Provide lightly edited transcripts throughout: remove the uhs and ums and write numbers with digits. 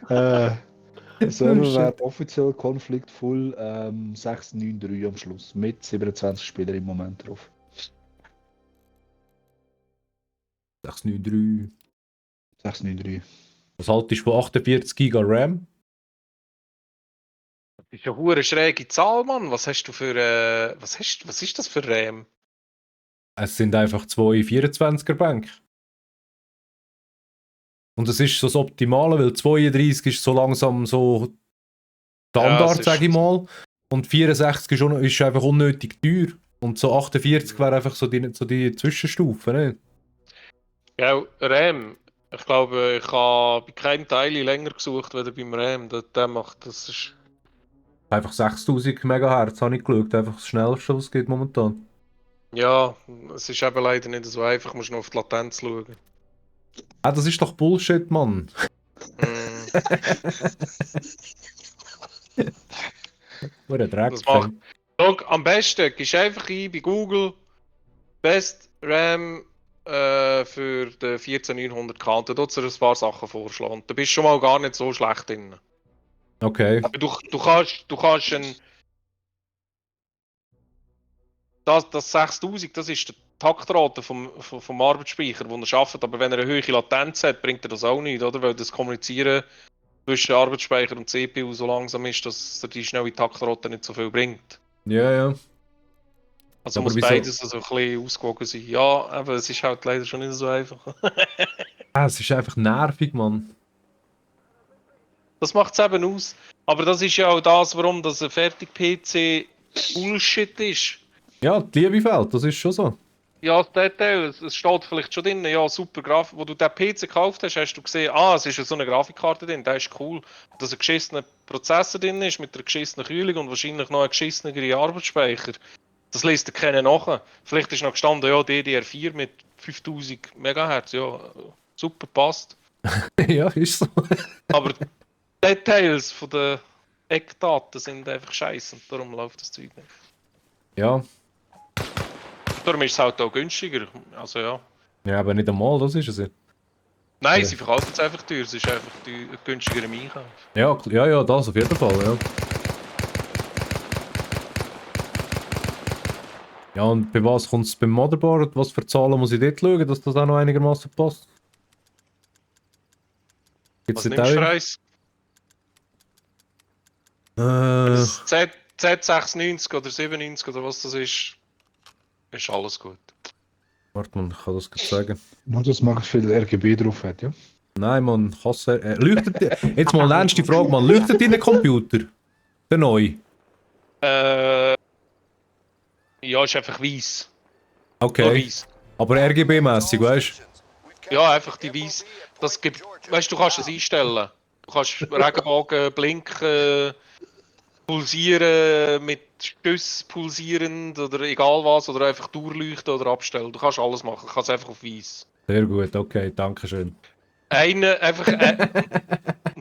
Der Server shit. wäre offiziell konfliktvoll 693 am Schluss. Mit 27 Spielern im Moment drauf. 693. 693. Was haltest du von 48 GB RAM? Das ist eine hure schräge Zahl, Mann. Was hast du für. Was ist das für RAM? Es sind einfach zwei 24er Bänke. Und es ist so das Optimale, weil 32 ist so langsam so Standard, Ja, sage ich mal. Und 64 ist einfach unnötig teuer. Und so 48 wäre einfach so die Zwischenstufe, ne? Ja, RAM. Ich glaube, ich habe bei keinem Teil länger gesucht, als beim RAM. Der macht das. Ist... Einfach 6000 MHz habe ich geschaut, einfach das schnellste, was es geht momentan. Ja, es ist eben leider nicht so einfach, musst nur auf die Latenz schauen. Ah, das ist doch Bullshit, Mann. Mm, Nur ein Dreck. das macht. Schau, am besten gehst einfach ein bei Google Best RAM für den 14900K. Und da tut dir ein paar Sachen vorschlagen. Da bist du schon mal gar nicht so schlecht drin. Okay. Du kannst ein. Das 6000, das ist die Taktrate vom Arbeitsspeicher, den er arbeitet. Aber wenn er eine hohe Latenz hat, bringt er das auch nicht, oder? Weil das Kommunizieren zwischen Arbeitsspeicher und CPU so langsam ist, dass er die schnelle Taktrate nicht so viel bringt. Ja, ja. Also Aber muss wieso? beides also ein bisschen ausgewogen sein. Ja, aber es ist halt leider schon nicht so einfach. Ah, es ist einfach nervig, Mann. Das macht es eben aus. Aber das ist ja auch das, warum das ein Fertig-PC Bullshit ist. Ja, die Liebe fehlt, das ist schon so. Ja, das Detail, es steht vielleicht schon drin, ja, super Grafik. Wo du den PC gekauft hast, hast du gesehen, es ist so eine Grafikkarte drin, der ist cool. Dass ein geschissener Prozessor drin ist, mit einer geschissenen Kühlung und wahrscheinlich noch ein geschissener Arbeitsspeicher. Das liest er keiner nach. Vielleicht ist noch gestanden, ja, DDR4 mit 5000 MHz, ja, super, passt. Ja, ist so. Aber die Details von den Eckdaten sind einfach scheiße und darum läuft das Zeug nicht. Ja. Darum ist es halt auch günstiger, also ja. Ja, aber nicht einmal, das ist es ja. Nein, Ja. sie verkaufen es einfach teuer, es ist einfach günstiger im Einkauf. Ja, ja, ja, das auf jeden Fall, ja. Ja, und bei was kommt es beim Motherboard? Was für Zahlen muss ich dort schauen, dass das auch noch einigermaßen passt? Gibt's Was dort nimmst du für auch? eins? Das Z690 oder 97 oder was das ist alles gut. Warte mal, ich kann das gerade sagen. Nur dass man viel RGB drauf hat, ja? Nein, man, Kasse. Jetzt mal eine ernste Frage, man. Leuchtet dein Computer? Der neue? Ja, ist einfach weiß. Nur Okay. weiß. Aber RGB-mässig, weißt du? Ja, einfach die weiß. Das gibt, weißt du, kannst es einstellen. Du kannst Regenbogen blinken, pulsieren, mit Stöss pulsierend oder egal was, oder einfach durchleuchten oder abstellen. Du kannst alles machen, du kannst einfach auf weiß. Sehr gut, okay, danke schön. Und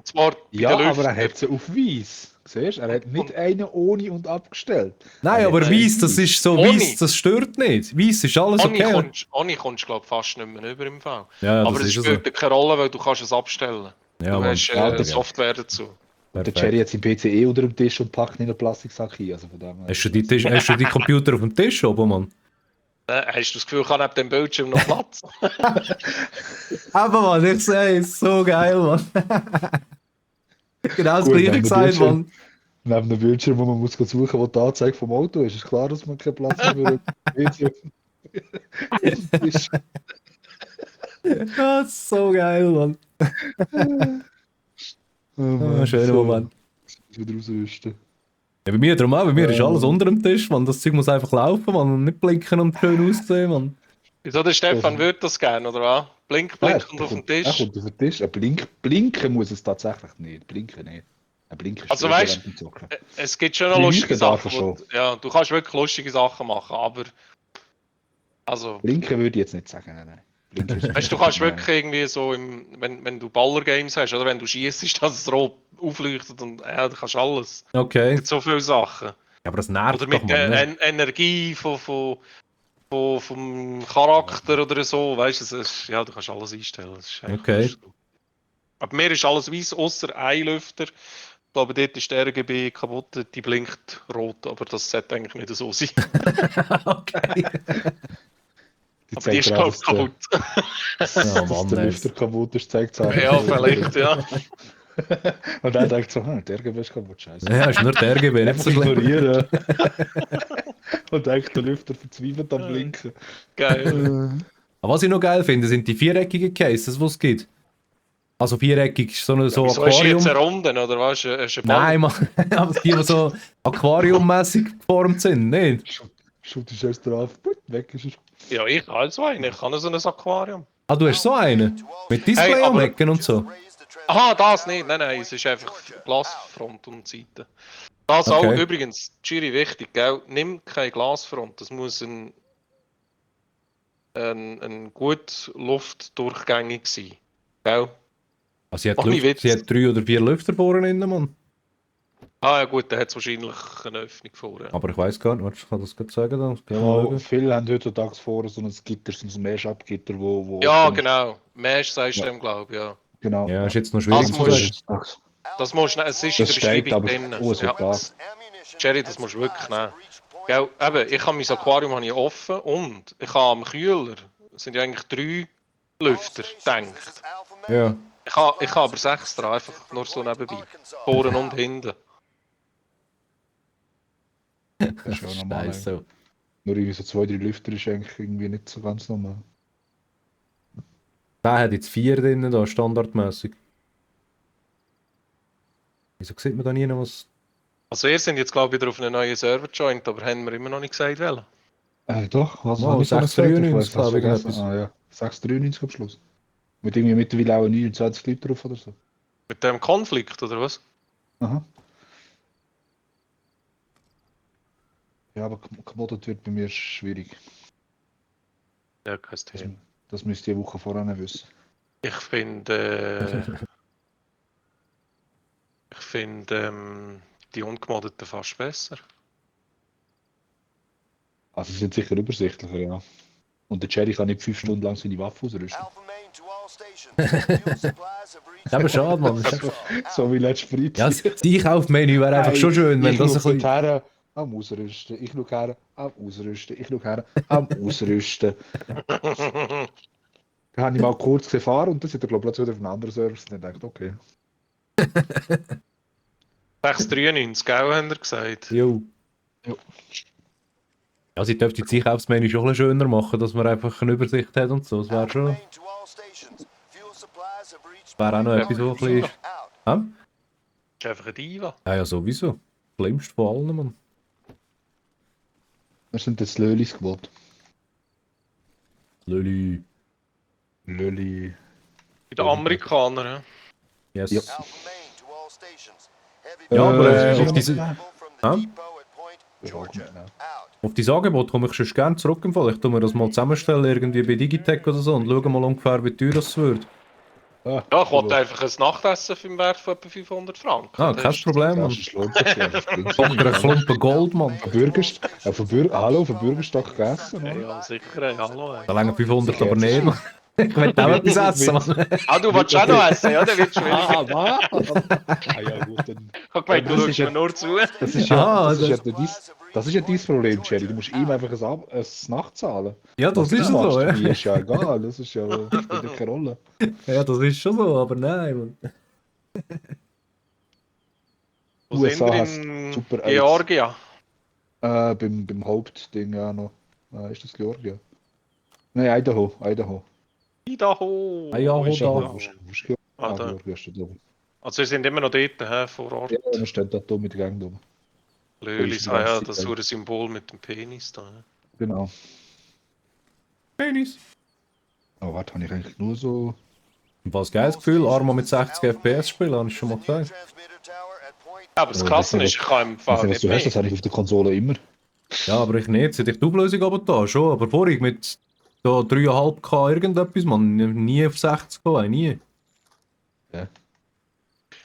zwar bei Ja, den aber er Lüftern. hat sie auf weiß. Siehst du? Er hat nicht einen ohne und abgestellt. Nein, Er aber hat sie weiß, auf das ist so, Ohne. weiß, das stört nicht. Weiß ist alles okay. Ohne kommst du glaube fast nicht mehr über im Fall. Ja, Aber das es ist so. spielt keine Rolle, weil du kannst es abstellen. Ja, Du Mann. hast Ja, Software dazu. Und der Perfekt. Cherry hat sein PC unter dem Tisch und packt ihn in einen Plastiksack ein. Also von dem her. Hast du die Computer auf dem Tisch oben, Mann? Hast du das Gefühl, ich habe neben dem Bildschirm noch Platz? Aber Mann, ich sehe es, so geil, Mann. Genau das Gut, gleiche neben dem gesagt, Bildschirm. Mann. Neben dem Bildschirm, wo man muss suchen, wo die Anzeige vom Auto ist, ist klar, dass man keinen Platz mehr für einen PC auf dem Tisch. Das ist so geil, Mann. Oh Mann, Schöner so. Moment. Wieder ausrüsten. Ja, bei mir drum auch, bei mir ist alles unter dem Tisch, Mann. Das Zeug muss einfach laufen, Mann, und nicht blinken und schön aussehen, Mann. Wieso, der Stefan würde das gerne, oder was? Blink und auf dem Er Tisch. kommt auf den Tisch. Blinken muss es tatsächlich nicht. Blinken nicht. Ein Blinken Also stört weißt während dem Zocken. Es gibt schon noch Die lustige Leuchten darf Sachen. er schon. Ja, du kannst wirklich lustige Sachen machen, aber. Also. Blinken würde ich jetzt nicht sagen. Nein. Blinken ist Weißt du, du kannst wirklich irgendwie so, wenn du Baller-Games hast, oder wenn du schießt, dass es rot aufleuchtet und ja, du kannst alles. Es Okay. gibt so viele Sachen. Ja, aber das nervt Oder doch, mit Mann. der Ne? Energie vom Charakter oder so, weißt du, ja, du kannst alles einstellen. Das ist Okay. Aber mir ist alles weiß, außer ein Lüfter. Ich glaube, dort ist der RGB kaputt, die blinkt rot, aber das sollte eigentlich nicht so sein. Okay. Die Aber die ist, zeigt glaube auch, ich, kaputt. dass Oh Mann, der ey. Lüfter kaputt ist, zeigt es einfach. Ja, vielleicht, ja. Und dann denkt so, der RGB ist kaputt, scheiße. Ja, ist nur der RGB, nicht Einfach so schlimm. ignorieren. Und denkt, der Lüfter verzweifelt am Blinken. Geil. Aber was ich noch geil finde, sind die viereckigen Cases, die es gibt. Also viereckig ist so ein so Wieso hast du jetzt Aquarium. eine Runde, oder was? Hast du einen Ball? Nein, Mann. Aber die so aquariummäßig geformt sind, nicht? Schaut ist erst drauf, weg ist er. Ja, ich habe so einen. Ich habe so ein Aquarium. Ah, du hast so einen? Mit Display Hey, am aber- Ecken und so? Aha, das nicht. Nein, es ist einfach Glasfront und Seite. Das auch Okay. übrigens, Giri, wichtig, gell? Nimm keine Glasfront. Das muss ein gut luftdurchgängig sein. Gell? Also sie hat, Ohne Witz. sie hat 3 oder 4 Lüfter vorne drin, Mann. Ah ja gut, dann hat es wahrscheinlich eine Öffnung vor. Ja. Aber ich weiß gar nicht, warte, ich kann das gerade sagen. Dann. Geh mal Ja, schauen. viele haben heutzutage vor so ein Gitter, so ein Mesh-Up-Gitter, wo Ja, offen ist. genau. Mesh sagst du Ja. dem, glaube ich, ja. Genau. Ja, ist jetzt noch schwierig Das zu musst- sagen. Das musst du, es ist Das in der steht Beschreibung aber drin. so Ja. da. Jerry, das musst du wirklich nehmen. Gell, eben, ich habe mein Aquarium habe ich offen und ich habe am Kühler, es sind ja eigentlich 3 Lüfter, denkt. Ja. Ich habe aber 6 dran, einfach nur so nebenbei. Vorne und hinten. Das ist ja normal. Scheiße. Nur irgendwie so 2, 3 Lüfter ist eigentlich irgendwie nicht so ganz normal. Der hat jetzt 4 drin, da, standardmäßig. Wieso sieht man da nie noch was? Also wir sind jetzt glaube ich wieder auf einen neuen Server joint, aber haben wir immer noch nicht gesagt, welchen. Doch, was Oh, habe ich vorhin gesagt? Ich 693, weiß, hast glaube ich, vergessen. irgendetwas. Ah ja, 693 am Schluss. Mit irgendwie mittlerweile auch 29 Leute drauf oder so. Mit dem Konflikt, oder was? Aha. Ja, aber gemoddet wird bei mir schwierig. Ja, kein Das, Thema. das müsst ihr eine Woche vorher nicht wissen. Ich finde die ungemoddeten fast besser. Also sie sind sicher übersichtlicher, ja. Und der Cherry kann nicht 5 Stunden lang seine Waffe ausrüsten. Das ist aber schade, Mann. Das ist einfach... So wie letztes Freitag. Ja, das Einkaufmenü wäre einfach schon schön, wenn ich das ein schaue bisschen... her am Ausrüsten, ich schaue her am Ausrüsten, ich schaue her am Ausrüsten. Da habe ich mal kurz gefahren und dann sind wir glaube ich plötzlich wieder auf einen anderen Service und dann dachte okay. 693, gell, haben wir gesagt. Jo. Jo. Ja, sie dürfte das Einkaufsmenü schon ein bisschen schöner machen, dass man einfach eine Übersicht hat und so. Das wäre schon... Wäre auch noch etwas, so ein bisschen... Hä? Das ist einfach eine Diva. Ja, ja, sowieso. Schlimmst von allen, Mann. Was sind jetzt Lölis geworden? Lölli. Löli. Bei den Amerikanern, ja. Yes. Ja. Ja, aber Äh, auf diese... ja. Hä? Auf dein Angebot komme ich schon gerne zurück im Fall. Ich tue mir das mal zusammenstellen, irgendwie bei Digitech oder so und schaue mal ungefähr, wie teuer das wird. Ah, Ja, ich wollte einfach ein Nachtessen für den Wert von etwa 500 Franken. Ah, Das kein ist- Problem, das Mann. ist lohnt sich ja. Das bringt Oder ein Klumpen Gold, Mann. Hallo, von Bürgerstock gegessen, oder? Ja, sicher, ey, hallo. Ey. Da länger 500 aber nicht, Mann. Ich will auch etwas essen, Mann. Ah, du willst auch noch essen, ja? Dann wird es schwierig. Was? Ah ja, gut, dann. Ich habe gemeint, du Das ist schaust ja- mir nur zu. Das ist ja, Ah, das ist ja, das ist ja dein Problem, Jerry. Du musst ihm einfach ein Nacht zahlen. Ja, das ist machst, so, ja. Mir ist ja egal, das ist ja, spielt ja keine Rolle. Ja, das ist schon so, aber nein, Mann. Wo sind USA wir hast in super Georgia? Beim Hauptding ja noch. Ist das Georgia? Nein, Idaho. Idaho. Idaho, Wo ist da. Idaho? Ah, da. Georgia steht da oben. Also wir sind immer noch dort, vor Ort. Ja, da steht da mit der Gang oben. Lölis, Wo ist ah ja, die das ganze ist ein Symbol mit dem Penis da. Ja. Genau. Penis. Oh, warte, habe ich eigentlich nur so. Was geiles Gefühl, Arma mit 60 FPS spielen, habe ich schon mal gesagt. Aber das Oh, Krasse das ist, ich kann im Was, Fall was nicht du hast, das mehr. habe ich auf der Konsole immer. Ja, aber ich nicht. Seit ich die Auflösung aber da schon. Aber vorhin mit so 3,5K irgendetwas, man, nie auf 60 gekommen, nie.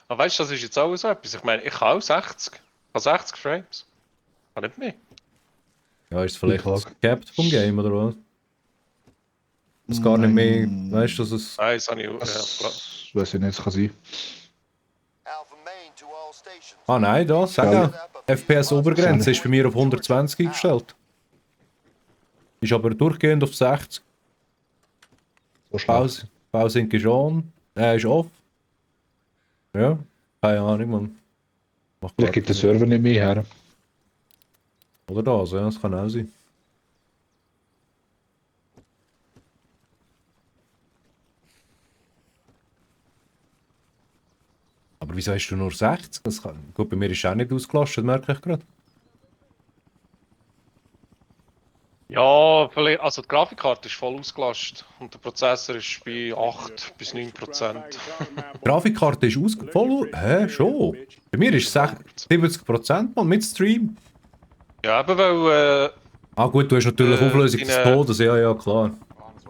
Aber weißt du, das ist jetzt auch so etwas. Ich meine, ich habe auch 60. Ich habe 60 Frames. Ich kann nicht mehr. Ja, ist es vielleicht Klar. das Capped vom Game oder was? Dass gar nicht mehr, weißt du, dass es... Nein, das habe ich. Ja, klar. Das weiß ich nicht, das kann sein. Ah nein, da, sagen. FPS-Obergrenze ist bei mir auf 120 eingestellt. Ist aber durchgehend auf 60. So schlecht. Bausync ist on. Ist off. Ja, keine Ahnung, man. Macht Vielleicht gibt der Server nicht mehr her. Oder das, ja, das kann auch sein. Aber wieso hast du nur 60? Das kann... Gut, bei mir ist es auch nicht ausgelastet, merke ich gerade. Ja, vielleicht, also die Grafikkarte ist voll ausgelastet und der Prozessor ist bei 8 bis 9%. Die Grafikkarte ist voll... Hä, schon? Bei mir ist es 70% mal mit Stream. Ja, eben weil. Ah gut, du hast natürlich Auflösung des Todes, ja, ja, klar.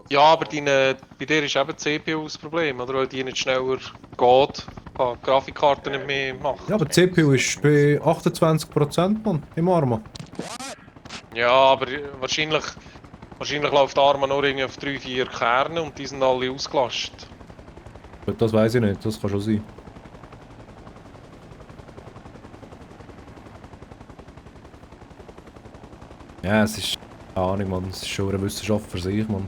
Ja, aber bei dir ist eben die CPU das Problem, oder? Weil die nicht schneller geht, kann die Grafikkarte nicht mehr machen. Ja, aber die CPU ist bei 28%, Mann, im Arma. Ja, aber wahrscheinlich läuft Arma nur irgendwie auf 3-4 Kerne und die sind alle ausgelastet. Gut, das weiß ich nicht, das kann schon sein. Ja, es ist... Keine Ahnung, Mann, es ist schon eine Wissenschaft für sich, Mann.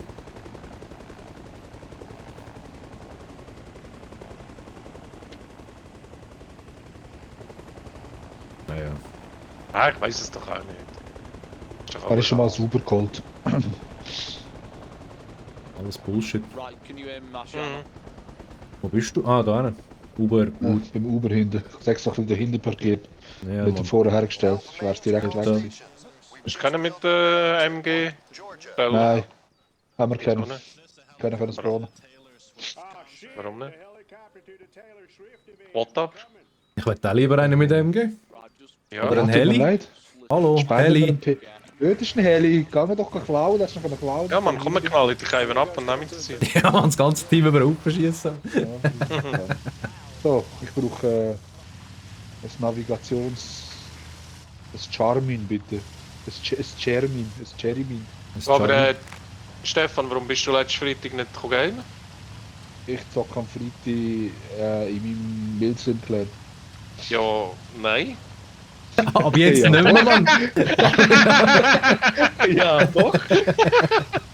Naja. Ah, ich weiß es doch auch nicht. Ist doch Er alles ist schon mal anders. super geholt. Alles Bullshit. Right, can you mash Mhm. up? Wo bist du? Ah, da hinten. Uber. Ja, beim Uber hinten. Ich sag's doch, weil dahinter parkiert. Ja, Mit dem Mann. vorher hergestellt. Wär's direkt weg Ja. gewesen. Hast du keinen mit der MG? Stellen? Nein. Haben wir Wieso keinen. nicht? Keiner können spawnen. Warum nicht? What up? Ich hätte auch lieber einen mit MG. Ja, Oder ein Tut mir Heli. leid. Hallo, Spenden wir Heli. einen Dort ist ein Heli. Geh mir doch klauen, das ist noch klauen. ja man, komm, wir knallen die Scheiben ab und nehmen sie. Ja, man, das ganze Team über den Haufen schießen. So, ich brauche ein Navigations... ein Charmin bitte. Ein Chermin. Ein Chermin. Aber Stefan, warum bist du letzten Freitag nicht gegangen? Ich zocke am Freitag in meinem Bild Sinclair. Ja, nein. Ab jetzt Ja. nicht mehr, Mann. Ja, doch.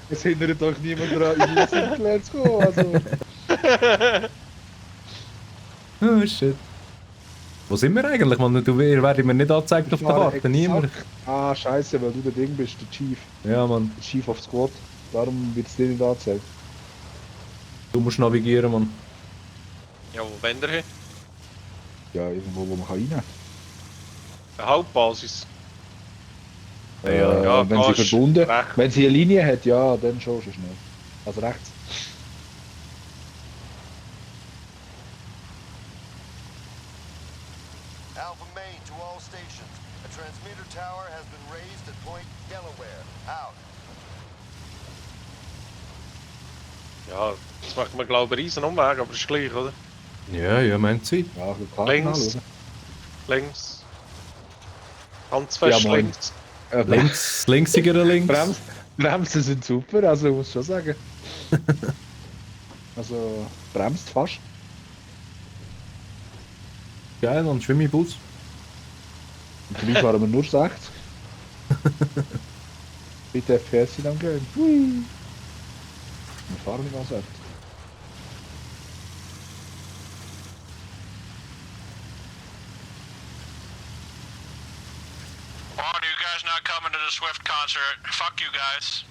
Es hindert euch niemand daran, in meinen Sinclair zu kommen. Also. Oh shit. Wo sind wir eigentlich, Mann? Du werden mir nicht angezeigt auf der Karte, niemand. Ah, scheiße, weil du der Ding bist, der Chief. Ja, Mann. Der Chief of Squad. Darum wird es dir nicht angezeigt. Du musst navigieren, Mann. Ja, wo wenn der hin? Ja, irgendwo, wo man rein kann. Eine Hauptbasis. Ja, wenn sie kannst verbunden, rechts. wenn sie eine Linie hat, ja, dann schon schnell. Also rechts. Alpha Main to all stations. A transmitter tower has been raised at Point Delaware. Out. Ja, das macht mir glaube ich einen riesen Umweg, aber ist gleich, oder? Ja, ja, meint sie. Ja, ich will Karten Links. anschauen. Links. Ganz fest Ja, moin. links. Linksigere links. Bremsen sind super, also muss ich schon sagen. Also bremst fast. Geil, Mann, Schwimmbus. Und dabei fahren wir nur 60. Bitte FPS sind am Gehen. Hui. Wir fahren nicht mal 60. Why are you guys not coming to the Swift concert? Fuck you guys.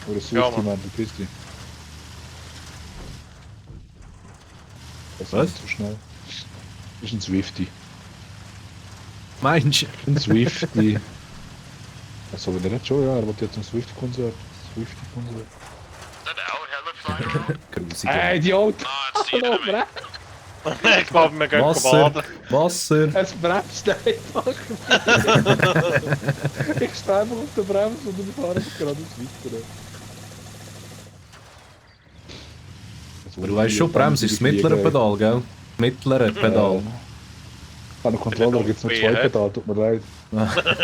Oder Ja, Swifty, Mann. Mann, du bist die. Das Was? ist zu schnell. Das ist ein Swifty. Meinst du? Ein Swifty. Also wenn er nicht schon, ja, er wollte jetzt ein Swift-Konzert. Swifty-Konzert. Is that the out headlight flyer? Grusig. Idiot! Oh, it's the enemy. Ich glaube, wir gehen Wasser. baden. Wasser. Es bremst einfach. Ich stehe einfach auf der Bremse und wir fahren geradeaus weiter. Aber du weißt schon, Bremse ist das mittlere Pedal, gell? Mittlere Pedal. An der Controller gibt es noch zwei Pedale, tut mir leid. Alpha Main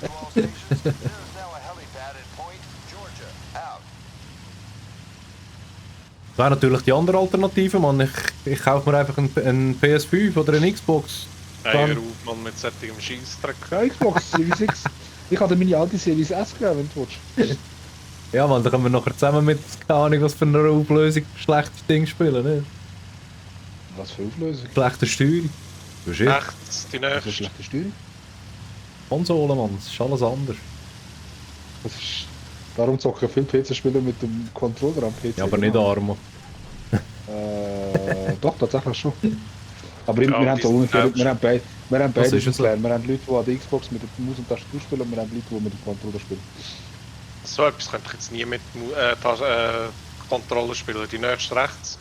to all stations. There is now a helipad at Point, Georgia. wäre natürlich die andere Alternative, man. Ich kaufe mir einfach einen PS5 oder eine Xbox. Hey, hör auf, Mann, mit solchem Scheissdreck. Ja, Xbox Series X. Ich hatte meine alte Series S gegeben, wenn du willst. Ja, man, da können wir nachher zusammen mit, keine Ahnung, was für eine Auflösung schlechtes Ding spielen, ne? Was für Auflösung? Schlechte Steuerung. Du shit. Echt, die Das ist nächste. schlechte Steuerung. Konsole, Mann, das ist alles anders. Das ist... Darum zocken viele PC-Spieler mit dem Controller am PC. Ja, aber nicht Armo. Doch, tatsächlich schon. Aber Ja, wir haben die so sind ungefähr, selbst. wir haben beide ist es so. gelernt. Wir haben Leute, die an der Xbox mit der Maus und Tastatur spielen und wir haben Leute, die mit dem Controller spielen. So etwas könnte ich jetzt nie mit Controller spielen. Die nächste rechts.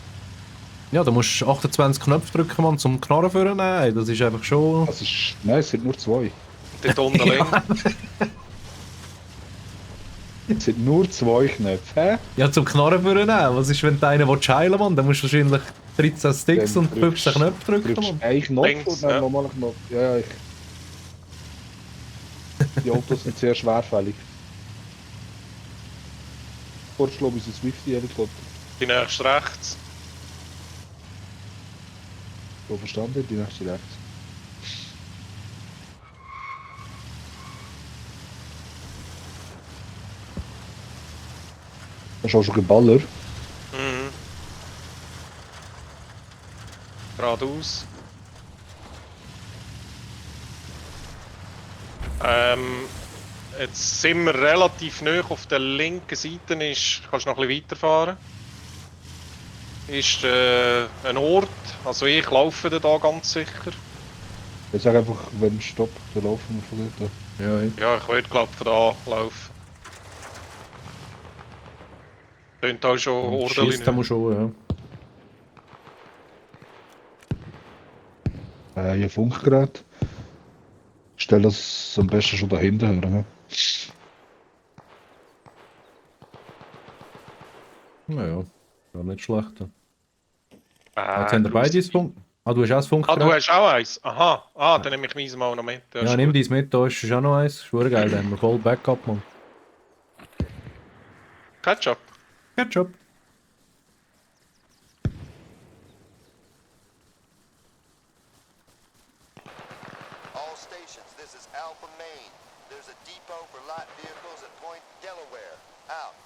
Ja, da musst du 28 Knöpfe drücken, Mann, zum Knarren führen. Nein, das ist einfach schon... Das ist... Nein, es sind nur 2. Dort unten links. Es sind nur 2 Knöpfe, hä? Ja, zum Knarren führen auch. Was ist, wenn du einen heilen will, Mann? Dann musst du wahrscheinlich 13 Sticks Dann und 15 Knöpfe Du drücken, drückst Mann. einen Knopf Links, und dann ja. nochmal einen Knopf. Ja, ich... Die Autos sind sehr schwerfällig. Kurz glaube ich, ist ein Swift-Helikopter. Die nächste rechts. So verstanden, die nächste rechts. Das ist auch schon geballert. Mhm. Geradeaus. Jetzt sind wir relativ nah auf der linken Seite. Kannst du noch ein bisschen weiterfahren? Ist ein Ort. Also ich laufe da ganz sicher. Ich sage einfach, wenn Stopp, dann laufen wir von dort. Ja, ja. Ja, ich würde glaube von da laufen. Klingt auch schon ordentlich. Schießt muss schon, ja. Hier Funkgerät. Ich stelle das am besten schon dahinter her. Ne? Naja, gar nicht schlecht. Ja. Ah, Jetzt haben wir beide das Funk... Ah, du hast auch das Ah, Funkgerät? du hast auch eins? Aha. Ah, dann nehme ich meins mal noch mit. Das Ja, ist nimm gut. dies mit, da ist auch noch eins. Schwur geil, da haben wir voll Backup, Mann. Ketchup. Ketchup. All stations, this is Alpha Main. There's a depot for light vehicles at Point Delaware. Out.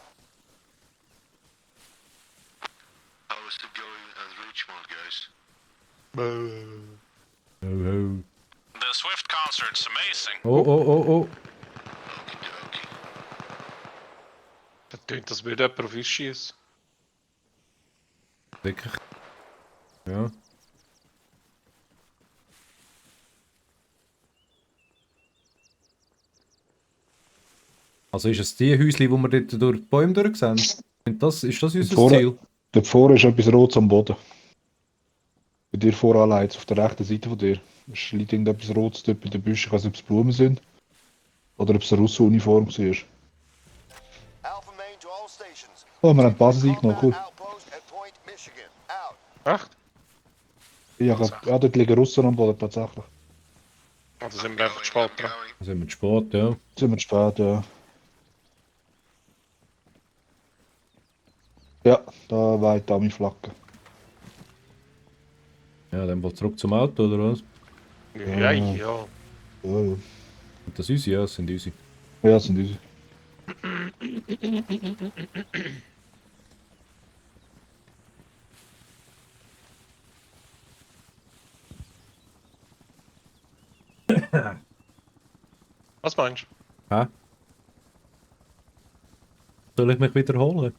How is it going at Richmond, guys? Oh, oh. The Swift concert's amazing. Oh, oh, oh, oh. Okey-dokey. Das tönt, als würde jemand auf uns schießen. Wirklich. Ja. Also ist es die Häuschen, wo wir dort durch die Bäume durch sehen? Ist das unser Vorne- Ziel? Dort vorne ist etwas Rotes am Boden. Bei dir voran jetzt auf der rechten Seite von dir. Es liegt irgendetwas Rotes dort bei den Büschen. Ich weiß nicht, ob es Blumen sind. Oder ob es eine Russenuniform war. Alpha Main to all stations. Oh, wir haben die Basis eingenommen, cool. Outpost at Point Michigan. Out. Echt? Ja, dort liegen Russen am Boden tatsächlich. Oder sind wir einfach zu spät dran? Da sind wir zu spät, ja. Jetzt sind wir zu spät, ja. Ja, da weht da meine Flagge. Ja, dann wohl zurück zum Auto, oder was? Ja, ja. Ja, ja. Sind das unsere? Ja, das sind unsere. Ja, das sind unsere. Was meinst du? Hä? Soll ich mich wiederholen?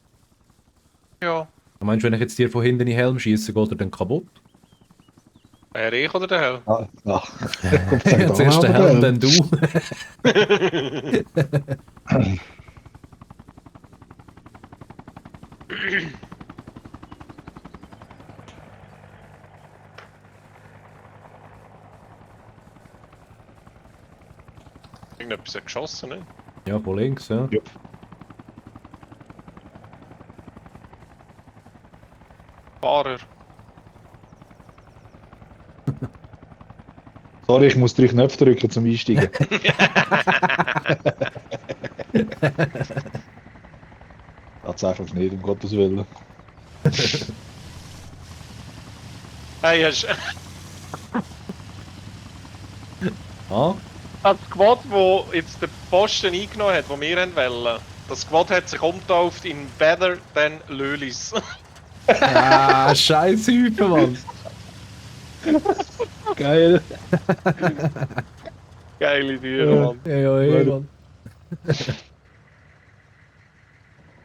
Ja. Meinst du, wenn ich jetzt dir von hinten in den Helm schieße, geht er dann kaputt? Ich oder der Hell? Ah, ja. Ja, zuerst der Helm, dann du. Irgendetwas hat geschossen, ne? Ja, von links, ja. Ja. Fahrer. Sorry, ich muss 3 Knöpfe drücken zum Einsteigen. Tatsächlich nicht, um Gottes Willen. Hey, hast Ah? das Squad, das jetzt den Posten eingenommen hat, den wir wollen, das Squad hat sich umgetauft in Better Than Lölis. Ah, scheiß Hüfe, Mann. Geil. Geile Tiere, Mann. Ja, ey, Mann.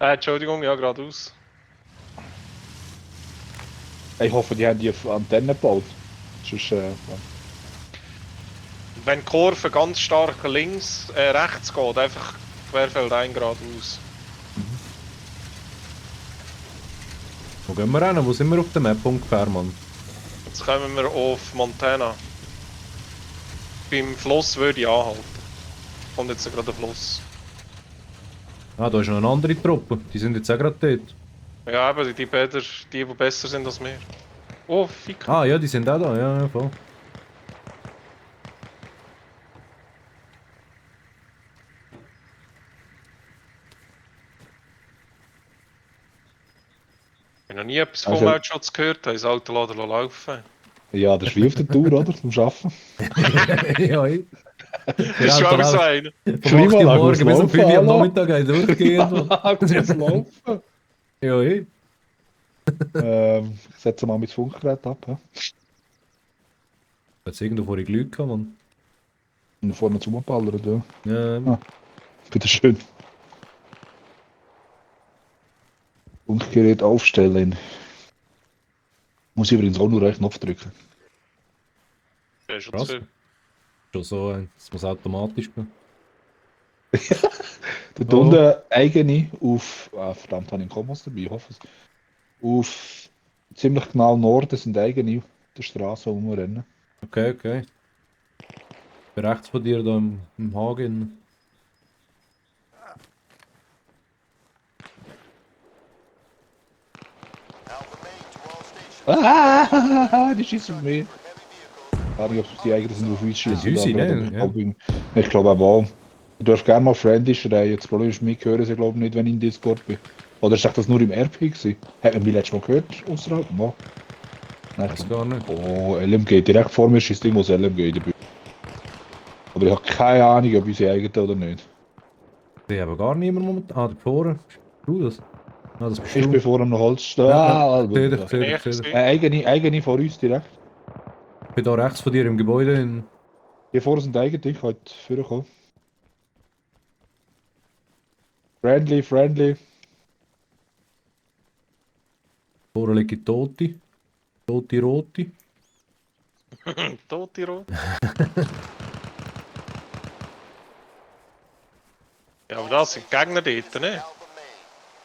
Entschuldigung, ja, geradeaus. Ich hoffe, die haben die Antenne gebaut. Sonst, Wenn die Kurve ganz stark rechts geht, einfach querfeldein geradeaus. Wo gehen wir hin? Wo sind wir auf der Map ungefähr, Mann? Jetzt kommen wir auf Montana. Beim Fluss würde ich anhalten. Kommt jetzt gerade der Fluss. Ah, da ist noch eine andere Truppe. Die sind jetzt auch gerade dort. Ja, eben, die besser sind als wir. Oh, fick. Ah, ja, die sind auch da. Ja, ja, voll. Ich habe noch nie etwas Also- vom Outschutz gehört, habe ich das Auto laufen. ja, das ist wie auf der Tour, oder? Zum Arbeiten. Ja, ey. Das ist schon auch so einer. Vom 8 Uhr Klimaanlage morgen bis muss um 5 Uhr am laufen, Nachmittag geht durchgehen. Mann. Muss laufen. Ja, ey. Ich setze mal mein Funkgerät ab. Ja. Hat's irgendwo vor die Leute gehabt, Mann? Und vorne zumballern, ja. Ja, Ah. Bitteschön. Funkgerät aufstellen. Muss ich übrigens auch nur einen Knopf drücken. Der ist schon Krass. zu viel. schon so, das muss automatisch gehen. Dort unten eigene auf. Ah, verdammt, habe ich einen Kommos dabei, ich hoffe es. Auf ziemlich genau Norden sind eigene auf der Straße rumrennen. Okay, okay. Ich bin rechts von dir da im Hagen. Alpha Main to all stations. Ah, die schießen auf mich. Ich weiß nicht, ob die eigentlich sind auf uns schießen. Süße, aber ne? Ich glaube auch. Du darfst gerne mal friendly schreien. Das Problem ist, mich hören sie glaube ich nicht, wenn ich in Discord bin. Oder ist das nur im RP gewesen? Hat man mich letztes Mal gehört? Außerhalb? No. Nein, Weiß gar nicht. oh, LMG. Direkt vor mir schießt irgendwo das LMG dabei. Aber ich habe keine Ahnung, ob ich sie eigene oder nicht. Die haben gar niemand momentan. Ah, da vorne. Du das? Ah, das bist Ich du. bin vor einem Holz stehen. Ja, Ah, Sehe dich, sehe dich, sehe dich. eigene vor uns direkt. Ich bin da rechts von dir im Gebäude. Hier vorne sind eigene, ich kann vorkommen. Friendly, friendly. Vorne liegen Tote. Tote Rote. Tote Rot. Ja, aber das sind die Gegner dort, ne? Alpha Main.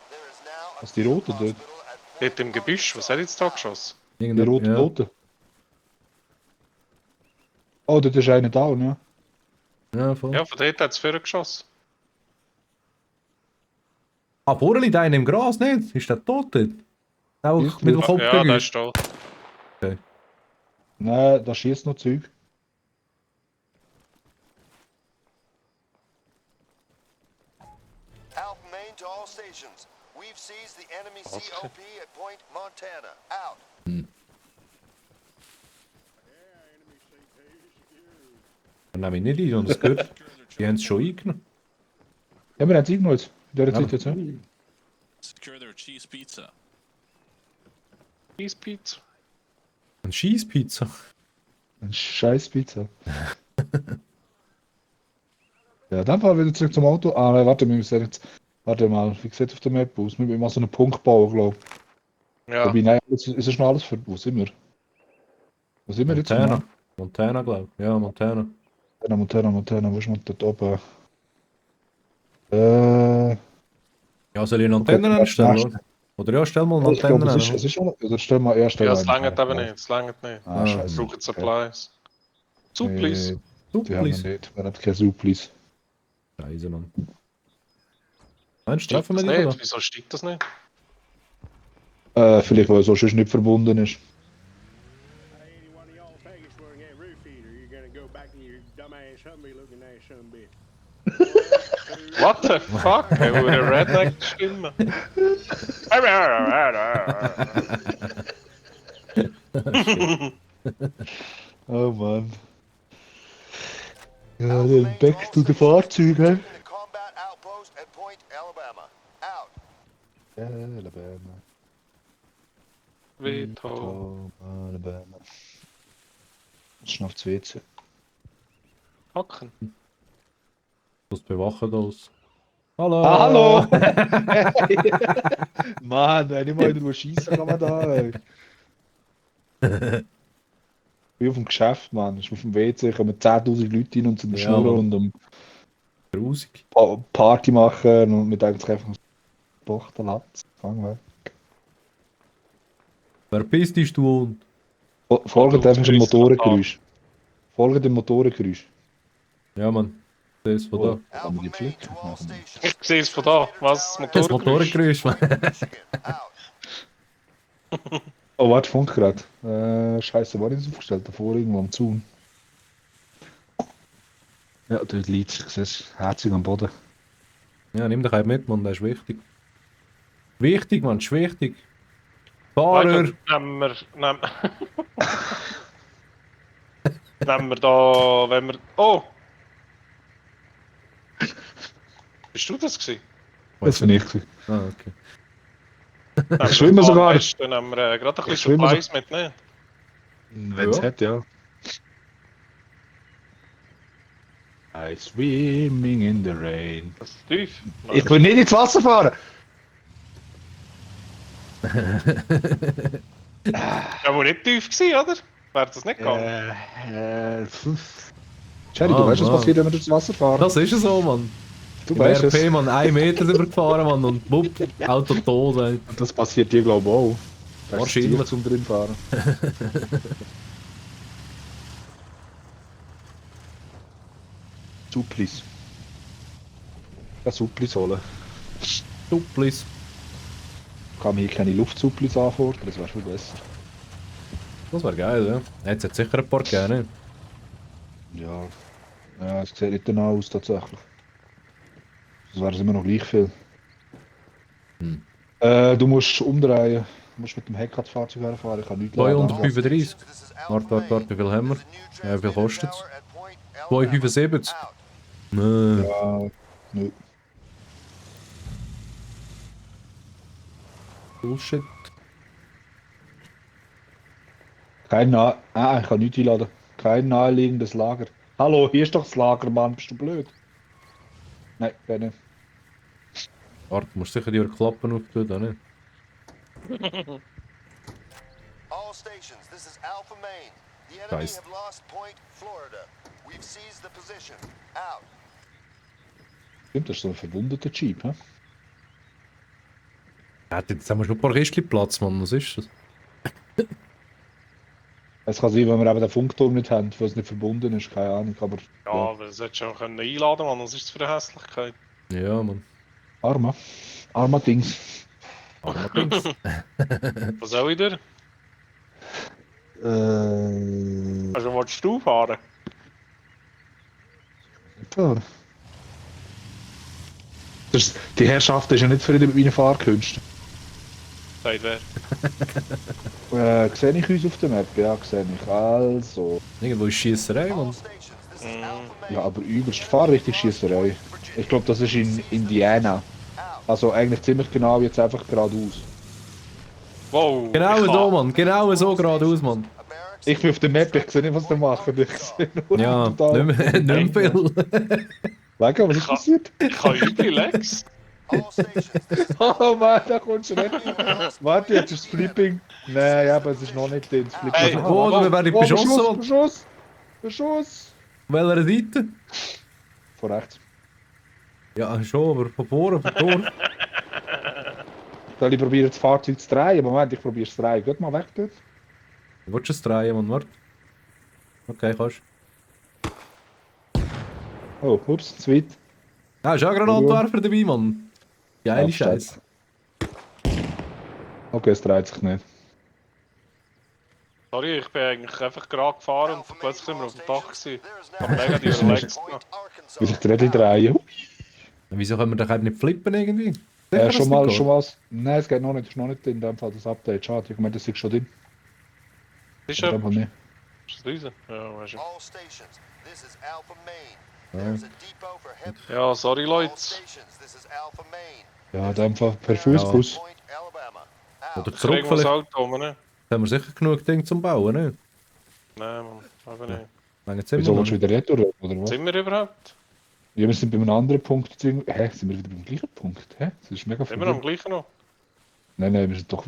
There is now a Was die Roten dort? hospital at Dort im Gebüsch. Was hat jetzt da geschossen? Die Irgendein- roten ja. Toten. Oh, dort ist einer down, ja. Ja, voll. Ja, von dort hat es vorher geschossen. Ah, vorne liegt einer im Gras, nicht? Ist der tot dort? Auch Ist mit dem tot. Kopf Ja, der dagegen. ist tot. Nein, da schießt noch Zeug. Alpha Main to all stations. We've seized the enemy Okay. COP at Point Montana. Out. Dann nehme ich nicht ein, und das gehört. Die haben es schon eingenommen. Ja, wir haben es eingenommen in dieser Ja. Zeit jetzt. Ja. Secure their cheese pizza. Peace Pizza. Ein Scheisspizza. Ein scheiß Pizza. Ja, dann fahren wir wieder zurück zum Auto. Ah, nein, warte, wir müssen jetzt. Warte mal, wie sieht es auf der Map aus? Wir müssen mal so einen Punkt bauen, glaube ich. Ja. Wobei, nein, es ist schon alles für. Wo sind wir? Wo sind wir jetzt? Montana. Montana, glaube ich. Ja, Montana. Montana, wo ist man dort oben? Ja, soll ich eine Antenne Okay, anstellen? nächste. Oder? Oder ja, stell mal eine Ich glaube, Antenne es an. ist schon. Oder stell mal, ja, stell Ja, mal es eine. langt aber nicht. Es langt nicht. Ah, Ah, scheiße. Brauchen Supplies. Supplies. Die haben wir Supplies. nicht. Wir haben keine Supplies. Scheiße, Mann. Meinst du, Steigt treffen das wir dich nicht? da? Wieso steigt das nicht? Vielleicht, weil es so sonst nicht verbunden ist. Hey, any one of y'all faggots wearing that roof heater, you're gonna go back to your dumbass Humvee looking ass son of a bitch. What the fuck? Hey, wo der Redneck Stimme. Oh Mann. Ja, dann back to the Fahrzeuge. The combat outpost at Point Alabama. Out. Alabama. Vito. Alabama. Schnell aufs WC. Hacken. Das bewachen das. Hallo! Ah, hallo! Mann, wenn ich mal wieder schießen kann man da. Ey. Ich bin auf dem Geschäft, Mann. Ich bin auf dem WC, kommen 10.000 Leute rein und sind am Ja, Schnurren Mann. und Grusig. Party machen und mit eigentlich einfach Boch, der Latz. Fang weg. Wer bist du und? Folgt du einfach dem bist Motorengeräusch. Folgt dem Motorengeräusch. Ja, Mann. Das ist von Oh, da. kann man die Alpha Main pflücken? to all Machen wir. stations. Ich sehe es von da. Was? Das Motorengeräusch? Motorengeräusch, Mann. Michigan. Out. Oh, warte, Funk gerade. Scheiße, war ich das aufgestellt? Davor irgendwo am Zaun. Ja, dort liegt es. Ich sehe es. Herzig am Boden. Ja, nimm dich halt mit, Mann, das ist wichtig. Wichtig, Mann, das ist wichtig. Fahrer! Nehmen wir da, wenn wir... Oh! Bist du das gewesen? Das bin ich. gewesen. Ah, okay. Nehmen wir schwimme da sogar. West, dann nehmen wir gerade ein Ich bisschen schwimme Supplies mit, ne? Wenn es Ja. hat, ja. I swimming in the rain. Das ist tief. Ich will nicht ins Wasser fahren! Ja, wohl nicht tief gewesen, oder? Wäre das nicht gegangen? Jerry, Ah, du weißt, was Mann. passiert, wenn wir durchs Wasser fahren? Das ist so, Mann. Du Im weißt RP, es. Mann, 1 Meter sind wir gefahren, Mann, und wupp, Auto tot, ey. Das passiert dir, glaube ich, auch. Da ist Wahrscheinlich. es zum drin fahren. Supplis. Ja, Supplis holen. Supplis. Kann mir hier keine Luftsupplis anfordern, das wäre viel besser. Das wäre geil, ja. Jetzt hat sicher ein paar gerne. Ja. Ja, es sieht nicht danach aus, tatsächlich. Das wäre immer noch gleich viel. Hm. Du musst umdrehen. Du musst mit dem Heck ans Fahrzeug herfahren. Ich kann nichts laden. 235. Warte, wie viel haben wir? Ja, wie viel kostet's? 275. Nö. Ja, nö. Bullshit. Ich kann nichts einladen. Kein naheliegendes Lager. Hallo, hier ist doch das Lager, Mann. Bist du blöd? Nein, gar nicht. Warte, du musst sicher die Klappen auftun, oder nicht? All stations, this is Alpha Main. The enemy Nice. have lost Point Florida. We've seized the position. Out. Stimmt, das ist so ein verbundener Jeep, hä? Ja, jetzt haben wir schon ein paar Kistchen Platz, Mann. Was ist das? Es kann sein, wenn wir eben den Funkturm nicht haben, weil es nicht verbunden ist, keine Ahnung, aber... Ja, aber das hättest du schon können einladen, Mann. Was ist das für eine Hässlichkeit? Ja, Mann. Arma. Arma Dings. Allerdings. Was soll ich dir? Also willst du fahren? Ja. Die Herrschaft ist ja nicht zufrieden mit meinen Fahrkünsten. Sagt wer? Sehe ich uns auf der Map? Ja, sehe ich. Also... Irgendwo ist Schiesserei, All Mann. stations, this is Alpha Main. Ja, aber übelst Fahrrichtung Schießerei. Ich glaube, das ist in Indiana. Also eigentlich ziemlich genau jetzt einfach geradeaus. Wow! Genau ich so, kann- Mann. Genau so geradeaus, Mann. A barracks Ich bin auf der Map, ich sehe nicht, was die machen. Ich sehe nur Ja, total- nicht mehr, nicht mehr viel. Wegen, was ist kann- passiert? Ich kann übel, Lex. all stations, this is Oh Mann, da kommst du nicht. Warte, jetzt ist das Flipping. Nein, aber es ist noch nicht drin. Das Flipping. Hey, Oh, wir werden beschossen, Mann. Beschuss! Beschuss! Auf welcher Seite? Von rechts. Ja, schon, aber von vorne, von Tor. Soll ich probieren, das Fahrzeug zu drehen? Moment, ich probiere es zu drehen. Geht mal weg dort. Willst du es drehen, Mann? Warte. Okay, kannst Oh, ups, zu weit. Ah, ist auch ein Granatwerfer dabei, Mann. Geile Ja, Scheiße. Okay, es dreht sich nicht. Sorry, ich bin eigentlich einfach gerade gefahren und Alpha Main plötzlich to sind wir all auf dem Dach stations. gewesen. There is Ich now hab mega die a Lex Point gemacht. Arkansas. Will ich die Räder drehen? Wieso können wir doch eben nicht flippen irgendwie? Sicher, Schon dass mal, das schon geht. mal. Nein, es geht noch nicht. Ist noch nicht in dem Fall das Update. Schade, ich meine, das ist schon drin. Ist Oder er? aber nicht. Ist das Riesen? Ja, weißt du. All stations, this is Alpha Main. Ja. There's a depot for heavy Ja, sorry All Leute. stations, this is Alpha Main. Ja, in There's a dem Fall new per barracks Fußbus. at Point, Alabama. Oder Out. zurück Kriegen wir das vielleicht. Auto, ne? Da haben wir sicher genug Dinge zum Bauen, ne? Nein, Mann, aber nicht. Lange sind wir Wieso noch willst du nicht. wieder retour, oder was? Sind wir überhaupt? Ja, wir sind bei einem anderen Punkt. Hä, sind wir wieder beim gleichen Punkt? Hä? Das ist mega Sind wir am verwirrend. gleichen noch? Nein, wir sind doch...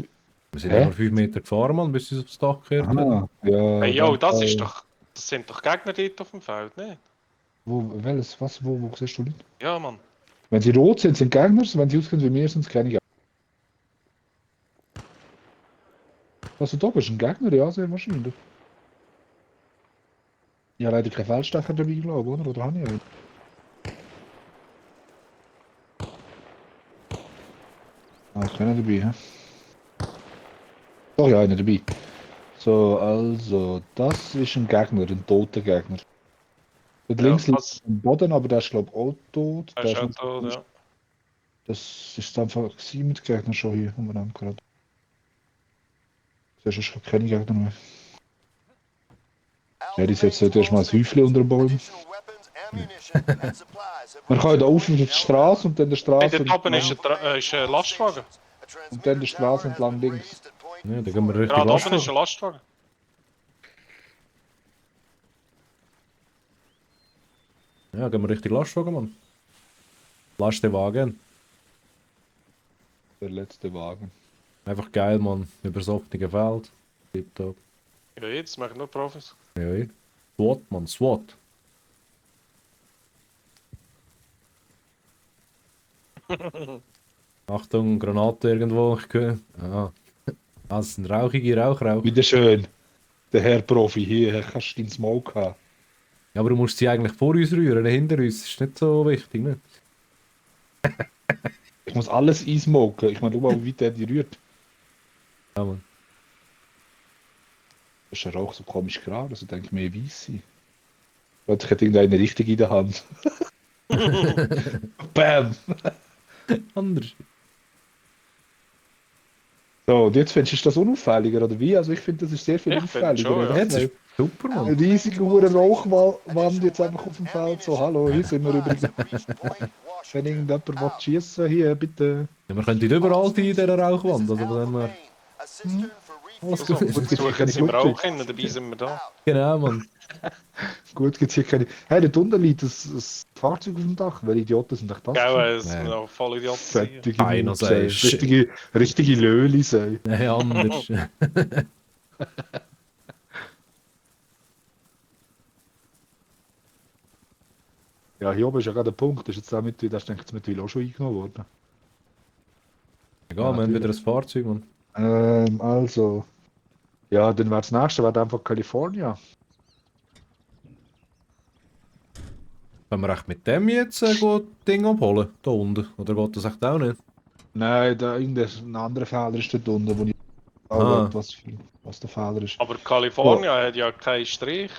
Wir sind Hä? nur 5 Meter gefahren, Mann, bis sie aufs Dach gehört haben. Ah, ja... Hey, yo, dann- das ist doch... Das sind doch Gegner dort auf dem Feld, ne? Welches? Was? Wo siehst du Leute? Ja, Mann. Wenn sie rot sind, sind Gegner. Wenn sie ausgehen wie mir, sind es keine Gegner. Was du da bist, ein Gegner? Ja, sehr wahrscheinlich. Ja, leider kein Feldstecher dabei, glaube ich, oder? Oder habe ich einen? Ah, keiner dabei, hä? Doch, ja, einer dabei. So, also, das ist ein Gegner, ein toter Gegner. Dort Ja, links liegt was- am Boden, aber der ist, glaube ich, auch tot. Er Der ist auch ist tot, ja. Das ist einfach gewesen mit Gegnern schon hier, wo wir haben gerade. Das ist schon keine Gegner mehr. Ja, die setzen zuerst mal ein Häufchen unter den Baum. Man kann da auf die Straße und dann der Hey, Straße dort oben ist ein Lastwagen. und dann der Straße entlang links. Ja, da gehen wir richtig Gerade oben ist Lastwagen. ein Lastwagen. Ja, gehen wir richtig Lastwagen, Mann. Lass den Wagen. Der letzte Wagen. Einfach geil, Mann. Übers offene Feld. Tipptopp. Ja, jetzt machen nur Profis. Ja, ja. SWAT, Mann, SWAT. Achtung, Granate irgendwo. Ich höre. Ah. Das sind rauchige Rauch. Wieder schön. Der Herr Profi hier, kannst du den Smoke haben. Ja, aber du musst sie eigentlich vor uns rühren, hinter uns. Das ist nicht so wichtig, ne? Ich muss alles einsmoken. Ich meine, schau mal, wie weit der die rührt. Ja, Mann. Das ist der Rauch so komisch gerade, also denke ich mir weiss sein. Ich hätte irgendeine richtig in der Hand. Bam! Anders. So, und jetzt findest du das unauffälliger, oder wie? Also ich finde, das ist sehr viel Ich finde auffälliger. schon, ja. oder? Jetzt ist super, Eine Mann. riesige hure Rauchwand jetzt einfach auf dem Feld. So, hallo, hier sind wir übrigens. Wenn irgendjemand will schiessen, hier, bitte. Ja, wir können nicht überall sein in dieser Rauchwand. Also von dem her. Alles Also, gut. gut, suchen sie im Rauch hin, dabei sind wir da. Genau, Mann. Gut, gibt's hier keine. Hey, dort unten liegt ein Fahrzeug auf dem Dach. Welche Idioten sind doch das? Gell, es Nee. sind auch voll Idioten. hier. Fettige Einer Noobs, sei ey. shit. Richtige Löli, sei. Nein, anders. Ja, hier oben ist ja gerade der Punkt. Das ist jetzt auch mit, das denke ich, mittlerweile auch schon eingenommen worden. Egal, wir haben wieder ein Fahrzeug, Mann. Also. Ja, dann wäre das nächste wäre einfach California. Können wir echt mit dem jetzt Ding abholen? Da unten? Oder geht das echt auch nicht? Nein, da irgendein anderer Fehler ist dort unten, wo ich Ah. was der Fehler ist. Aber Kalifornien hat ja keinen Strich.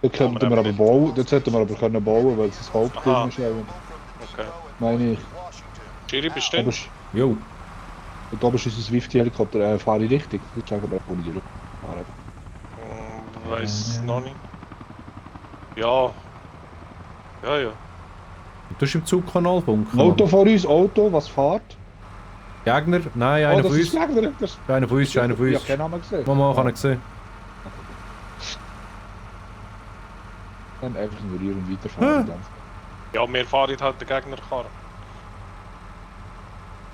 Dort könnten wir aber bauen, dort sollten wir aber können bauen, weil es das Hauptding Aha. ist. Ja, Okay. meine ich. Schiri Aber bestimmt. Jo. dort oben ist unser Swift-Helikopter, fahre ich richtig. Jetzt sagen wir, wo ich durch. Weiß noch nicht. Ja. Ja, ja. Du tust im Zugkanal funken. Auto Mann. vor uns, Auto, was fährt? Gegner? Nein, einer das von ist uns. Gegner. Das Einer von uns, ist einer von ich uns. habe keinen Namen gesehen. Mama, kann ich sehen. Dann einfach ignorieren und weiterfahren. Dann. Ja, wir fahren halt den Gegner Karre.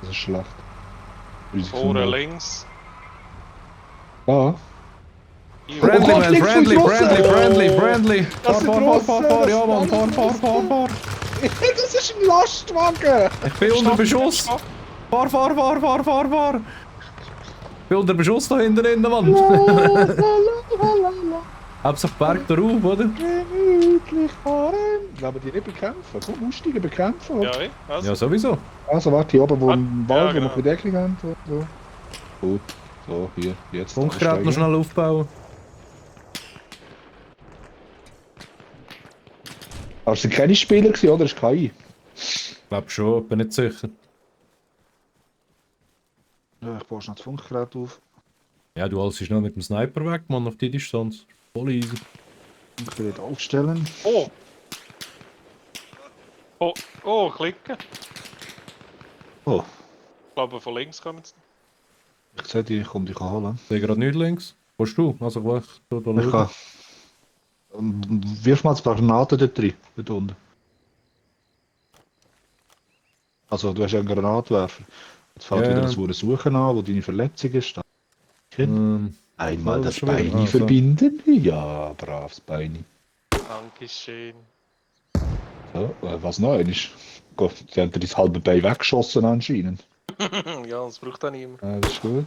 Das ist schlecht. Unsere Vorne Gesundheit. links. Ja. Hier. Friendly, Gott, man, links von friendly, uns friendly, raus. friendly, friendly. Fahr, sind fahr, fahr, Russen, fahr, fahr, das ja, sind Mann, fahr, alles fahr, Russen. fahr, fahr. Das ist ein Lastwagen! Ich bin unter Beschuss. Fahr, fahr, fahr, fahr, fahr, fahr. Ich bin unter Beschuss da hinten drin, Mann. Hauptsache Berg da rauf, oder? Gemütlich fahren! Wollen wir die nicht bekämpfen? Komm, aussteigen, bekämpfen! Ja, eh? Also, Ja, sowieso. Also warte, hier oben, wo im Wald, ja, wo wir genau. die Deckung haben. So. Gut. So, hier, jetzt. Funkgerät noch schnell aufbauen. Aber es sind keine Spieler gewesen, oder? Es ist KI. Glaub schon, bin nicht sicher. Ja, ich baue schnell das Funkgerät auf. Ja, du alles ist noch mit dem Sniper weg, Mann, auf die Distanz. Voll easy. Ich will jetzt aufstellen. Oh! Oh, klicken. Oh, Ich glaube, von links kommen sie. ich sehe dich, ich komme dich holen. Ich sehe gerade nicht links. Wo bist du? Also gleich da Ich schauen. kann... Wirf mal ein paar Granaten dort rein, dort unten. Also, du hast ja einen Granatwerfer. Jetzt fällt Ja, wieder ja. das Wurden Suchen an, wo deine Verletzung ist. Einmal voll das schon wieder. Bein Also. verbinden. Ja, braves Bein. Dankeschön. So, was noch ist? Gott, die haben dir das halbe Bein weggeschossen anscheinend. Ja, das braucht auch niemand. Das ist gut.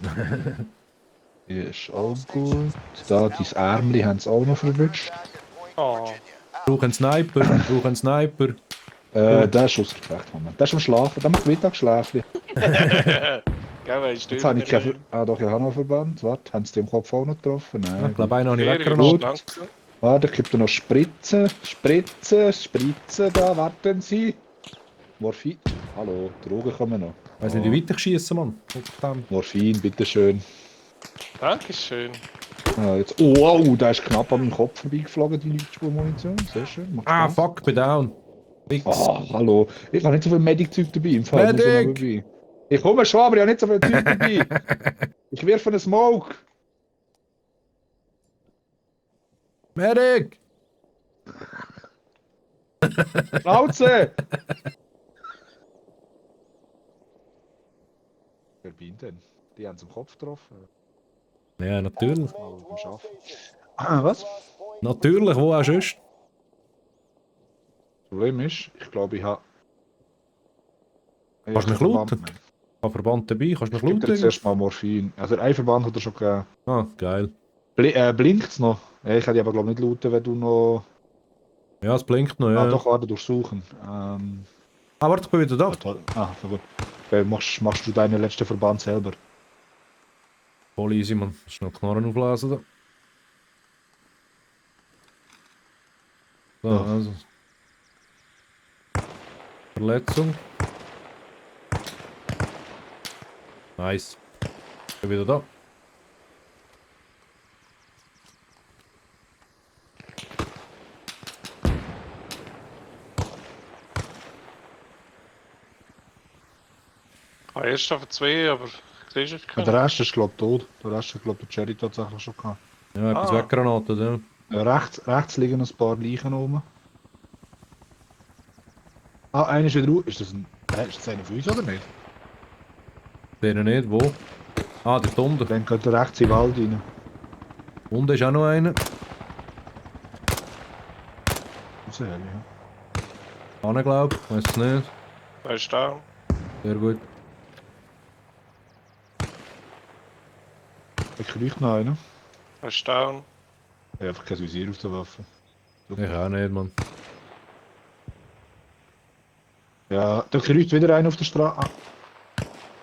Hier ist auch gut. Da, dein Ärmli haben sie auch noch verwünscht. Oh. Brauch einen Sniper, brauch einen Sniper. Der ist ausgefecht, Moment. Der ist am Schlafen, der macht Mittagsschläfchen. Gell, weißt du, Jetzt habe ich keinen... Ah doch, ich habe noch einen Verband. Warte, haben sie den im Kopf auch noch getroffen? Nein. Ich glaube, einen habe ich Ferien, weggerannt. danke. Warte, ich gebe dir noch Spritzen. Spritzen, da, warten Sie. Morphin. Hallo, Drogen kommen noch. Ich weiß nicht, wie weit ich schieße, Mann. Verdammt. Morphin, bitteschön. Dankeschön. Jetzt... Oh, wow, der ist knapp an meinem Kopf vorbeigeflogen, die Lichtspurmunition. Sehr schön. Macht Ah, Spaß. fuck, bin down. Fix. Hallo. Ich habe nicht so viel Medic-Zeug dabei im Fall. muss Medic! noch dabei. Ich komme schon, aber ich habe nicht so viel Zeug dabei. Ich wirf einen Smoke. Medic! Schnauze! Wer bin denn? Die haben es im Kopf getroffen. Ja, natürlich. Mal beim Schaffen. Was? Natürlich, wo auch sonst? Das Problem ist, ich glaube, ich habe... Kannst du mich looten? Ich habe Verband dabei, kannst du mich Ich gebe dir looten? zuerst mal Morphin. Also ein Verband hat er schon gegeben. Ah, geil. Blinkt es noch? Ja, ich hätte aber glaube nicht looten, wenn du noch... Ja, es blinkt noch, Ah ja. doch, warte, durchsuchen. Ah, warte, ich bin wieder da. Toll. Ah, so gut. Okay, machst du deinen letzten Verband selber? Voll easy, man. Schnell Knarren auflesen da. So, Ja. also. Verletzung. Nice. Ich bin wieder da. Ah, erst auf 2, aber siehst du Ja, der Rest ist glaube ich tot. Der Rest hat glaube ich der Cherry tatsächlich schon gehabt. Ja, etwas Ah. weggeraten, ja. Rechts liegen ein paar Leichen oben. Ah, einer ist wieder raus. Ist das ein... Ist das einer von uns oder nicht? Der nicht, wo? Ah, der unten. Dann geht er rechts in den Wald rein. Unten ist auch noch einer. Sehr ehrlich, ja. Anne, glaub ich. Weiß es nicht. Da ist da. Sehr gut. Ich kriege noch einen. Da ist down. Ich habe einfach kein Visier auf der Waffe. Ich auch nicht, Mann. Ja, da kreuzt wieder einer auf der Straße. Ah,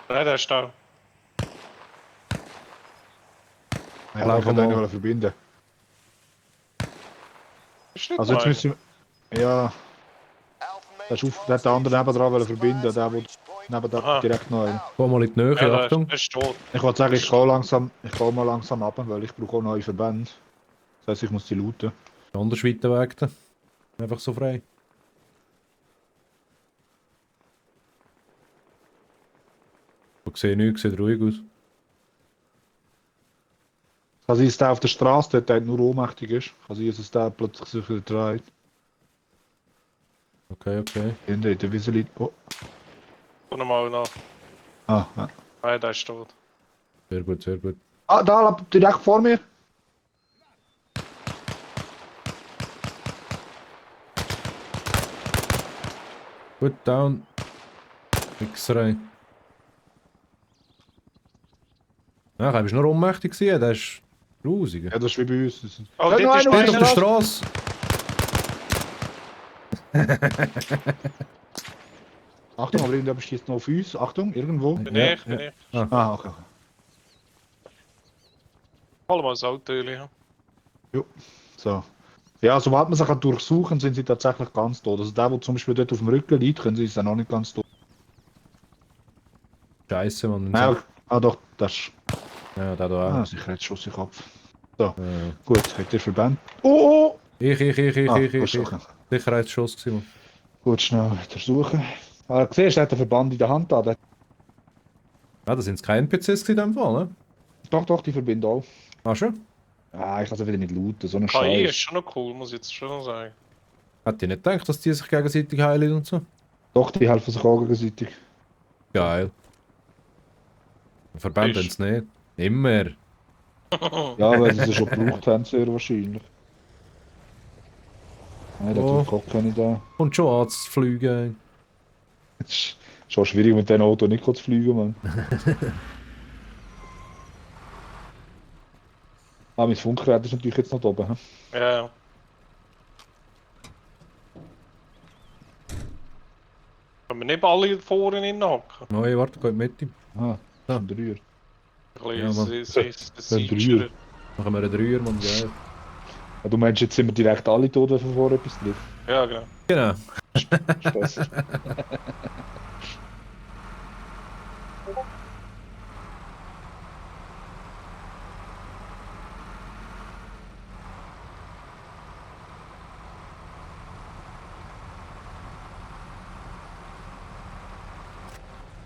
Nein, der ist da. ja, Lauf ich kann mal. den verbinden. Ist nicht Also jetzt neu. müssen wir... Ja, der ist auf... Der hat den anderen nebendran wollen verbinden. Der, der neben da Aha. direkt noch einen. Komm mal in die Nähe, Ja, Achtung. der ist tot. Ich wollte sagen, ich gehe mal langsam ab, weil ich brauche auch neue Verbände. Das heisst, ich muss die looten. Anders weiter weg da. Einfach so frei. Ich sehe nichts, sieht ruhig aus. Kann sein, dass der auf der Straße dort nur ohnmächtig ist. Kann sein, dass der plötzlich sich wieder dreht. Okay, okay. In der Wieseli. Oh. Komm nochmal nach. Ah, ja. Nein, der ist tot. Sehr gut, sehr gut. Ah, da, direkt vor mir. Gut, down. Wichserei. Ja, er war nur ohnmächtig gewesen, der ist grusig. Ja, das ist wie bei uns. Das sind... Oh, Ja, dort noch ist einer Steht auf der einer. Straße. Achtung, aber irgendjemand schießt noch auf uns. Achtung, irgendwo. Bin Ja, ich, bin ich. Ah, okay. Hol mal das Auto, ja. So. Ja, sobald man sie kann durchsuchen, sind sie tatsächlich ganz tot. Also der, der zum Beispiel dort auf dem Rücken liegt, können sie es noch nicht ganz tot. Scheiße, Mann. Nein, ah doch, das ist... Ja, der da Ah, auch. Sicherheitsschuss in den Kopf. So, Ja. gut, hat ihr Verband? Oh! Ich. Gut, okay. Sicherheitsschuss gewesen, Mann. Gut, schnell untersuchen. Ah, siehst du, er hat den Verband in der Hand da. Ja, das sind keine NPCs in dem Fall, ne? Doch, die verbinden auch. Ah, schon? Ah, ich kann es wieder nicht looten, so ein KI ist Scheiß. schon noch cool, muss ich jetzt schon sagen. Hätte ich nicht gedacht, dass die sich gegenseitig heilen und so. Doch, die helfen sich auch gegenseitig. Geil. Verbänden Ist. es nicht. Immer. Ja, weil sie sie schon gebraucht haben, sehr wahrscheinlich. Nein, da Oh. tut auch keine da. Und schon anzufliegen. Es ist schon schwierig mit dem Auto nicht zu fliegen, Mann. Ah, mein Funkgerät ist natürlich jetzt noch da oben. Hm? Ja. Können wir nicht alle vorne hinhocken? Nein, warte, geht mit ihm. Ah, Ja. ein Dreier. Ein Ja, Mann. bisschen Ein Dreier. sicherer. Machen wir einen Dreier, Mann, geil. Ah, du meinst, jetzt sind wir direkt alle tot, wenn von vorne etwas trifft? Ja, genau. Genau. Spaß.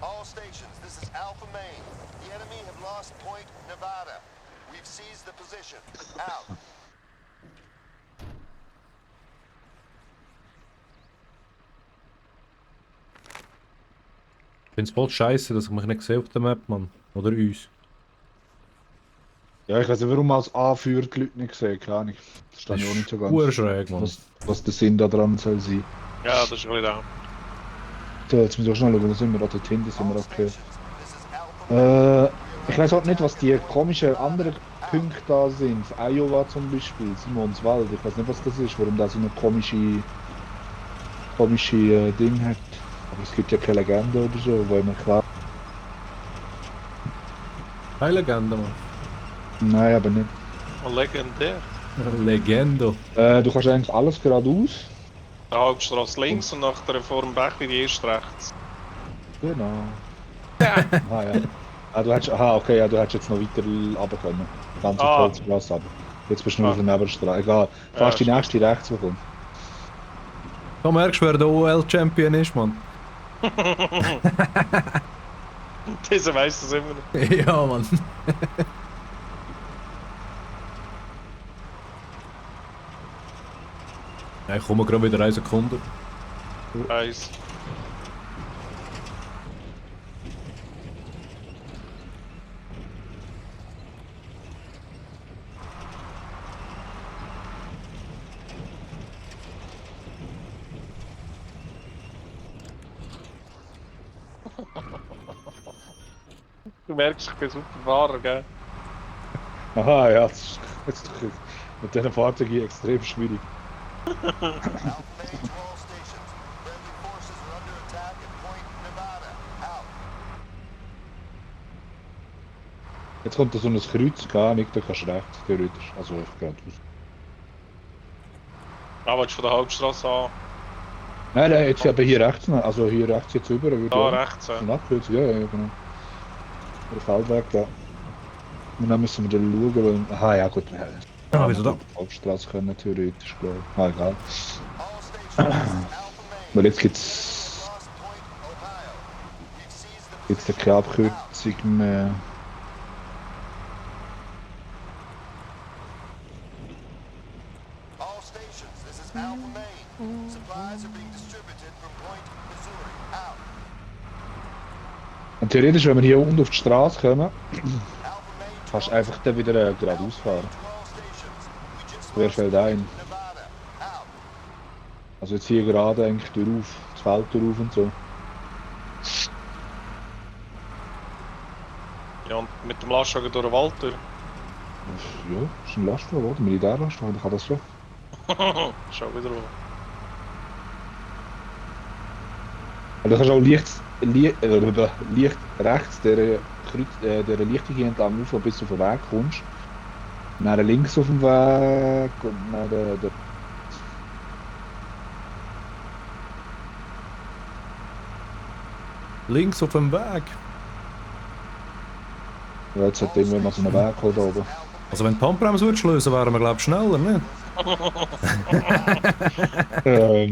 All stations, this is Alpha Main. The enemy have lost Point Nevada. We've seized the position. Out. Ich find's voll scheiße, dass ich mich nicht sehe auf der Map, Mann. Oder uns. Ja, ich weiß nicht, warum man als Anführer die Leute nicht sehen, keine Ahnung. Das steht ich auch nicht so ganz. Urschräg, Mann. Was der Sinn da dran soll sein. Ja, das ist ein bisschen da. So, jetzt müssen wir schnell schauen, wo sind wir da? Dort hinten sind wir All okay. stations, this is Alpha Main. Ich weiß auch nicht, was die komischen anderen Punkte da sind. Iowa zum Beispiel, Simonswald. Ich weiß nicht, was das ist, warum da so eine komische Ding hat. Aber es gibt ja keine Legende oder so, wo immer klar. Keine Legende, Mann. Nein, aber nicht. Legendär. Legendo. Du kannst eigentlich alles geradeaus. Die Hauptstraße links und nach der vor dem Bach wie die erste rechts. Genau. Ah ja. Ah, du hättest, aha, okay, ja, du hättest jetzt noch weiter runter können. Ganz auf die Holzstraße runter. Jetzt bist du nur auf der Nebenstraße. Egal. Fast die nächste rechts bekommen. Da merkst du, wer der OL-Champion ist, Mann. Dieser weiss das immer noch. Ja, Mann. Ja, ich komme gerade wieder 1 Sekunde. Weiss. Du merkst, ich bin super Fahrer, gell? Aha, ja, das ist jetzt mit diesen Fahrzeugen extrem schwierig. Alpha Main to all stations. Friendly forces are under attack at Point Nevada. Out. Jetzt kommt da so ein Kreuz, gar nicht, da kannst du rechts, theoretisch. Also ich geradeaus. Ah, willst du von der Hauptstraße an? Nein, jetzt aber hier rechts noch. Also hier rechts jetzt rüber. Würde Da ich rechts, ja. Ein Abkürzung, ja, genau. Der Feldweg, ja. Und dann müssen wir dann schauen, weil... Aha, ja gut, wir hätten Ah, wieso da? auf die Hauptstraße können, theoretisch, glaube ich. Ah, egal. All stations, this is Alpha Main. Weil jetzt gibt's Lost Point, Ohio. We've seized the jetzt keine Abkürzung mehr. All stations, this is Alpha Main. Supplies are being distributed from Point, Missouri. Out. Und theoretisch, wenn wir hier unten auf die Straße kommen, Alpha Main kannst du einfach dann wieder geradeaus fahren. to all stations. We just Wer lost fällt ein? Nevada. Out. Also jetzt hier gerade eigentlich durch das Feld durch und so. Ja, und mit dem Lastwagen durch den Wald durch. Ja, das ist ein Lastwagen, oder? Militärlastwagen, ich kann das schon. Schau wieder wo. Aber du kannst auch leicht rechts der Lichtung hier entlang auf, bis du auf den Weg kommst. Dann links auf dem Weg und dann der Links auf dem Weg. Ja, jetzt hat irgendwann mal so einen Weg gekommen da oben. Also wenn die Handbremse würdest lösen, wären wir glaube ich schneller, ne?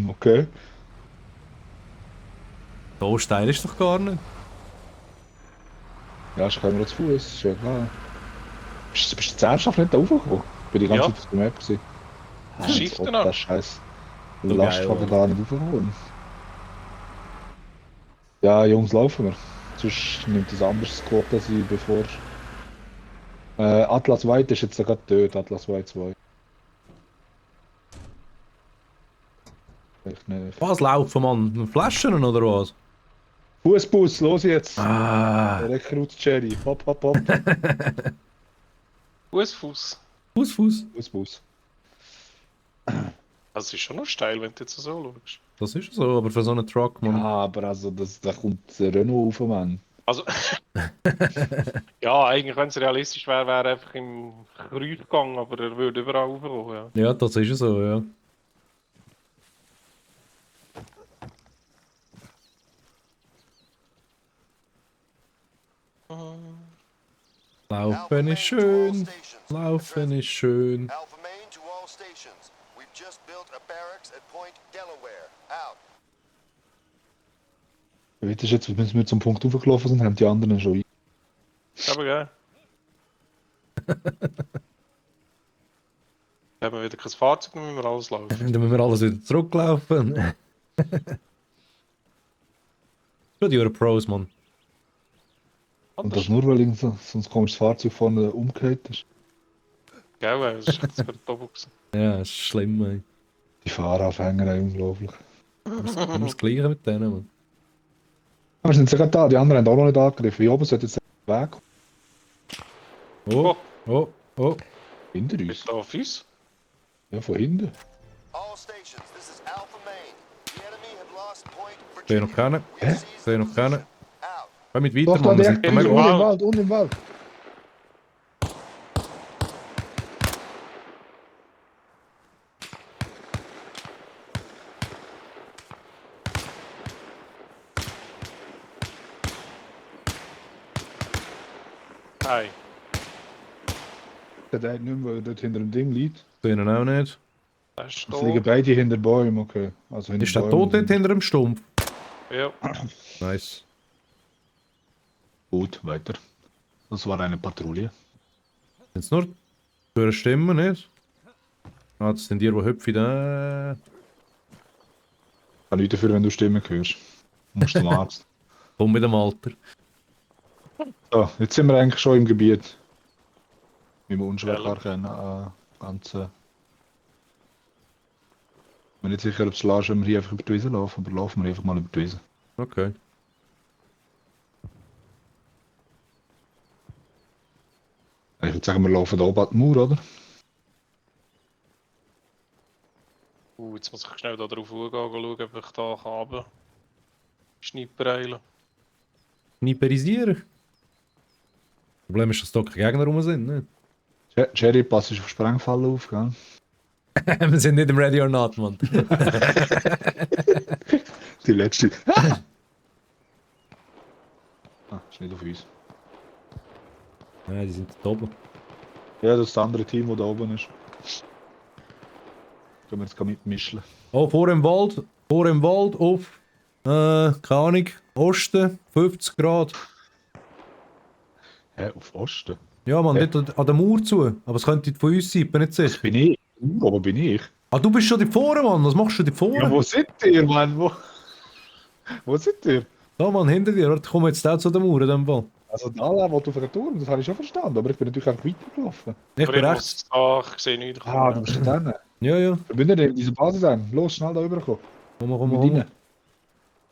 Okay. So steil ist doch gar nicht. Ja, ich komme zu Fuß, ist ja klar. Bist du jetzt ernsthaft nicht da raufgekommen? Bin die ganze Ja. Zeit auf der Map gewesen. Shiften Das noch. Scheiß. So Lastwagen geil, da nicht raufgekommen. Ja, Jungs, laufen wir. Sonst nimmt das anderes Squad als ich bevor. Atlas White ist jetzt gerade tot, Atlas White 2. Echt nicht. Was laufen, Mann? Flaschen oder was? Fußbus, los jetzt! Ah. Rekrut Cherry, hopp, hopp, hopp. Fuß. Fuß. Fußbus. Das ist schon noch steil, wenn du jetzt so schaust. Das ist so, aber für so einen Truck, Ja, Mann. aber also, da kommt der Renault auf, Mann. Also, ja, eigentlich, wenn es realistisch wäre, wäre er einfach im Kreuz gegangen, aber er würde überall raufkommen, ja. Ja, das ist so, ja. Laufen ist schön. Laufen ist schön. Alpha Main to all stations. We've just built a barracks at Point Delaware. Out. Wie ist jetzt, wenn wir zum Punkt hochgelaufen sind, haben die anderen schon ein. Aber geil. Dann haben wir wieder kein Fahrzeug, dann müssen wir alles laufen. Dann müssen wir alles wieder zurücklaufen. Schon die Pros, Mann. Und das nur, weil irgend so ein komisches Fahrzeug vorne umgekehrt ist. Gell, das ist jetzt gerade doppelt gewesen. Ja, ist schlimm, ey. Die Fahranfänger, unglaublich. Immer das Gleiche mit denen, Mann. Aber wir sind ja gerade da, die anderen haben auch noch nicht angegriffen. Wie oben sollte jetzt der Weg Oh. hinter Bist uns? du auf uns? Ja, von hinten. All stations, this is Alpha Main. The enemy have lost Point Sehe Virginia. noch keinen. We've seized the Sehe noch keinen. position. Out. Komm mit Doch, weiter, da Mann. Wir direkt sind da unten mega... im Wald, unten im Wald. Hey. Der hat nicht mehr, weil er dort hinter dem Ding liegt. Sehen ihn auch nicht. Das ist Es liegen tot. beide hinter Bäumen, okay. Also hinter Ist der Bäumen. tot dort hinter dem Stumpf? Ja. Nice. Gut, weiter. Das war eine Patrouille. Sind's nur für Stimmen, nicht? Ah, das sind die, die hüpfen da. Kann nichts dafür, wenn du Stimmen hörst. Du musst zum Arzt. Komm mit dem Alter. So, jetzt sind wir eigentlich schon im Gebiet. Wie wir unschwer Ja, kennen. Ganz. Ich bin nicht sicher, ob es lässt, wenn wir hier einfach über die Wiese laufen, aber laufen wir einfach mal über die Wiese. Okay. Ich würde sagen, wir laufen da oben an die Mauer, oder? Jetzt muss ich schnell da drauf schauen, ob ich da kann. Schnippereilen. Sniperisieren. Problem ist, dass da keine Gegner rum sind, ne? Jerry, pass auf Sprengfall auf, gell? Wir sind nicht im Ready or Not, Mann. Die letzte. Ist nicht auf uns. Nein, die sind da oben. Ja, das ist das andere Team, das da oben ist. Können wir jetzt mitmischen. Oh, vor dem Wald auf, keine Ahnung, Osten, 50 Grad. Hä, auf Osten? Ja, man, dort an der Mauer zu. Aber es könnte von uns sein, bin nicht sicher. Bin ich? Wo bin ich? Ah, du bist schon da vorne, Mann. Was machst du da vorne? Ja, wo seid ihr, Mann? Wo seid ihr? Da, Mann, hinter dir. Warte, komm jetzt auch zu der Mauer in dem Fall. Also da wollte auf den Turm, das habe ich schon verstanden, aber ich bin natürlich auch weitergelaufen. Ich Aber bin ich rechts. muss... ich sehe nichts. Ah, du bist da drin. Ja, ja. Verbinden in diese Basis ein. Los, schnell da rüberkommen. Komm. Mit rein.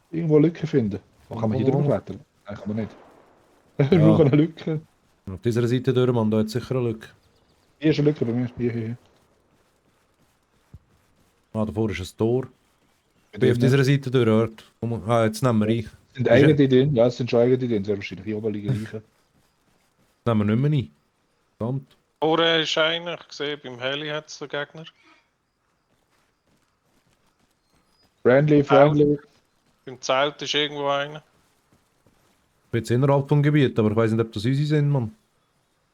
Irgendwo eine Lücke finden. Wo kann man hier drüber klettern? Nein, kann man nicht. Nur eine Lücke. Auf dieser Seite durch, Mann, da hat sicher eine Lücke. Hier ist eine Lücke bei mir. Hier. Ah, davor ist ein Tor. Ich bin auf dieser Seite durch, hört. Komm, jetzt nehmen wir ein. Sind eigene Ideen? Ja, es sind schon eigene Ideen. Sehr wahrscheinlich. Hier oben liegen Leichen. Nehmen wir nicht mehr ein. Verdammt. Vorne ist einer, ich sehe, beim Heli hat es einen Gegner. Friendly. Beim Zelt ist irgendwo einer. Ich bin jetzt innerhalb vom Gebiet, aber ich weiß nicht, ob das unsere sind, Mann.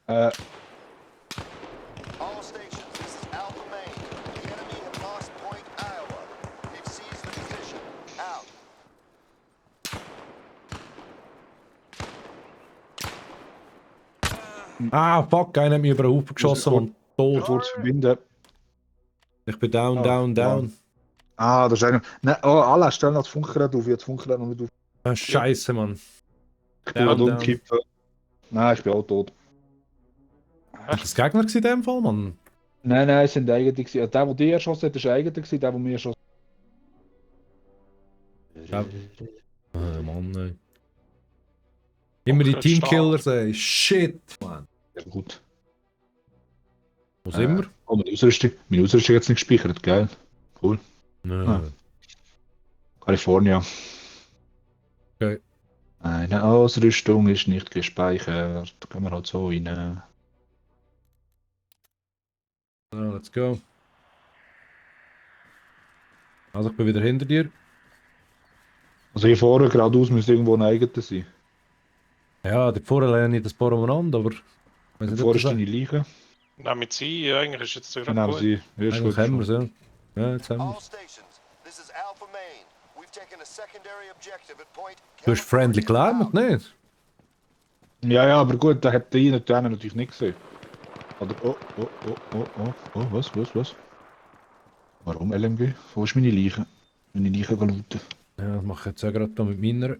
Äh, All stations, this is Alpha Main. The enemy have lost Point Iowa. We've seized the position. Out. Ah, fuck, einer hat mich über den Haufen geschossen, Mann. Tot. kurz verbinden. Ich bin down, Ah, down, ja. down. Ah, das ist einer. Nein, oh, Allah, stell noch das Funkgerät auf. Jetzt Funkgerät noch nicht auf. Ah, Scheiße, Mann. Ich bin Down, gerade down. umkippen. Nein, ich bin auch tot. Ist das Gegner in dem Fall, Mann? Nein, es sind eigene gewesen. Also der dich erschossen hat, ist eigene gewesen. Der mir erschossen Ja. Mann, ey. Immer die Okay, Teamkillers, ey. Shit, Mann. hat. Ja, gut. Wo sind wir? Oh, meine Ausrüstung jetzt nicht gespeichert, geil. Cool. Nö. California. Okay. Eine Ausrüstung ist nicht gespeichert. Da können wir halt so rein. So, let's go. Also, ich bin wieder hinter dir. Also hier vorne geradeaus müsste irgendwo ein eigener sein. Ja, die vorne lerne ich das paar umeinander, aber... Weiss nicht, ob Vorne das ist deine Leiche. Nehmen Sie, eigentlich ist jetzt gerade Genau, gut. sie. Ja, ist eigentlich gut. haben wir es, ja. Ja, jetzt haben wir All es. stations, this is Alpha Main. We've taken a secondary objective at Point Du hast Friendly Climate, nicht? Ja, aber gut, da hat die natürlich nicht gesehen. Oder, was? Warum LMG? Wo ist meine Leiche? Meine Leiche gelootet. Ja, das mache ich jetzt auch gerade da mit meiner.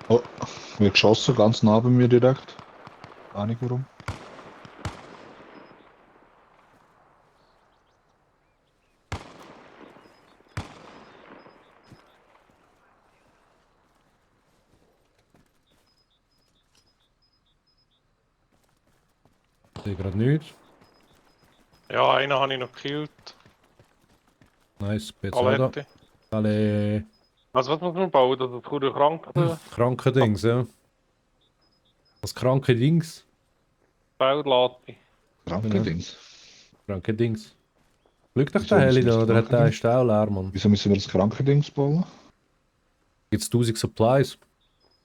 Oh, wird geschossen, ganz nah bei mir direkt. Ahnung warum. Ich sehe gerade nichts. Ja, einen habe ich noch gekillt. Nice, jetzt auch da. Palette. Alle Also was muss man bauen? Das ist für Kranken. kranke Dings, ja. Das kranke Dings. Baulate. Krankendings. Kranke Dings. Glück doch Wieso der Heli müssen wir da, das oder hat der kranke ist auch leer, Mann. Wieso müssen wir das Krankendings bauen? Gibt's 1000 Supplies.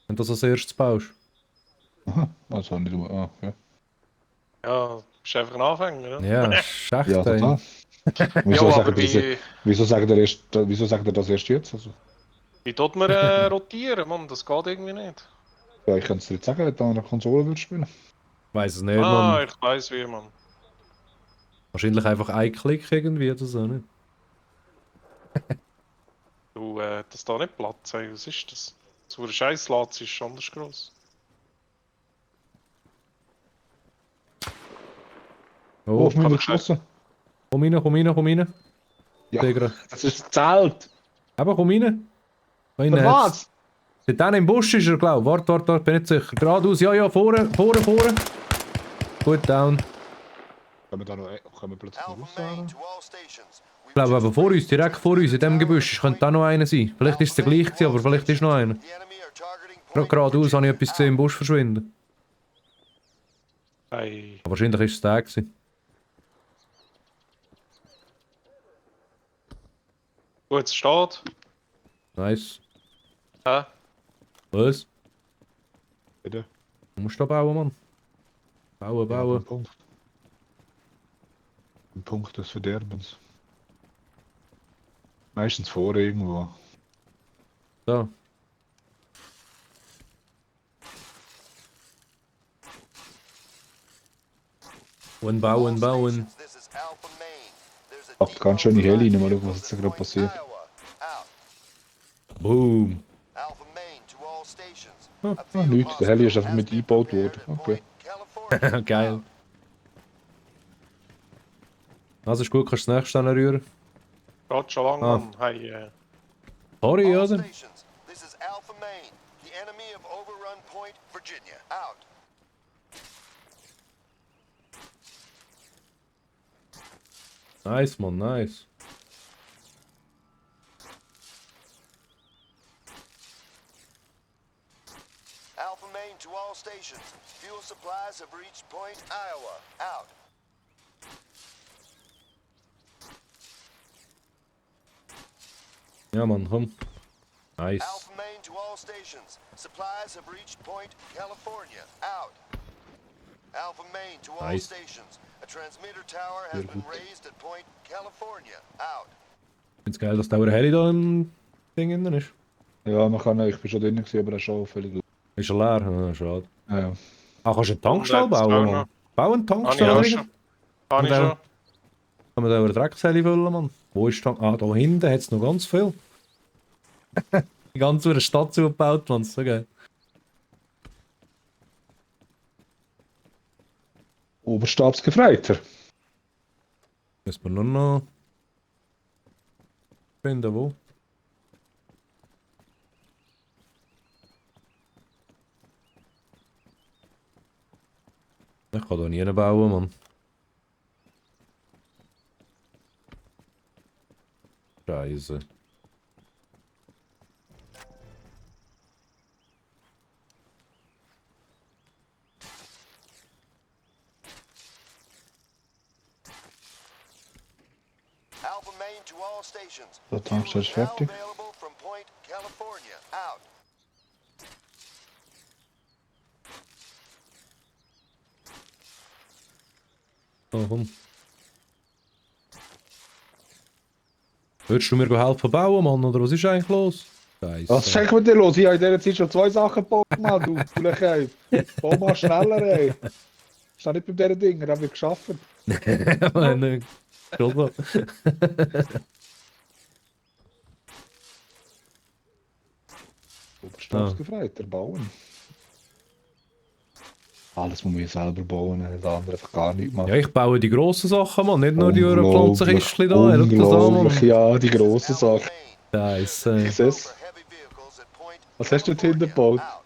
Wenn du das als erstes baust. Aha, also nicht nur. Ah, ja. Ja, bist einfach ein Anfänger, ne? Ja, ist echt, Ja, ey. total. Wieso, Ja, sagt aber er das, wieso sagt er das erst jetzt? Also, wie tut man rotieren, Mann? Das geht irgendwie nicht. ja, ich kann es dir jetzt sagen, wenn du an einer Konsole würdest spielen. Weiß es nicht, Ah, Mann. ich weiß wie, Mann. Wahrscheinlich einfach ein Klick irgendwie oder so, ne? Du, das da nicht Platz, ey. Was ist das? So ein scheiß Latz ist anders groß. Oh, auf mich kann wird ich- geschossen. Komm rein, komm rein, komm rein. Ja, Digga. das ist das Zelt. Aber komm rein. Da Für innen hat's- was? Dort hinten im Busch ist er, glaub ich. Warte, bin nicht sicher. Geradeaus, ja, vorne. Gut, down. Können wir da noch können wir plötzlich noch Alpha Main rausfahren? to all stations. Ich glaube, aber vor uns, direkt vor uns, in dem Gebüsch, könnte da noch einer sein. Vielleicht ist es der gleiche gewesen, aber vielleicht ist noch einer. The enemy are targeting Gerade Point geradeaus habe ich etwas gesehen im Out. Busch verschwinden. Ey. Aber wahrscheinlich ist es der gewesen. Gut, es steht. Nice. Hä? Was? Bitte? Du musst da bauen, Mann. Bauen, Ja, bauen. ein Punkt. Ein Punkt des Verderbens. Meistens vor irgendwo. Da. Und bauen, bauen. This is Alpha Main. There's a Ach, ganz schöne depot Heli, flag mal schauen, was jetzt posted gerade at passiert. Point Iowa. Out. Boom. Alpha Main to all stations. Ah, A ah, field nichts. Der Heli ist einfach hospital mit has been eingebaut prepared worden. at Okay. Point California. Geil. Out. Also ist gut, kannst du das nächste anrühren. Geht schon lange, Ah. Mann. Hey, Sorry, All oder? stations. This is Alpha Main. The enemy have overrun Point Virginia. Out. Nice, Mann, nice. Alpha Main to all stations. Fuel supplies have reached Point Iowa. Out. Ja, Mann, komm. Nice. Alpha Main to all stations. Supplies have reached Point California. Out. Alpha Main to all Nice. stations. A transmitter tower has been raised at Point California. Out. Ich find's geil, dass der Heli da im Ding drin ist. Ja, man kann, ich bin schon drin gewesen, aber er ist schon völlig gut. Ist er leer? Ah, schade. Ja. Ah, kannst du eine Tankstelle Und jetzt bauen, auch Mann? noch. Bau eine Habe ich Tankstelle, auch Digga. schon. Habe ich Und schon. Kann man da über Drecksheli füllen, Mann? Wo ist Tank? Ah, da hinten hat es noch ganz viel. Die ganze Stadt zugebaut, Mann. So geil. Oberstabsgefreiter. Müssen wir nur noch finden, wo? Ich kann da nie bauen, Mann. Scheiße. Alpha Main to all stations. Der Tankstelle ist Fuel is now fertig. available from Point California. Out. Oh, komm. Würdest du mir helfen bauen, Mann? Oder was ist eigentlich los? Scheiße. Was sagt mit dir los? Ich habe in dieser Zeit schon 2 Sachen gebaut, Mann, du Kuhlechei. Bau mal schneller, ey. Ist doch nicht bei diesen Dingen, haben wir geschafft. Mann, schon so. Oberstabsgefreiter, bauen. Alles muss man selber bauen, das andere einfach gar nicht machen. Ja, ich baue die grossen Sachen, Mann. Nicht nur die Pflanzenkistchen da. Schau das an, Unglaublich, Mann. ja, die grossen Alpha Sachen. Main. Scheiße. Was ist das? Heavy vehicles at Point Was hast du dort hinten California. gebaut? Out.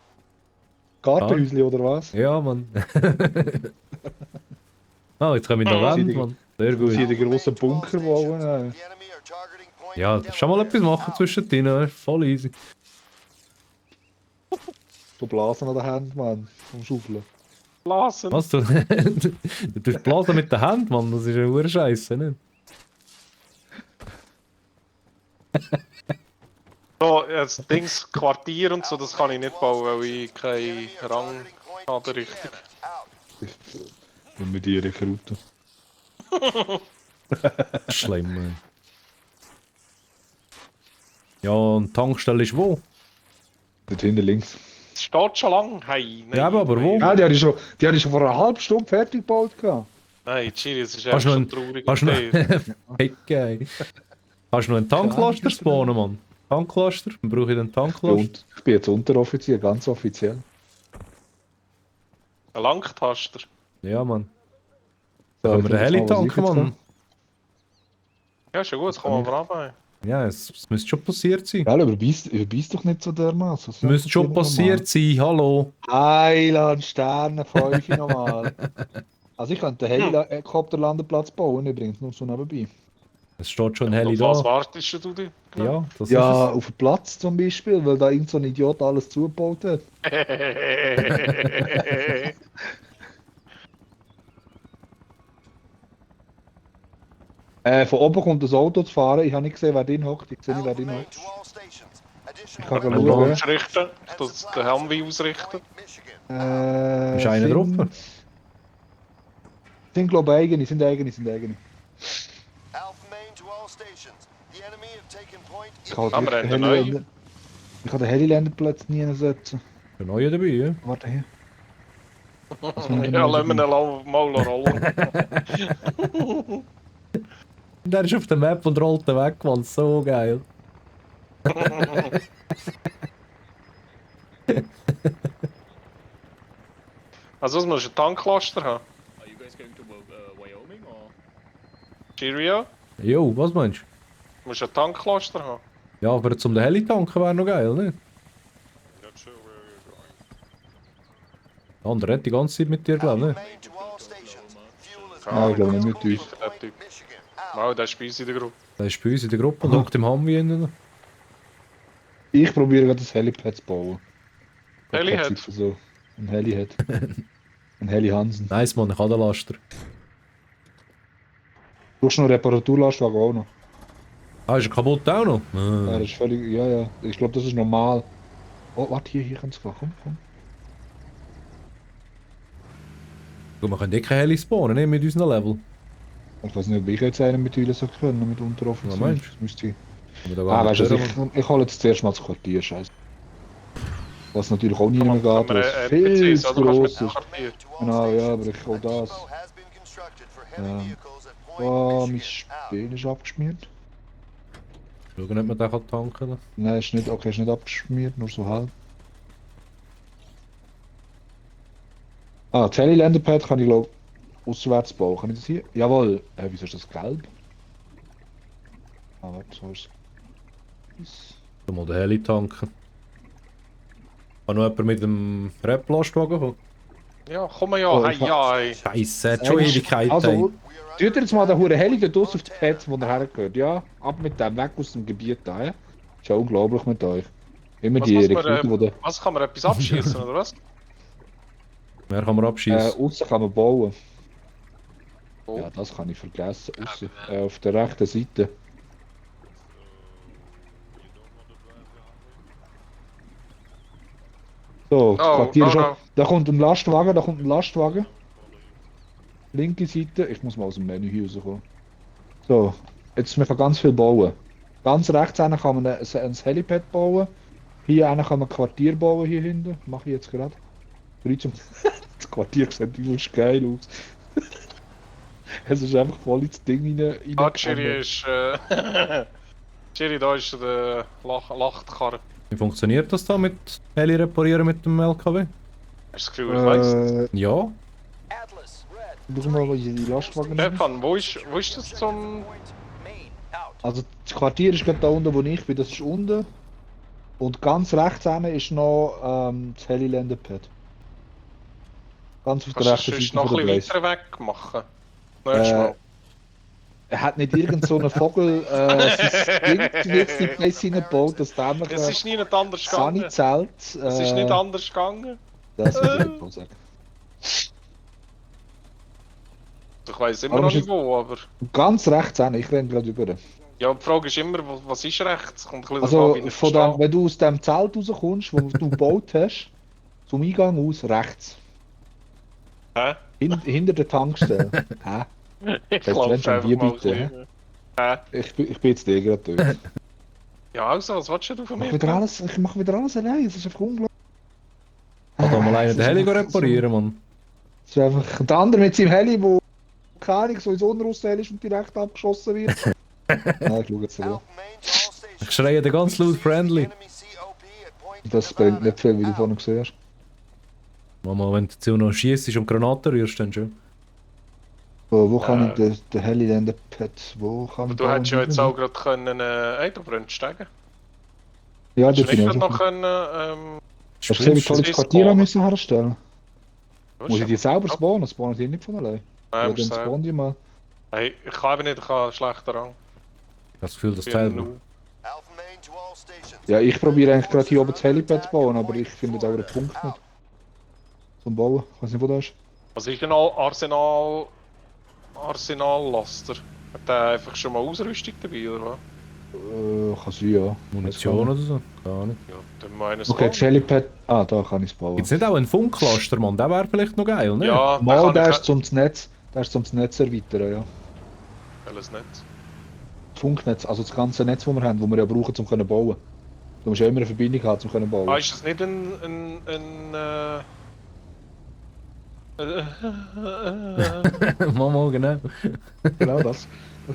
Gartenhäusli oder was? Ja, Mann. Ah, jetzt komme ich noch Wand, Mann. Sehr Muss hier gut. den grossen Bunker bauen? The enemy are targeting Point Ja, schon mal etwas machen zwischendrin. Voll easy. Du Blasen an der Hand, Mann. Vom Schaufeln. Blasen. Was du? Du tust Blasen mit der Hand, Mann. Das ist ja hure Scheiße, nicht? So, jetzt Dings, Quartier und so, das kann ich nicht bauen, weil ich keinen enemy are Rang targeting Point habe, richtig. Indiana. Out. Wenn wir die rekruten. Schlimm, Mann. Ja, und Tankstelle ist wo? Dort hinten links. Es steht schon lang. Hey, nein, Ja, aber wo? nein. Ja, die hatte ich schon vor einer halben Stunde fertig gebaut. Gehabt. Nein, Chiri, es ist Hast echt du schon noch traurig. Hast du noch... Geil. Hast du noch einen Tanklaster spawnen, Mann? Tanklaster? Dann brauche ich den Tanklaster. Ich bin jetzt Unteroffizier, ganz offiziell. Ein Langtaster. Ja, Mann. So, Können wir den jetzt Heli mal was tanken, Mann? eingezogen. Ja, ist ja gut, das kann man aber anbauen. Ja, es müsste schon passiert sein. Ja, überbeiß doch nicht so dermaßen. Es müsste schon passiert sein, hallo. Heiland, Sterne, 5 nochmal. Also ich könnte den Helikopterlandeplatz bauen, übrigens, nur so nebenbei. Es steht schon ein Heli Auf was da. wartest du dich? Ja, das Ja, ist auf dem Platz zum Beispiel, weil da irgend so ein Idiot alles zugebaut hat. Von oben kommt das Auto zu fahren, ich habe nicht gesehen, wer drin hockt. Ich sehe nicht, wer Alpha drin Main hockt. to all stations. Additional Ich kann schauen. weapons Ausrichten, and das supplies den Humvee at ausrichten. Point, Michigan. Ist einer drauf? Sind glaube ich eigene. Alpha Main to all stations. The enemy have taken Point Ich kann Aber den er hat einen neuen. Heli- ich kann den Heli-Landeplatz nie setzen. ein neuer dabei, ja. Warte hier. Ja, lassen wir ihn mal rollen. Der ist auf der Map und rollt den weg, Mann. So geil. Also, was musst du einen Tanklaster haben? Are you guys going to Wyoming or? Cheerio? Jo, was meinst du? Du musst einen Tanklaster haben. Ja, aber zum den Heli tanken wäre noch geil, nicht? Not sure where you're going. Der andere hat die ganze Zeit mit dir, glaube Alpha ich. Main to all stations. Fuel is Ah, ich glaube nicht mit available uns. from Der Point, Typ. Michigan. Out. Mal, der ist bei uns in der Gruppe. Der ist bei uns in der Gruppe und hockt im Humvee innen. Ich probiere gerade das Helipad zu bauen. Heli Keine hat? Zeit für so. Ein Heli hat. Ein Heli Hansen. Nice, Mann, ich habe den Laster. Du hast noch einen Reparaturlastwagen auch noch. Ah, ist er kaputt auch noch? Ja, das ist völlig. Ja, ja. Ich glaube, das ist normal. Oh, warte, hier kann es gehen. Komm. Gut, wir können eh keine Heli spawnen, ne, mit unserem Level. Ich weiß nicht, ob ich jetzt einen mit Eulen so können, mit Unteroffizier. Was meinst du? Das müsste ich. Aber da gar Weißt nicht du, hören, ich hole jetzt zuerst mal das Quartier, scheiße. Was natürlich auch nie mehr geht, Kann man was NPCs, viel zu oder? Kannst groß du ist. mit Quartier. Genau, ja, aber ich hole A das. depot has been constructed for heavy Ja. vehicles at Point Oh, mein Michigan. Out. Spiel ist abgeschmiert. Schauen, ob man den kann tanken kann. Nein, ist nicht, okay, ist nicht abgeschmiert, nur so halb. Ah, das Heli-Landerpad kann ich glaube auswärts bauen. Kann ich das hier? Jawohl. Wieso ist das gelb? Ah, warte, so ist es. Schon mal den Heli tanken. Kann noch jemand mit dem Rap-Lastwagen kommen? Ja, komm ja, Oh, hey, ich ja, ey. Scheisse, hat schon Eigentlich- Ewigkeit. Also, ey. tut ihr jetzt mal den Huren Heli dort aus auf den Pad, wo er hergehört. Ja, ab mit dem, weg aus dem Gebiet da, ja. Ist ja unglaublich mit euch. Immer Was, die muss man, Rekruten, die was kann man etwas abschießen, oder was? Mehr kann man abschießen. aussen kann man bauen. Oh. Ja, das kann ich vergessen. Aussen, auf der rechten Seite. So, das Oh, Quartier ist no, schon. no. Da kommt ein Lastwagen, Linke Seite. Ich muss mal aus dem Menü hier rauskommen. So, jetzt man kann ganz viel bauen. Ganz rechts hinten kann man ein Helipad bauen. Hier hinten kann man ein Quartier bauen, hier hinten. Mache ich jetzt gerade. Das Quartier sieht übelst geil aus. Es ist einfach voll ins Ding rein. Ah, Chiri ist, Chiri, da ist der Lachtkarre. Wie funktioniert das da mit Heli reparieren mit dem LKW? Hast du das Gefühl, ich weiss? Ja. Atlas, red. Schau mal, wo die Lastwagen sind. Stefan, wo ist das zum... Point main. Out. Also das Quartier ist gerade da unten, wo ich bin, das ist unten. Und ganz rechts hinten ist noch das Heli-Landerpad. Ganz auf der Kannst du rechten das Seite noch von ein der bisschen Place. weiter weg machen? Nächstes Mal. Er hat nicht irgend so einen Vogel sein Ding jetzt in die Place hineingebaut, dass der Es ist nie nicht anders gegangen. Sunny-Zelt. Es ist nicht anders gegangen. Das ist nicht mal sagen. Ich weiss immer Aber noch es ist- nicht wo, aber... Und ganz rechts hinten, ich renne gerade über. Ja, die Frage ist immer, was ist rechts? Kommt ein bisschen Also darauf an, wie ich von verstehe. dem, wenn du aus dem Zelt rauskommst, wo du gebaut hast, zum Eingang aus, rechts. Hä? Hinter der Tankstelle. Hä? Ich Weißt du, wenn glaube schon, einfach wie mal bitte, ein bisschen. Hä? Ich bin jetzt gerade durch. Ja, also, was willst du von mir? Ich mache wieder alles allein, es ist einfach unglaublich. Kann da mal einen Es den ist Heli einfach reparieren, Mann. Es ist einfach der andere mit seinem Heli, wo keine Ahnung, so ins Unruhsheli ist und direkt abgeschossen wird. Nein, ich schaue jetzt so. Alpha main to all stations. Ich schreie den ganz laut friendly. Enemy COP at Point Das bringt Nevada. nicht viel, wie du Out. vorhin gesehen hast. Mama, wenn du zu noch schiessest und Granaten rührst, dann schon. So, wo kann ich den Heli denn, den Pet, wo kann Aber ich du bauen? hättest ja jetzt auch gerade können, ey, du brennst steigen. Ja, Hättest das du bin nicht ich noch auch. können, Hast du gesehen, wie toll ich das Quartier haben müssen herstellen? was Muss ich die ist selber spawnen? Das spawnen die nicht von allein. Ja, Nein, dann musst du spawnen die mal. Hey, ich kann eben nicht, ich habe einen schlechten Rang. Ich habe das Gefühl, das Ich Teil. bin nur- Alpha main to all stations. Ja, ich probiere eigentlich gerade hier oben das Helipad zu bauen, aber ich finde da auch einen Punkt nicht. Zum Bauen. Ich weiß nicht, wo das ist. Was ist ein Arsenallaster? Hat der einfach schon mal Ausrüstung dabei, oder was? Kann sein, ja. Munition oder so? Gar nicht. Ja, dann meines Okay, das Helipad. Ah, da kann ich es bauen. Gibt es nicht auch einen Funklaster, Mann? Der wäre vielleicht noch geil, ne? Ja, Mal, kann der ich ist zum Netz. Der ist zum Netz erweitern, ja. alles nicht. Das Funknetz, also das ganze Netz, das wir haben, das wir ja brauchen, um zu bauen. Du musst ja immer eine Verbindung haben, um zu bauen. Ah, ist das nicht ein Mama, genau. Genau das.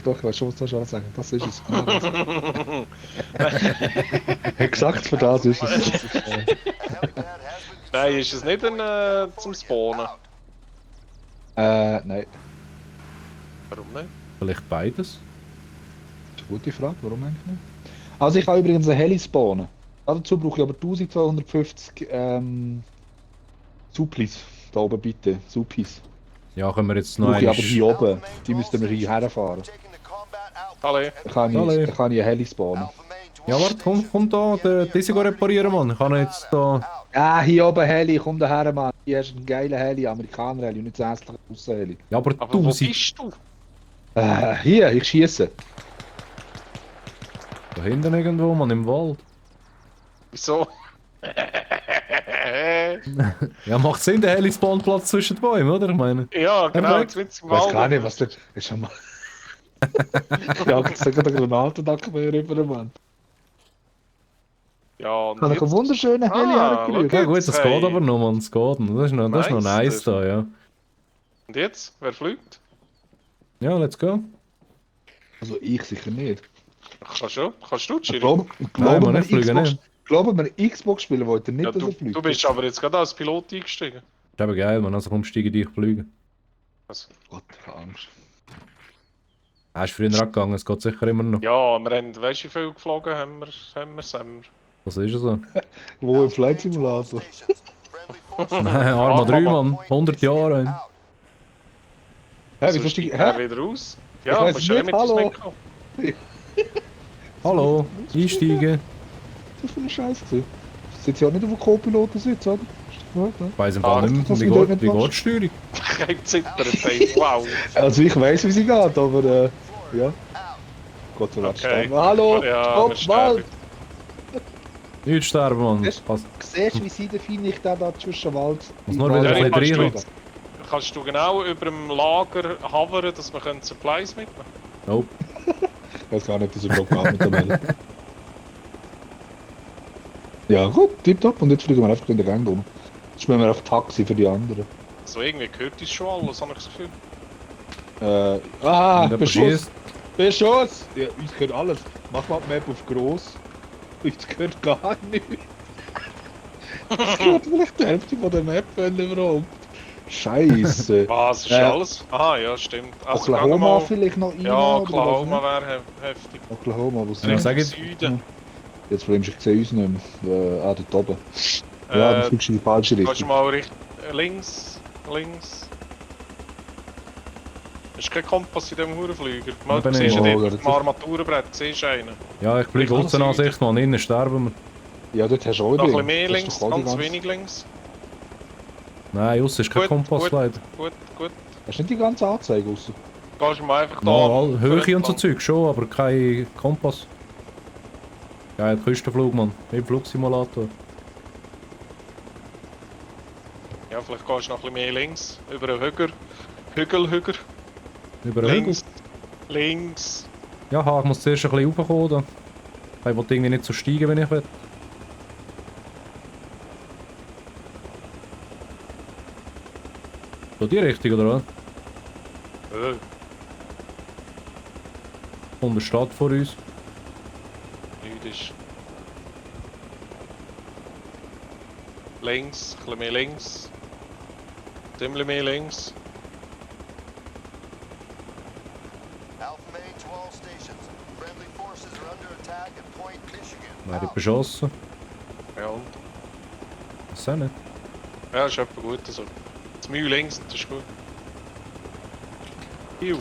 Doch, ich weiß schon, was du schon sagen. Das ist es. Genau das. Exakt für das ist es. Das ist, A helipad has been Nein, ist es nicht ein zum Spawnen? out. nein. Warum nicht? Vielleicht beides. Das ist eine gute Frage, warum eigentlich nicht? Also ich kann übrigens einen Heli spawnen. Dazu brauche ich aber 1250 Supplies. Da oben bitte, Supplies. Ja, können wir jetzt noch Brauche ich aber einmal... hier oben. Die müssten wir hier herfahren. Taking the combat outpost Alle. at Dann kann ich, Alle. dann kann ich einen Heli spawnen. Alpha main to Ja, all warte, stations. komm da, diese reparieren, Mann. Ich kann jetzt da... Out. Ah, hier oben Heli, komm daher, Mann. Hier hast du einen geilen Heli, Amerikaner-Heli und nicht das hässliche Russen-Heli. Ja, aber Aber wo 1000... bist du? Hier, ich schieße. Da hinten irgendwo, man, im Wald. Wieso? Ja, macht Sinn, der helle Spawnplatz zwischen den Bäumen, oder? Ich meine. Ja, genau, Perfekt. jetzt wird's im Ich weiß Wald. gar nicht, was der. Ist schon mal. Ja, jetzt sagt der Granatendach mehr rüber, Mann. Ja, und Kann ich einen jetzt... wunderschönen Heli Ah, hergelegt. Ja schau. gut, das Hey. geht aber noch, man. Das geht noch. Das ist noch Nice, nice das- da, ja. Und jetzt? Wer fliegt? Ja, let's go. Also ich sicher nicht. Kannst du, Ich Chiri? glaube, Nein, man, ich fliege nicht. Glauben wir, Xbox spielen wollte nicht, Ja, dass du, er fliegt. du bist aber jetzt gerade als Pilot eingestiegen. Ist aber geil, man. Also komm, steige dich fliegen. Also, Gott, ich habe Angst. Hast du früher angegangen, es geht sicher immer noch. ja, wir haben, weißt du, wie viel geflogen haben wir. Was ist so? Wo im Flight Simulator? Nein, Arma 3, Mann. 100 Jahre. Hä, Also wieso steigt steigt er Hä? wieder raus? Ich Ja, weiss musst du ja nicht, mit uns hallo. mitkommen. Hallo, einsteigen. Das ist für eine Scheiße. Sitzt ja nicht auf dem Co-Piloten sitzt, oder? Ist das gehört, ne? Ich weiss im Fall nicht mehr, das wie wieder geht nicht die Steuerung? Ich habe zittert, hey, wow. Also ich weiß, wie sie geht, aber ja. Gott sei Dank. Okay. Hallo! Ja, Stopp, wir sterben. Wald! Nicht sterben, Mann. Das- Passt. Siehst du, wie sie definiert ich da zwischen Wald? Muss nur wieder Ja, ein ich bisschen kannst rein. Kannst du genau über dem Lager hovern, dass wir können Supplies mitnehmen Nope. Ich weiß gar nicht, ob das überhaupt geht mittlerweile. Ja gut, tipptopp. Und jetzt fliegen wir einfach in den Gang rum. Jetzt müssen wir auf Taxi für die anderen. So irgendwie gehört uns schon alles, habe ich das Gefühl. Und der Beschuss! schießt. Beschuss! Ja, uns gehört alles. Mach mal die Map auf gross. Uns gehört gar nichts. Es gehört vielleicht die Hälfte von der Map, wenn überhaupt. Scheiße. Was, ist Äh, alles? Ah, ja, stimmt. Also, gehen wir Oklahoma mal- vielleicht noch rein? Ja, oder Oklahoma was, wäre heftig. ne? Oklahoma, wo Ja, sind sag Im ich- Süden. Jetzt Problem ist, ich sehe uns nicht mehr. Dort oben. Ja, dann fliegst du in die falsche Kannst du Richtung. mal links. Ist kein Kompass in diesem Hurenflüger. Mal, bin du siehst ich. ja Oh, dort das auf dem Armaturenbrett, siehst du einen. Ja, ich fliege Richtung Außenansicht, Mann. Innen sterben wir. Ja, dort hast du auch Noch ein bisschen übrigens. mehr Das ist links, doch auch die ganz ganze- wenig links. Nein, außen ist kein Gut, Kompass gut. leider. Gut. Hast du nicht die ganze Anzeige raus? Gehst du mal einfach da. Ja, Höhe und so Zeug schon, aber kein Kompass. Geil, Küstenflug, Mann. Wie im Flugsimulator. Ja, vielleicht gehst du noch ein bisschen mehr links. Über einen Hügel. Über den Hügel. Links. Ja, ich muss zuerst ein bisschen raufkommen. Da. Ich will irgendwie nicht so steigen, wenn ich will. So die Richtung, oder was? Und der Stadt vor uns. Nichts ist. Links, ein bisschen mehr links. Ziemlich mehr links. Alpha Main to all stations. Friendly forces are under attack at Point Michigan. Werde beschossen. Ja, und? Das auch nicht. Ja, ist etwa gut so. Das Mühe links, das ist gut. Hiu.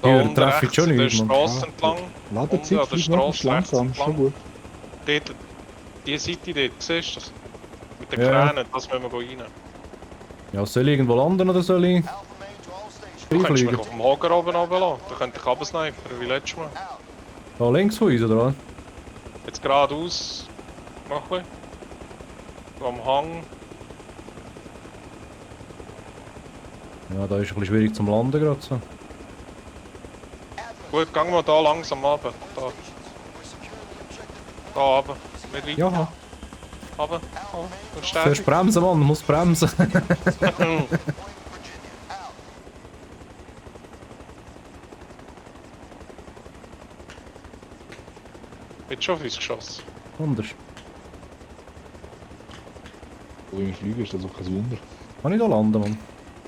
Da Hier unten treffe ich rechts schon an der nicht, Mann. Straße entlang. Lade Unten Zeit, an der flieg noch Straße rechts langsam. Schon entlang. gut. Dort, die Seite dort, siehst du das? Mit den Ja. Kränen, das müssen wir rein. Ja, soll ich irgendwo landen oder soll ich? Alpha Main to all stations. Du könntest mich Fliegen. auf dem Hocker oben runterlassen. Da könnte ich runtersnipern, wie letztes Mal. Da links von uns, oder was? Jetzt geradeaus. Noch ein bisschen. So am Hang. Ja, da ist ein bisschen schwierig zum Landen gerade so. Gut, gehen wir da langsam runter. Da runter. Nicht weiter. Ja, Runter. Runter. Und zuerst ständig. bremsen, Mann, muss bremsen. Wird schon auf uns geschossen. Anders. Wo wir fliegen, ist das auch kein Wunder. Kann ich da landen, Mann?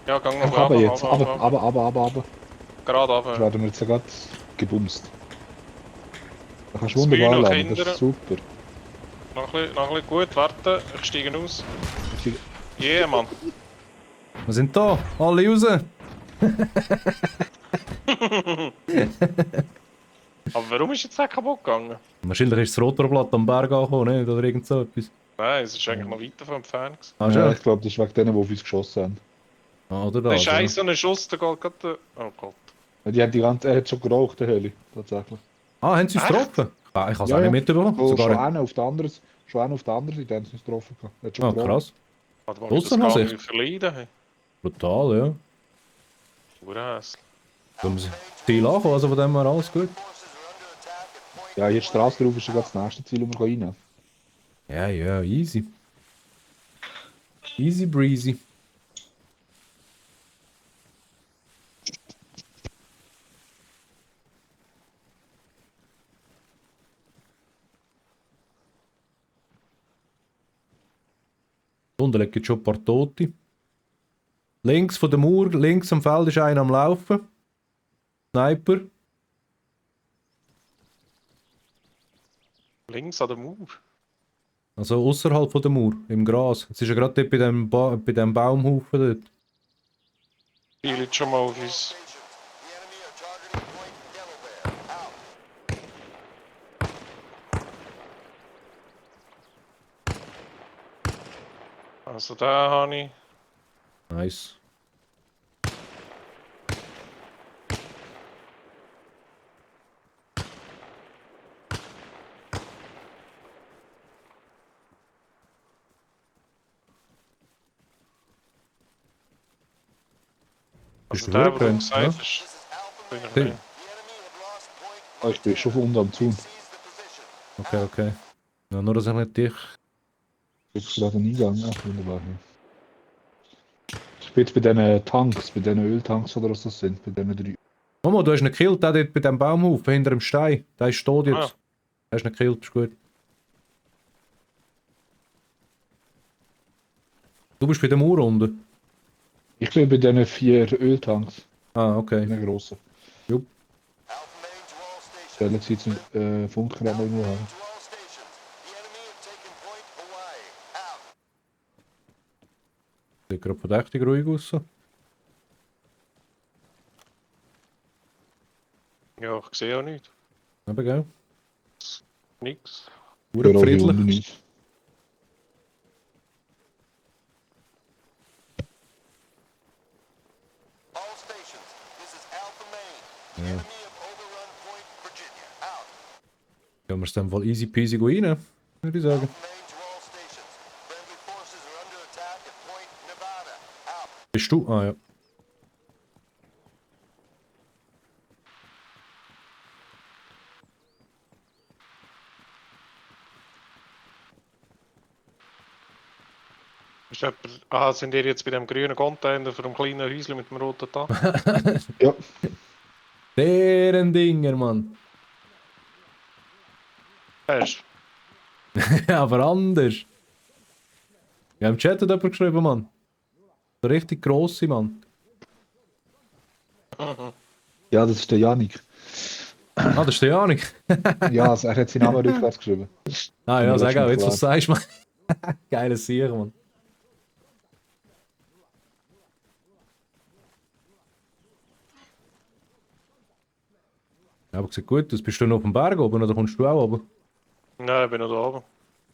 Ja, gehen wir Aber runter, jetzt, runter, runter. aber. Gerade Jetzt runter. werden wir jetzt gerade gebumst. Da kannst du Das wunderbar Bühne noch landen, das hindern. ist super. Noch ein bisschen gut, warten. Ich steige aus. Yeah, Mann. Wir sind da, alle raus. Aber warum ist jetzt der kaputt gegangen? Wahrscheinlich ist das Rotorblatt am Berg angekommen, nicht? Oder irgend so etwas. Nein, es ist eigentlich noch weiter vom entfernt gewesen. Ah, Ja, schon? ich glaube, das ist wegen denen, die auf uns geschossen haben. Ah, oder Da das, ist ja. ein so ein Schuss, der geht gerade... Oh Gott. Ja, die haben die ganze, er hat schon geraucht, der Heli, tatsächlich. Ah, haben sie uns Echt? getroffen? Ah, ich habe es Ja, auch ja. nicht mitbekommen. So, Sogar... schon einer auf der anderen Seite haben sie uns getroffen. Er hat schon Ah, geraucht. krass. Warte mal, ich das Ausser gar Sicht. nicht verleiden. Hey. Brutal, ja. Urhässlich. Wenn wir das Ziel ankommen, also von dem her alles gut. Ja, hier die Straße drauf ist ja gerade das nächste Ziel, wo wir rein. Ja, ja, easy. Easy breezy. Unten liegen schon ein paar Tote. Links von der Mauer, links am Feld ist einer am Laufen. Sniper. Links an der Mauer. Also außerhalb von der Mauer, im Gras. Jetzt ist er gerade dort bei dem Baumhaufen dort. Spiel jetzt schon mal auf uns. Also da habe ich. Nice. Bist Also du der, wo du hergerannt, gesagt ja? hast. Bin ich Hey. nicht. Ah, ich bin schon von unten am Zaun. Okay, okay. Ja, nur dass ich nicht dich... Jetzt gerade einen Eingang. Ach, wunderbar. Ja. Ich bin jetzt bei diesen Tanks, bei diesen Öltanks oder was das sind, bei diesen 3. Mama, du hast ihn gekillt, der dort bei dem Baumhaufen hinter dem Stein. Der ist tot jetzt. Ah. Hast ihn gekillt, ist gut. Du bist bei der Mauer unten. Ich bin bei diesen 4 Öltanks, Ah, okay. den grossen. Alpha Main to all stations. Stellen Sie jetzt einen Funkgerät irgendwo Main haben. to all stations. The enemy have taken point Hawaii. Out. Sieht gerade verdächtig ruhig aus. Ja, ich sehe auch nichts. Aber gell? Nix. Hure Für alle friedlich. unten nicht. All stations. This is Alpha Main. The enemy have overrun Point Virginia. Out. Können wir es dann wohl easy peasy rein, würde ich sagen. Alpha Main to all stations. Friendly forces are under attack at Point Nevada. Out. Bist du? Ah ja. Ist jemand... Ah, sind ihr jetzt bei dem grünen Container von dem kleinen Häuschen mit dem roten Dach? Ja, Deren Dinger, Mann. Hast Ja, aber anders. Ja, im Chat hat jemand geschrieben, Mann. Der richtig grosse, Mann. ja, das ist der Janik. Ah, das ist der Janik. Ja, also er hat seinen Namen rückwärts geschrieben. Ah ja, das sag ist schon auch, jetzt klar. was sagst du, Mann. Geiles Sieg, Mann. Ja, aber sieht gut aus. Bist du noch auf dem Berg oben oder kommst du auch oben? Nein, ich bin noch da oben.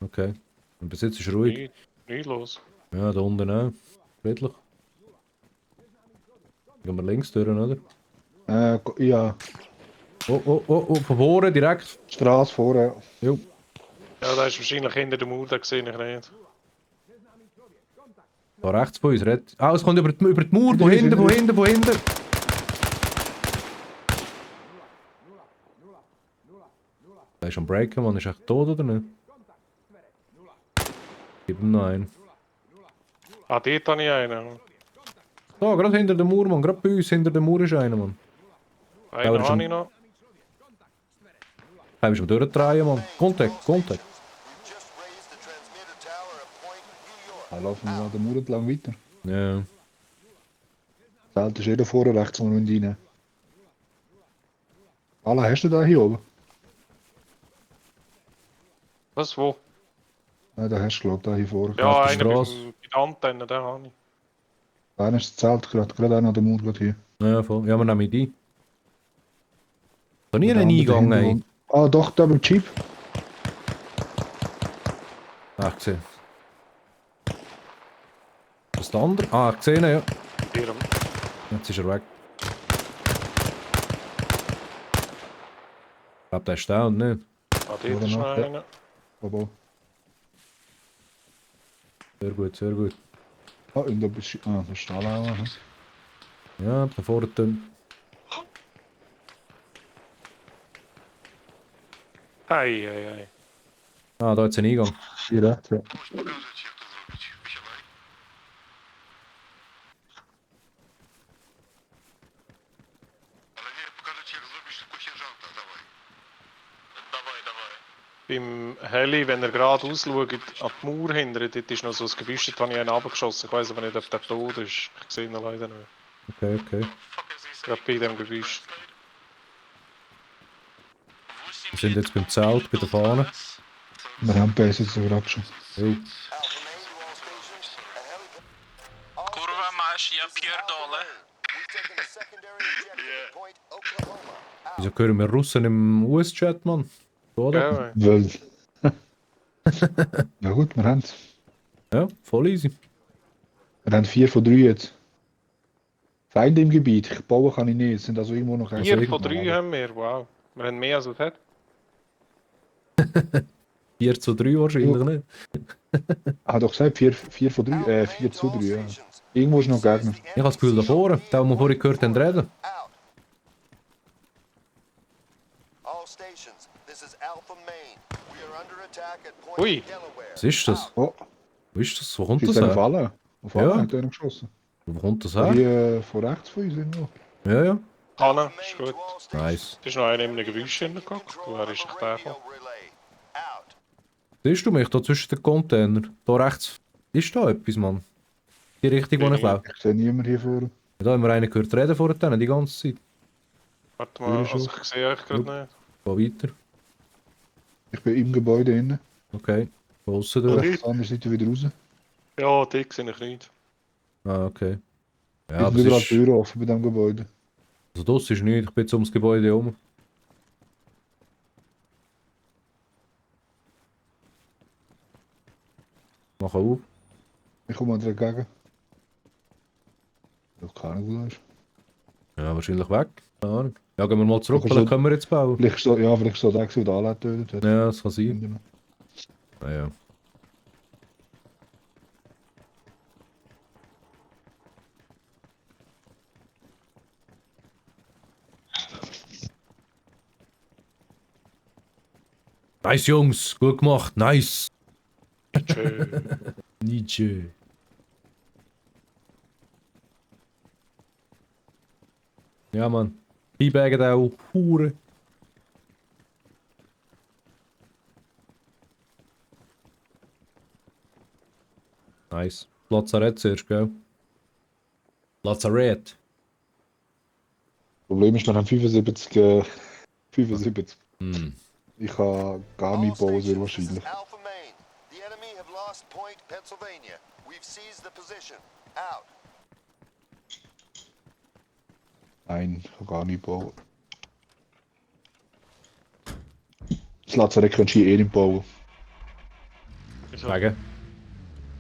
Okay. Und bis jetzt ist es ruhig. Nicht los. Ja, da unten auch. Friedlich. Gehen wir links durch, oder? Ja, Oh, von vorne direkt. Straße vorne. Jo. Ja, da ist wahrscheinlich hinter der Mauer, den sehe ich nicht. Da rechts von uns. Ah, es kommt über die Mauer. Von hinten. Der ist am Breaken, Mann. Ist echt tot, oder nicht? Gib ihm noch einen. Ah, dort habe ich einen. Da, gerade hinter der Mauer, Mann. Gerade bei uns hinter der Mauer ist einer, Mann. Einen das ist habe ich noch. Da bist du am Durchdrehen, Mann. Kontakt. We've just raised the transmitter tower at Point New York. Da laufen wir an der Mauer entlang weiter. Ja. Das Feld ist jeder vorne rechts, wo wir rein. Alle hast du da hier oben? Was, wo? Nein, da hast du, glaube ich, da hier vorne. Ja, auf der einer Straße. bei der Antenne, den habe ich. Einer ist das Zelt, gerade einer an der Mauer, gerade hier. Ja, voll. Ja, wir nehmen die. Da nie Der einen andere Eingang, dahinter ey. wohnt. Ah, doch, da beim Jeep. Ach, gesehen. ist der andere? Ah, gesehen, ja. Ihrem. Jetzt ist er weg. Ich glaube, der ist down, nicht? Ah, dort ist noch noch, ja. einer. Aber. Sehr gut, sehr gut. Ah, und da bist du. Ah, da ist der auch. Ne? Ja, da vorne dann. Ei. Ah, da ist ein Eingang. Hier rechts, ja. Beim Heli, wenn er gerade ausschaut, an die Mauer hinten, dort ist noch so ein Gebüsch, da habe ich einen abgeschossen. Ich weiß aber nicht, ob der tot ist. Ich sehe ihn leider nicht. Okay, okay. Gerade bei dem Gebüsch. Wir sind jetzt beim Zelt, bei der Fahne. Wir haben Base jetzt gerade schon. Jo. Alpha Main to all stations. A heli... Kurwa masz, ja pierdolę. We've taken the secondary objective at Point Oklahoma. Wieso hören wir Russen im US-Chat, Mann? Oder? Ja, Weil. Ja gut, wir haben es. Ja, voll easy. Wir haben 4 von 3 jetzt. Feinde im Gebiet. Ich bauen kann ich nicht. Es sind also irgendwo noch 4 von 3 haben wir, wow. Wir haben mehr als es hat. 4 zu 3 wahrscheinlich nicht. Ah, doch gesagt, 4 von 3. 4 zu 3, ja. Irgendwo ist noch Gegner. Ich habe das Gefühl da vorne, den wir vorhin gehört haben reden. Out. All stations, this is Alpha Main. We are under attack at Point Ui. Delaware. Was ist das? Oh, Wo ist das? Wo kommt ist das einer her? Falle? Auf Falle Ja. hat einer geschossen. Wo kommt das her? Hier von rechts von uns irgendwo. Ja, ja. Hanna, Alpha ist Main gut. to all stations. Nice. Es ist noch einer in einem Gebüsch hingeguckt. Control Wer of ist a echt der? radio relay. Out. Siehst du mich da zwischen den Containern? Da rechts. Ist da etwas, Mann? Die Richtung, wo ich laufe. Ich sehe niemanden hier vorne. Da haben wir einen gehört reden vor denen, die ganze Zeit. Warte mal, also ich sehe euch gerade nicht. Geh weiter. Ich bin im Gebäude innen. Okay. Aussen durch. Rechts an der Seite wieder raus. Ja, dick sehe ich nicht. Ah, okay. Ja, Ja, aber sind es überall ist... Türen offen bei diesem Gebäude. Also das ist nichts, ich bin jetzt ums Gebäude herum. Mach auf. Ich komme mal dagegen. Ich keine Ahnung, wo das ist. Ja, wahrscheinlich weg. Keine Ahnung. Ja, gehen wir mal zurück, Aber vielleicht so- können wir jetzt bauen. Vielleicht ist so, ja, vielleicht ist so der, der alle getötet hat. Ja, das kann sein. Ah, ja. Nice, Jungs. Gut gemacht. Nice. Schön. Nietzsche. Ja, Mann. Teabaggen auch. Hure. Nice. Lazarett zuerst, gell? Lazarett. Problem ist, wir haben 75. 75. Hm. Ich habe gar All nicht bauen, sehr stations, this is wahrscheinlich. Alpha Main. The enemy have lost Point Pennsylvania. We've seized the position. Out. Nein, ich habe gar nicht bauen. Das Lazarett kannst du hier eh nicht bauen. Wegen?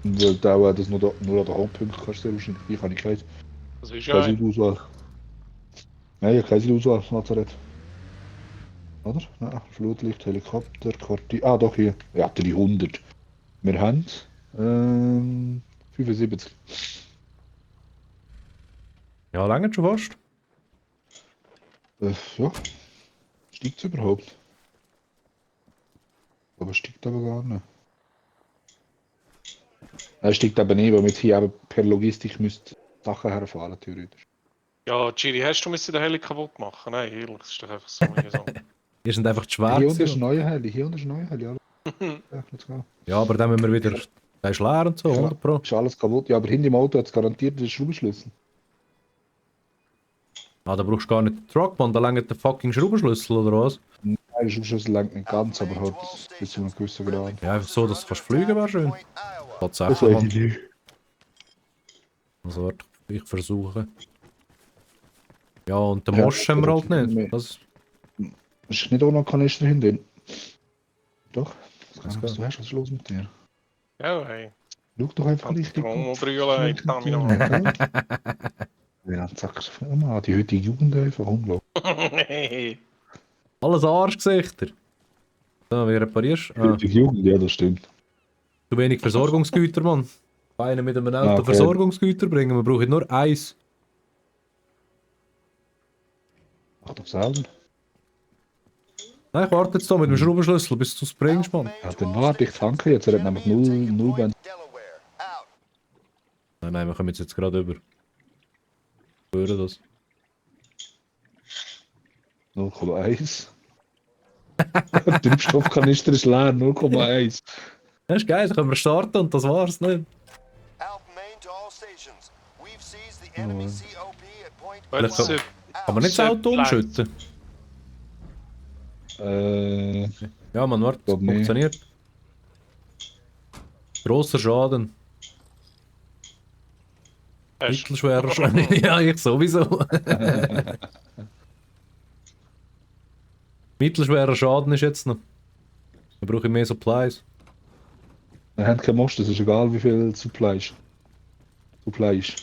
Weil der, das nur an der Hauptpunkt kannst du wahrscheinlich. Ich habe nicht keine Das ist ja ein. Auswahl. Nein, ich habe keine Auswahl, Lazarett. Oder? Nein, Flutlicht, Helikopter, Korti. Ah, doch hier. Ja, 300. Wir haben 75. Ja, lange schon fast. Ja. Steigt es überhaupt? Aber steigt aber gar nicht. Es steigt aber nicht, weil wir jetzt hier eben per Logistik müsst Sachen herfahren, theoretisch. Ja, Giri, hast du den Heli kaputt machen? Nein, ehrlich, das ist doch einfach so. Ihr sind einfach zu Hier schwer. unten ist ein gewesen. neuer Heli, hier unten ist ein neuer Heli. Ja, let's go. Ja, aber dann müssen wir wieder... Der ist leer und so, 100 Pro. Ist alles kaputt. Ja, aber hinter dem Auto hat es garantiert den Schraubenschlüssel. Ah, da brauchst du gar nicht den Truck, Mann. Da langt der fucking Schraubenschlüssel, oder was? Nein, der Schraubenschlüssel langt nicht ganz, aber halt bis zu einem gewissen Grad. Ja, einfach so, dass du kannst fliegen, wäre schön. Point Iowa. Tatsächlich, weiß Mann. ich nicht. Also, warte, ich versuche. Ja, und den Ja, Mosch haben wir halt nee. nicht. Das... Ist nicht auch noch ein Kanister hinten? Doch. Das Was du hast, was ist los mit dir? Ja, hey. Schau doch einfach richtig. Promo-Brühe, ich kann mich noch mal. Ja, Saxophon an, die heutige Jugend einfach unglaublich. Alles Arschgesichter. So, wie reparierst du? Die heutige Jugend, ja, das stimmt. Zu wenig Versorgungsgüter, Mann. Einen mit einem Auto Okay. Versorgungsgüter bringen, wir brauchen nur eins. Mach doch selber. Nein, ich warte jetzt hier mit dem Schraubenschlüssel, bis du es bringst, Mann. Ja, dann warte ich tanke jetzt, er hat nämlich 0 Benzin. Delaware. Out. Nein, wir kommen jetzt gerade über. Ich höre das. 0,1. Der Treibstoffkanister ist leer, 0,1. Das ist geil, dann können wir starten und das war's, nicht? Alpha Main to all stations. We've seized the enemy COP at point Vielleicht Jetzt, kann man nicht das Auto umschütten. Ja, man, warte, Glaub nicht. funktioniert. Grosser Schaden. Mittelschwerer Schaden. Ja, ich sowieso. Mittelschwerer Schaden ist jetzt noch. Da brauche ich mehr Supplies. Wir haben keinen Most, es ist egal wie viel Supply ist. Supply ist.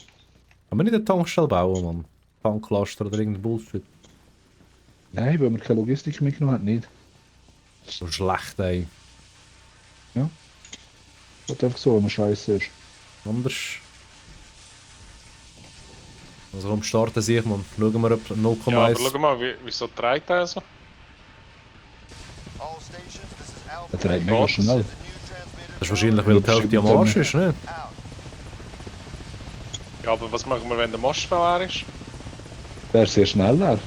Kann man nicht eine Tankstelle bauen, Mann? Tanklaster oder irgendein Bullshit. Nein, weil wir keine Logistik mitgenommen haben, nicht. So schlecht, ey. Das ist einfach so, wenn man scheiße ist. Anders. Also komm, starten sich, man. Schauen wir, ob Ja, aber 0,1. schau mal, wieso trägt er so? all stations. This is Alpha Er trägt Main. mega Was? schnell. The new transmitter Das ist wahrscheinlich, weil die Hälfte am Arsch ist, ne? out. Ja, aber was machen wir, wenn der Mast leer ist? Wäre sehr schnell leer.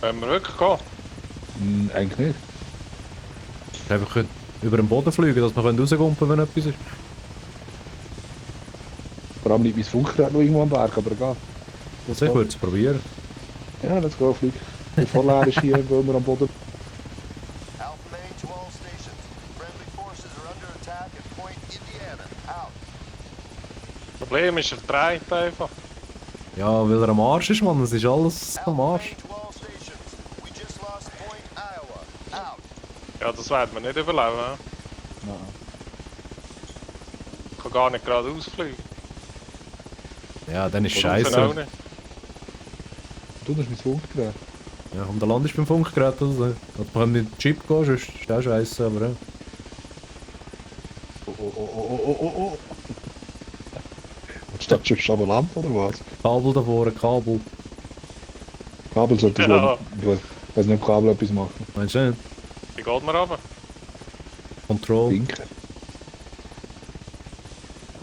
Wenn wir wirklich gehen? Eigentlich nicht. Einfach über den Boden fliegen, dass wir rausgumpen, wenn etwas ist. Vor allem liegt mein Funkgerät noch irgendwo am Berg, aber egal. Also ich würde es probieren. Ja, let's go, flieg. Bevor leer ist hier, wollen wir am Boden. Alpha Main to all stations. Friendly forces are under attack at point Indiana. Out. Das Problem ist, er dreht einfach. Ja, weil er am Arsch ist, Mann. Es ist alles am Alpha Arsch. Main to all stations. We just lost point Iowa. Out. Ja, das werden wir nicht überleben. He? Nein. Ich kann gar nicht geradeaus fliegen. Ja, dann ist Oder rauf auch scheiße. nicht. Du, das ist mein Funkgerät. Ja, und der Land ist beim Funkgerät oder so. Dass man mit dem Chip gehen, sonst ist auch scheiße, aber ja. Oh. Statt schon Schabelamp oder was? Kabel davor, Kabel. Kabel sollte ich Ja. Ich weiß nicht, ob Kabel etwas machen. Meinst du nicht? Wie geht man runter? Control. Winken.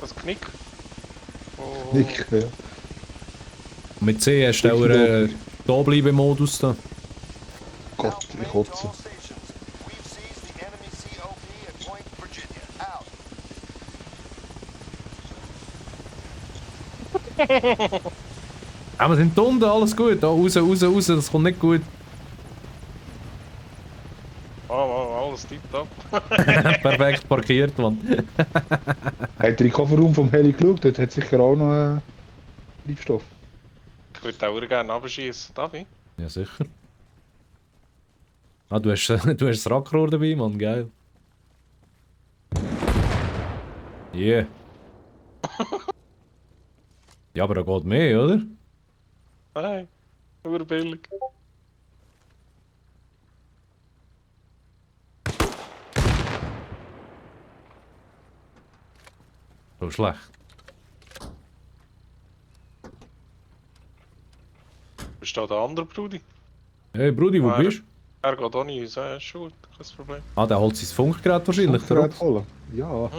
Das Knick? Oh. Nick, ja. Mit C hast du auch einen Da-Bleiben-Modus da. Gott, Alpha ich Main to kotze. all stations. We've seized the enemy COP at point Virginia. Out. Ah, wir sind unten, alles gut. Da raus, das kommt nicht gut. Oh, alles tipptopp. Perfekt parkiert, Mann. Habt ihr den Kofferraum vom Heli geschaut? Dort hat sicher auch noch Treibstoff. Ich würde auch gerne abschießen. Darf ich? Ja, sicher. Ah, du hast das Rackrohr dabei, Mann, geil. Yeah. Ja, aber da geht mehr, oder? Nein, nur billig. So schlecht. Bist du da der andere Brudi? Hey, Brudi, wo Wer? bist du? Er geht auch nicht raus, ja, ist gut, kein Problem. Ah, der holt sein Funkgerät wahrscheinlich. Funkgerät holen. Ja.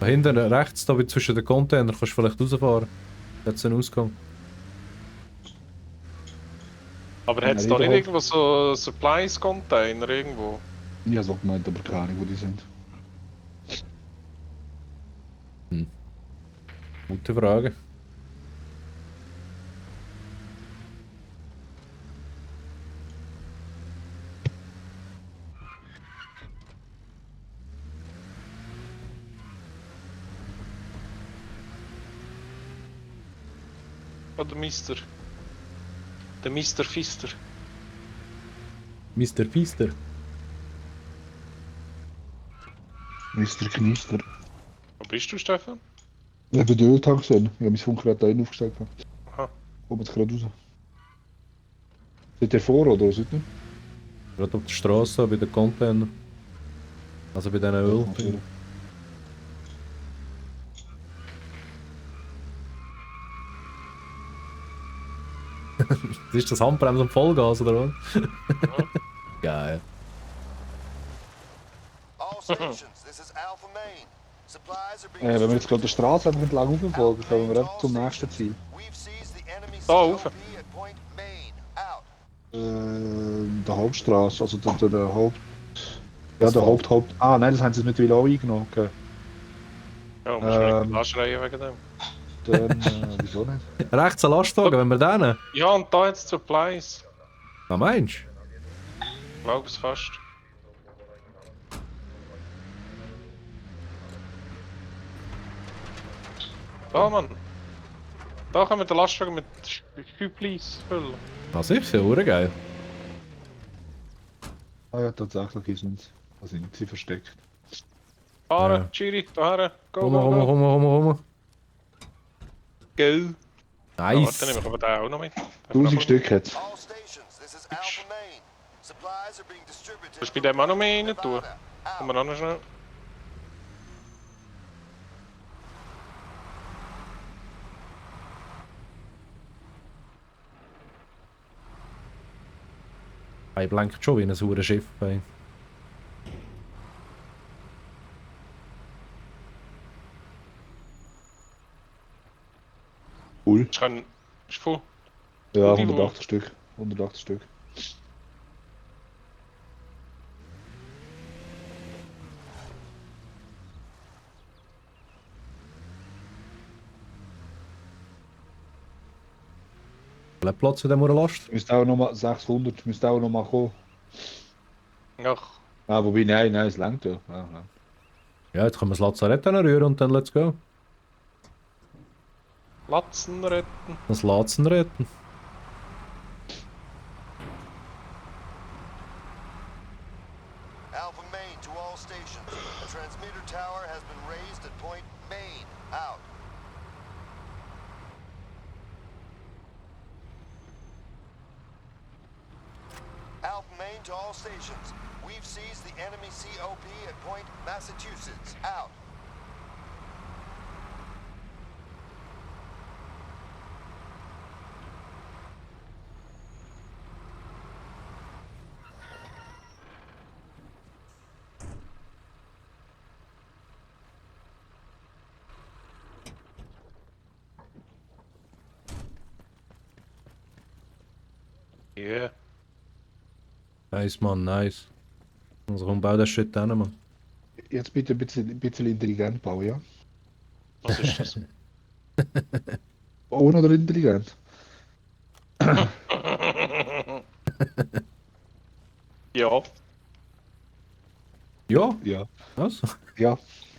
Da hinten rechts, da wie zwischen den Container, kannst du vielleicht rausfahren. Da hat es einen Ausgang. Aber hat es Ja, da nicht überhaupt. irgendwo so Supplies-Container irgendwo? Ich habe so gemeint, aber keine Ahnung, wo die sind. Gute Frage. Oder Mister? Der Mr. Fister. Mr. Pfister. Mr. Knister. Wo bist du, Stefan? Ich habe den Öltank gesehen. Ich habe mein Funkgerät da aufgestellt. Aha. Kommt jetzt gerade raus. Seid ihr vor oder was? Nicht? Gerade auf der Straße bei den Containern. Also bei diesen Öl. Ist das Handbremse und Vollgas oder was? Geil. All stations, this is Alpha Main. Supplies are being Wenn wir jetzt gerade die Straße einfach entlang auffolgen, kommen wir einfach zum nächsten Ziel. We've seized the enemy Da rauf. COP at Point Main. Out. Der Hauptstraße, also der Haupt... Ja, der Haupt... Ah nein, das haben sie mittlerweile auch eingenommen. Okay. Ja, musst nicht anschreien wegen dem. Dann, wieso nicht? Rechts ein Lastwagen, wenn wir den. Ja, und da jetzt Supplies. Was meinst du? Ich glaube es fast. Da, Mann. Da können wir den Lastwagen mit Supplies füllen. Ah, sicher, geil. Ah ja, tatsächlich ist es. Da sind sie versteckt. Fahren, Ja. Chiri, daher. Go, Komm, go, komm, go. komm. Go. Ja, warte, Nice. nehmen wir aber den auch noch mit. 1000 Stück jetzt. All stations, this is Alpha Main. Supplies are being distributed. Willst du bei dem auch noch mehr rein tun? Nevada. Kommen wir auch noch schnell. Ich blenkt schon wie ein saures Schiff. Ey. Cool. Ich kann... Ist voll. Ja, Und die 180 Stück. 180 Stück. Bleibt Platz in dieser Last. Müsste auch nochmal 600, müsste auch nochmal kommen. Ach, Ah, wobei, nein, es langt ja. Ja. Ja, jetzt können wir das Lazarett rühren und dann let's go. Latzen retten. Das Latzen retten. Alpha Main to all stations. A transmitter tower has been raised at Point Main. Out. Alpha Main to all stations. We've seized the enemy COP at Point Massachusetts. Out. Yeah. Nice, Mann, nice. Also komm, bau das Shit hin, Mann. Jetzt bitte ein bisschen intelligent bauen, ja? Was ist das? Bauen oder intelligent? Ja. Ja, Ja. was? Ja.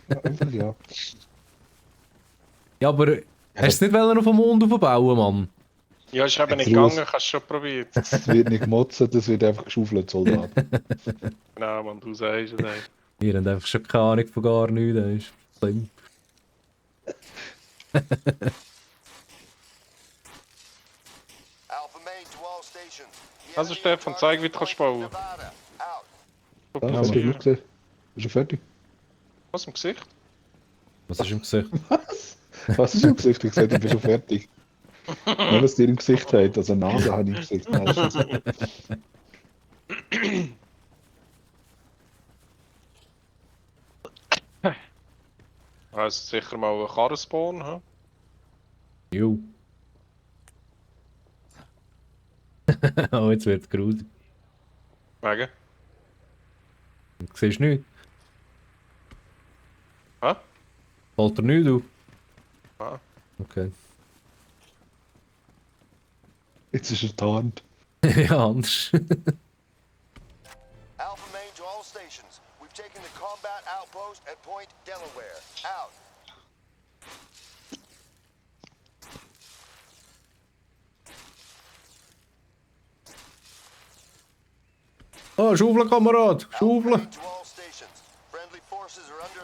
Ja, einfach ja. Ja, aber hast du es nicht auf den Mond aufbauen, Mann? Ja, ist eben nicht Jetzt raus. gegangen, hast du schon probiert. Es wird nicht gemotzt, es wird einfach geschaufelt, Soldat. Genau, man, du sagst es ey. Ihr habt einfach schon keine Ahnung von gar nichts, das ist schlimm. Alpha Main to all stations. The Also enemy Stefan, are zeig, wie targeting du kannst Point bauen. Nevada. Out. Guck Ja, mal hast du hier. gut gesehen? Ist schon fertig? Was im Gesicht? Was ist im Gesicht? Was ist im Gesicht? Ich gesagt, ich bin schon fertig. Nur was dir im Gesicht hat, also Nase habe ich im Gesicht. Nein, das ist so. Also sicher mal ein Karrenspawn, hä? Jo. Oh, jetzt wird es grusig. Wegen? Du siehst nichts. Hä? Fällt er nichts auf? Ah. Okay. Jetzt ist er tarnt. Ja, anders. Alpha Main to all stations. We've taken the combat outpost at Point Delaware. Out. Oh, Schaufeln, Kamerad! Alpha Schaufeln! Main to all stations. Friendly forces are under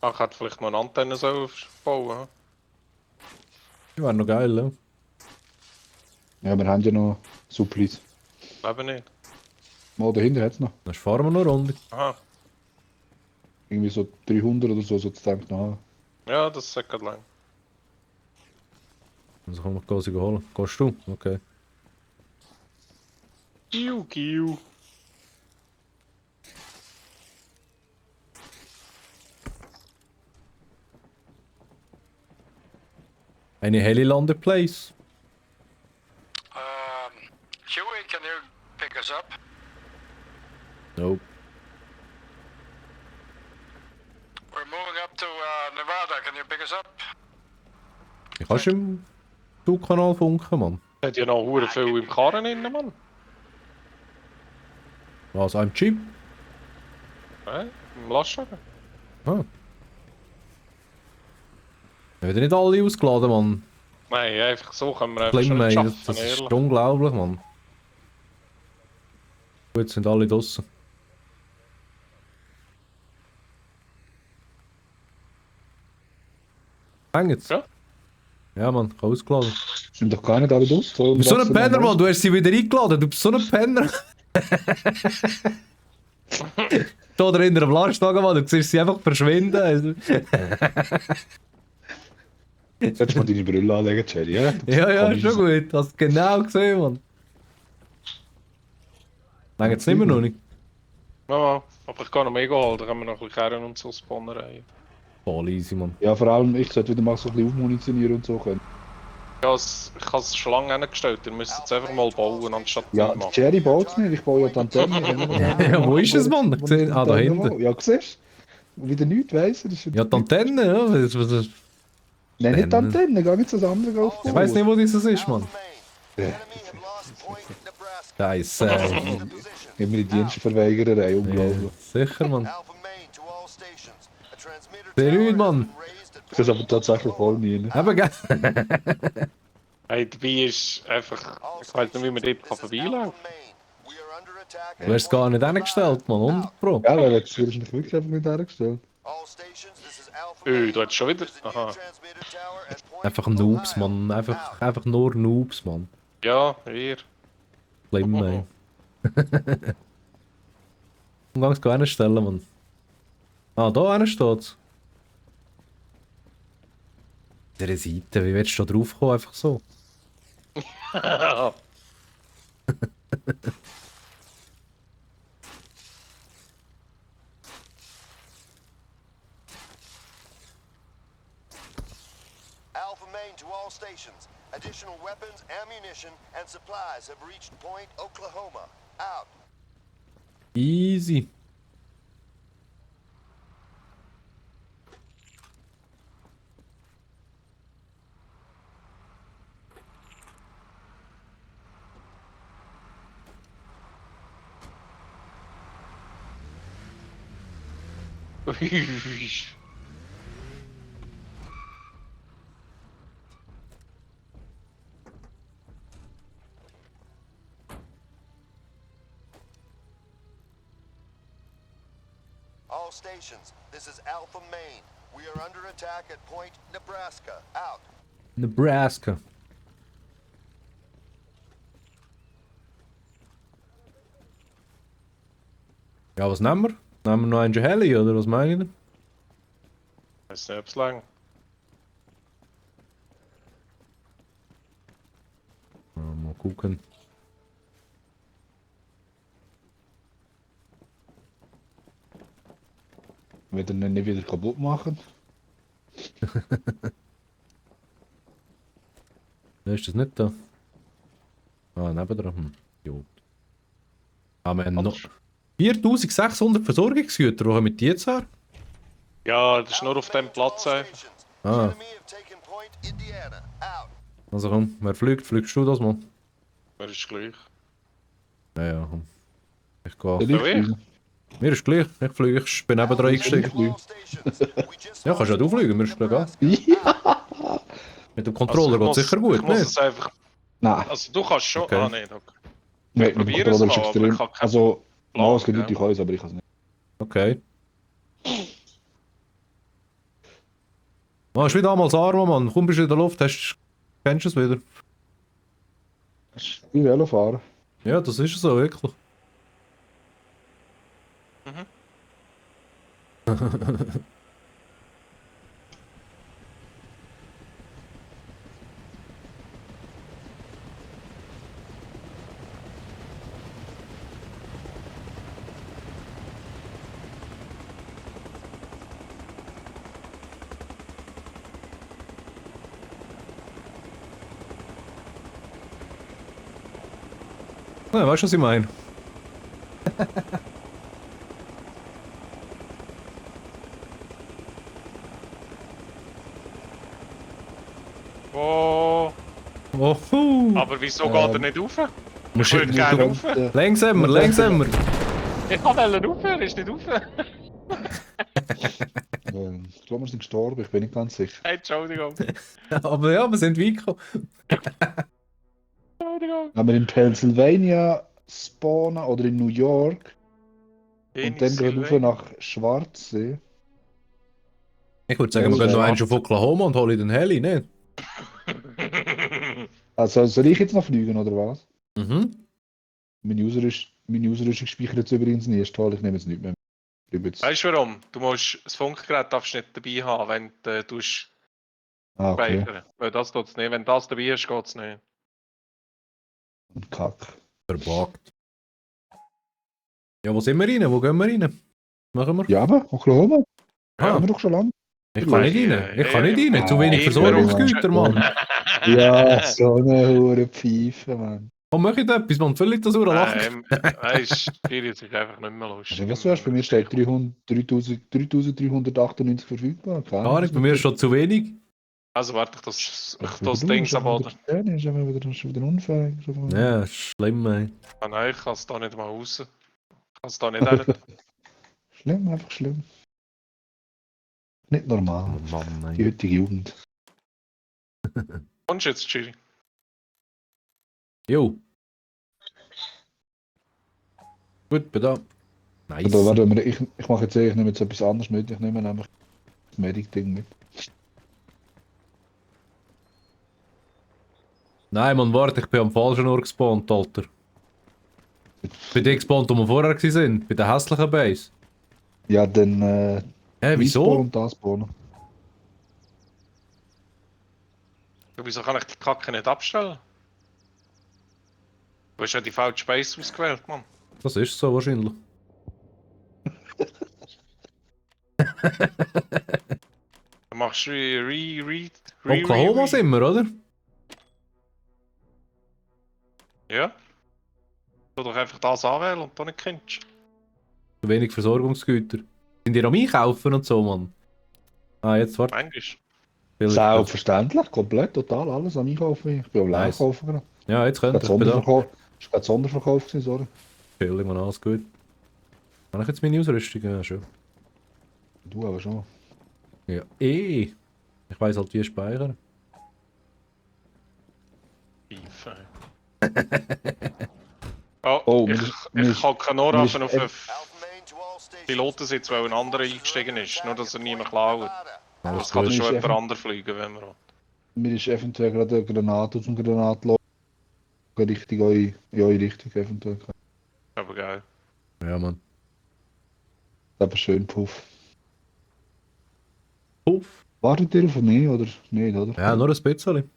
Ach, ich hätte vielleicht mal eine Antenne so bauen. Die wäre noch geil, ja. Ja, wir haben ja noch Supplies. Leben nicht. Mal dahinter hat es noch. Dann fahren wir noch eine Runde. Aha. Irgendwie so 300 oder so zu denken noch. Ja, das sagt gerade lang. Also kann man quasi holen. Gehst du? Okay. Giu. Eine Heli-Landeplace. Huey, can you pick us up? Nope. We're moving up to Nevada. Can you pick us up? Ich kannst im Zugkanal funken, Mann. Hat ja noch hure viel im Karren drin, Mann. Was, ein Chip? Im Lastwagen. Ah. Wir haben nicht alle ausgeladen, Mann. Nein, einfach so können wir einfach Schlimm, schon ey. nicht Das schaffen, ist ehrlich. unglaublich, Mann. Gut, jetzt sind alle draussen. Hängt's? Ja. Ja, Mann, ich habe ausgeladen. Sind doch gar nicht alle draus. Du bist so ein Penner, Mann, du hast sie wieder eingeladen, du bist so ein Penner. Da drin am Lastwagen, Mann, du siehst sie einfach verschwinden. Also. Solltest du mal deine Brille anlegen, Jerry, ja? Ja, ist schon gut, hast du genau gesehen, Mann. Nein, jetzt nicht mehr noch nicht. Ja, aber ich kann noch mega holen, dann können wir noch ein bisschen kehren und so Spawnereien. Voll easy, Mann. Ja, vor allem, ich sollte wieder mal so ein bisschen aufmunitionieren und so können. Ja, ich habe es schon lange hingestellt, ihr müsst es einfach mal bauen, anstatt Ja, zu machen. Jerry baut es nicht, ich baue ja die Antenne. Ja, wo ist es, Mann? Ich sehe, da hinten. Ja, siehst du? Wieder nichts, weiss du? Ja, die Antenne, ja. Nein, nicht die Antenne, geh jetzt das andere auf. Ich weiß nicht, wo dieses ist, Mann. The enemy have lost point Nebraska. Scheiße. Ich habe mir die Dienstverweigererei, unglaublich. Sicher, Mann. Alpha Main to all stations. A transmitter Der tower Rüd, Mann. has been raised at Das ist aber tatsächlich voll nie. Ne? Eben, gell? Hey, dabei ist einfach, all ich weiß nicht, wie man dort stations. kann This is Alpha vorbeilaufen. Main. We are under attack at Du hast es gar point nicht Nevada. hingestellt, Mann. 100 Pro. Ja, weil jetzt würdest du dich wirklich einfach nicht hergestellt. All stations, this is Alpha Du Main. hast schon wieder... There's a new Aha. transmitter tower at point Einfach Noobs, Ohio. Mann. Out. Einfach nur Noobs, Mann. Ja, wir. Schlimm, ey. Umgangs gar nicht stellen, Mann. Ah, da einer steht's. Diese Seite, wie willst du da drauf kommen? Einfach so. Alpha Main to all stations. Additional weapons, ammunition, and supplies have reached Point Oklahoma. Out. Easy. All stations, this is Alpha Main. We are under attack at Point Nebraska. Out. Nebraska. Ja, was nehmen wir? Nehmen wir noch einen Heli, oder was meine ich denn? Ich weiß nicht, ob es lang. Mal gucken. Wenn wir ihn nicht wieder kaputt machen. Ja, ist das nicht da? Ah, nebendran. Jo. Ah, wir haben noch 4600 Versorgungsgüter, wo haben wir die jetzt her? Ja, das ist nur auf dem Alpha Main Platz to all einfach. stations. Ah. The enemy have taken Point Indiana. Out. Also komm, wer fliegt? Fliegst du das mal? Mir ist gleich. Ja, ja, komm. Ich Der gehe. ich? Licht. Mir ist gleich, ich fliege, ich bin neben dran eingestiegen. To all stations. We just Ja, kannst ja lost du fliegen, Point mir ist gleich Nebraska. Out. Mit dem Controller Also, geht sicher gut, ich muss nicht? es einfach... Nein, Also du kannst schon... Okay. Ah, nein, okay. nein, mit dem probier es Controller ist mal, aber extrem. ich hab keinen Also, Plan, es gibt Leute, gell? die können es, aber ich kann es nicht. Okay. Machst du wie damals Arma, Mann. Komm, bist du in der Luft, kennst du es wieder. Das ist wie Velofahren. Ja, das ist so, wirklich. Ja, weißt du, was ich meine? Oh, Oh, aber wieso geht er nicht rauf? musst Ich würde gerne rauf. Langsamer, langsamer. Ich wollte rauf, er ist nicht rauf. Ich glaube, wir sind gestorben, ich bin nicht ganz sicher. Hey, Entschuldigung. Aber ja, wir sind weit gekommen. Entschuldigung. Wenn wir in Pennsylvania spawnen oder in New York und dann gehen wir rauf nach Schwarzsee. Ich würde sagen, wir gehen noch einen auf Oklahoma und holen den Heli, nicht? Also soll ich jetzt noch fliegen oder was? Mhm. Mein User ist gespeichert jetzt übrigens nicht, toll, ich nehme jetzt nicht mehr. Weißt du warum? Du musst das Funkgerät darfst nicht dabei haben, wenn du Ah, okay. speichern. Weil das tut's nicht. Wenn das dabei ist, geht's nicht. Und Kack. Verbuggt. Ja, wo sind wir rein? Wo gehen wir rein? Machen wir? Ja, aber Oklahoma, Ah, haben wir doch schon lange. ich kann nicht rein. Ich kann nicht rein. Zu wenig Ah, Versorgungsgüter, Mann. Ja, so eine hure Pfeife, Mann. Komm, mach ich etwas, man. Völlig das Uhr lachen. Weißt du, Spiel ist einfach nicht mehr lustig. Also, was du hast, bei mir steht 3398 verfügbar. Keine Gar nicht, bei mir ist schon zu wenig. Also warte, ich das Ding abladen. Ja, ist schon wieder unfähig. Ja, ist schlimm, ey. Ah nein, ich kann es da nicht mal raus. Ich kann es da nicht rein. Schlimm, einfach schlimm. Nicht normal. Oh Mann, Die ey. heutige Jugend. Kommst du jetzt, Chiri? Jo. Gut, bin da. Nice. Oder warte, ich mache jetzt ich nehme jetzt etwas anderes mit. Ich nehme nämlich das Medic-Ding mit. Nein, man, warte, ich bin am falschen Ort gespawnt, Alter. Bei dir gespawnt, wo wir vorher waren, bei der hässlichen Base. Ja, dann Wieso? und das spawnen. Ja, wieso kann ich die Kacke nicht abstellen? Du hast ja die falsche Space ausgewählt, Mann. Das ist so wahrscheinlich. Dann machst du Oklahoma sind wir, oder? Ja. Du doch einfach das anwählen und dann nicht kennst. Zu wenig Versorgungsgüter. Sind die am Einkaufen und so, Mann? Ah, jetzt warte. Manchmal. Selbstverständlich, komplett, total, alles am Einkaufen. Ich bin am Nice. Einkaufen gerade. Ja, jetzt Das könnte war ich. Bin da. gerade Sonderverkauf gewesen, sorry. Chillig, man, alles gut. Kann ich jetzt meine Ausrüstung? Ja, schon. Du aber schon. Ja, Ich weiss halt, wie speichern. Pfeife. Oh, Oh, ich hocke nur mir auf ist einen Alpha Main to all stations. Pilotensitz, weil ein anderer eingestiegen ist. Nur, dass er niemand klaut. Nevada. Alles Das kann gut. dann schon Ist jemand einfach- anderes fliegen, wenn wir will. Mir ist eventuell gerade eine Granate aus dem Granatlager Richtung in eure Richtung eventuell. Aber geil. Ja, Mann. Aber schön, Puff. Puff. Wartet ihr auf mich oder nicht, oder? Ja, nur ein bisschen.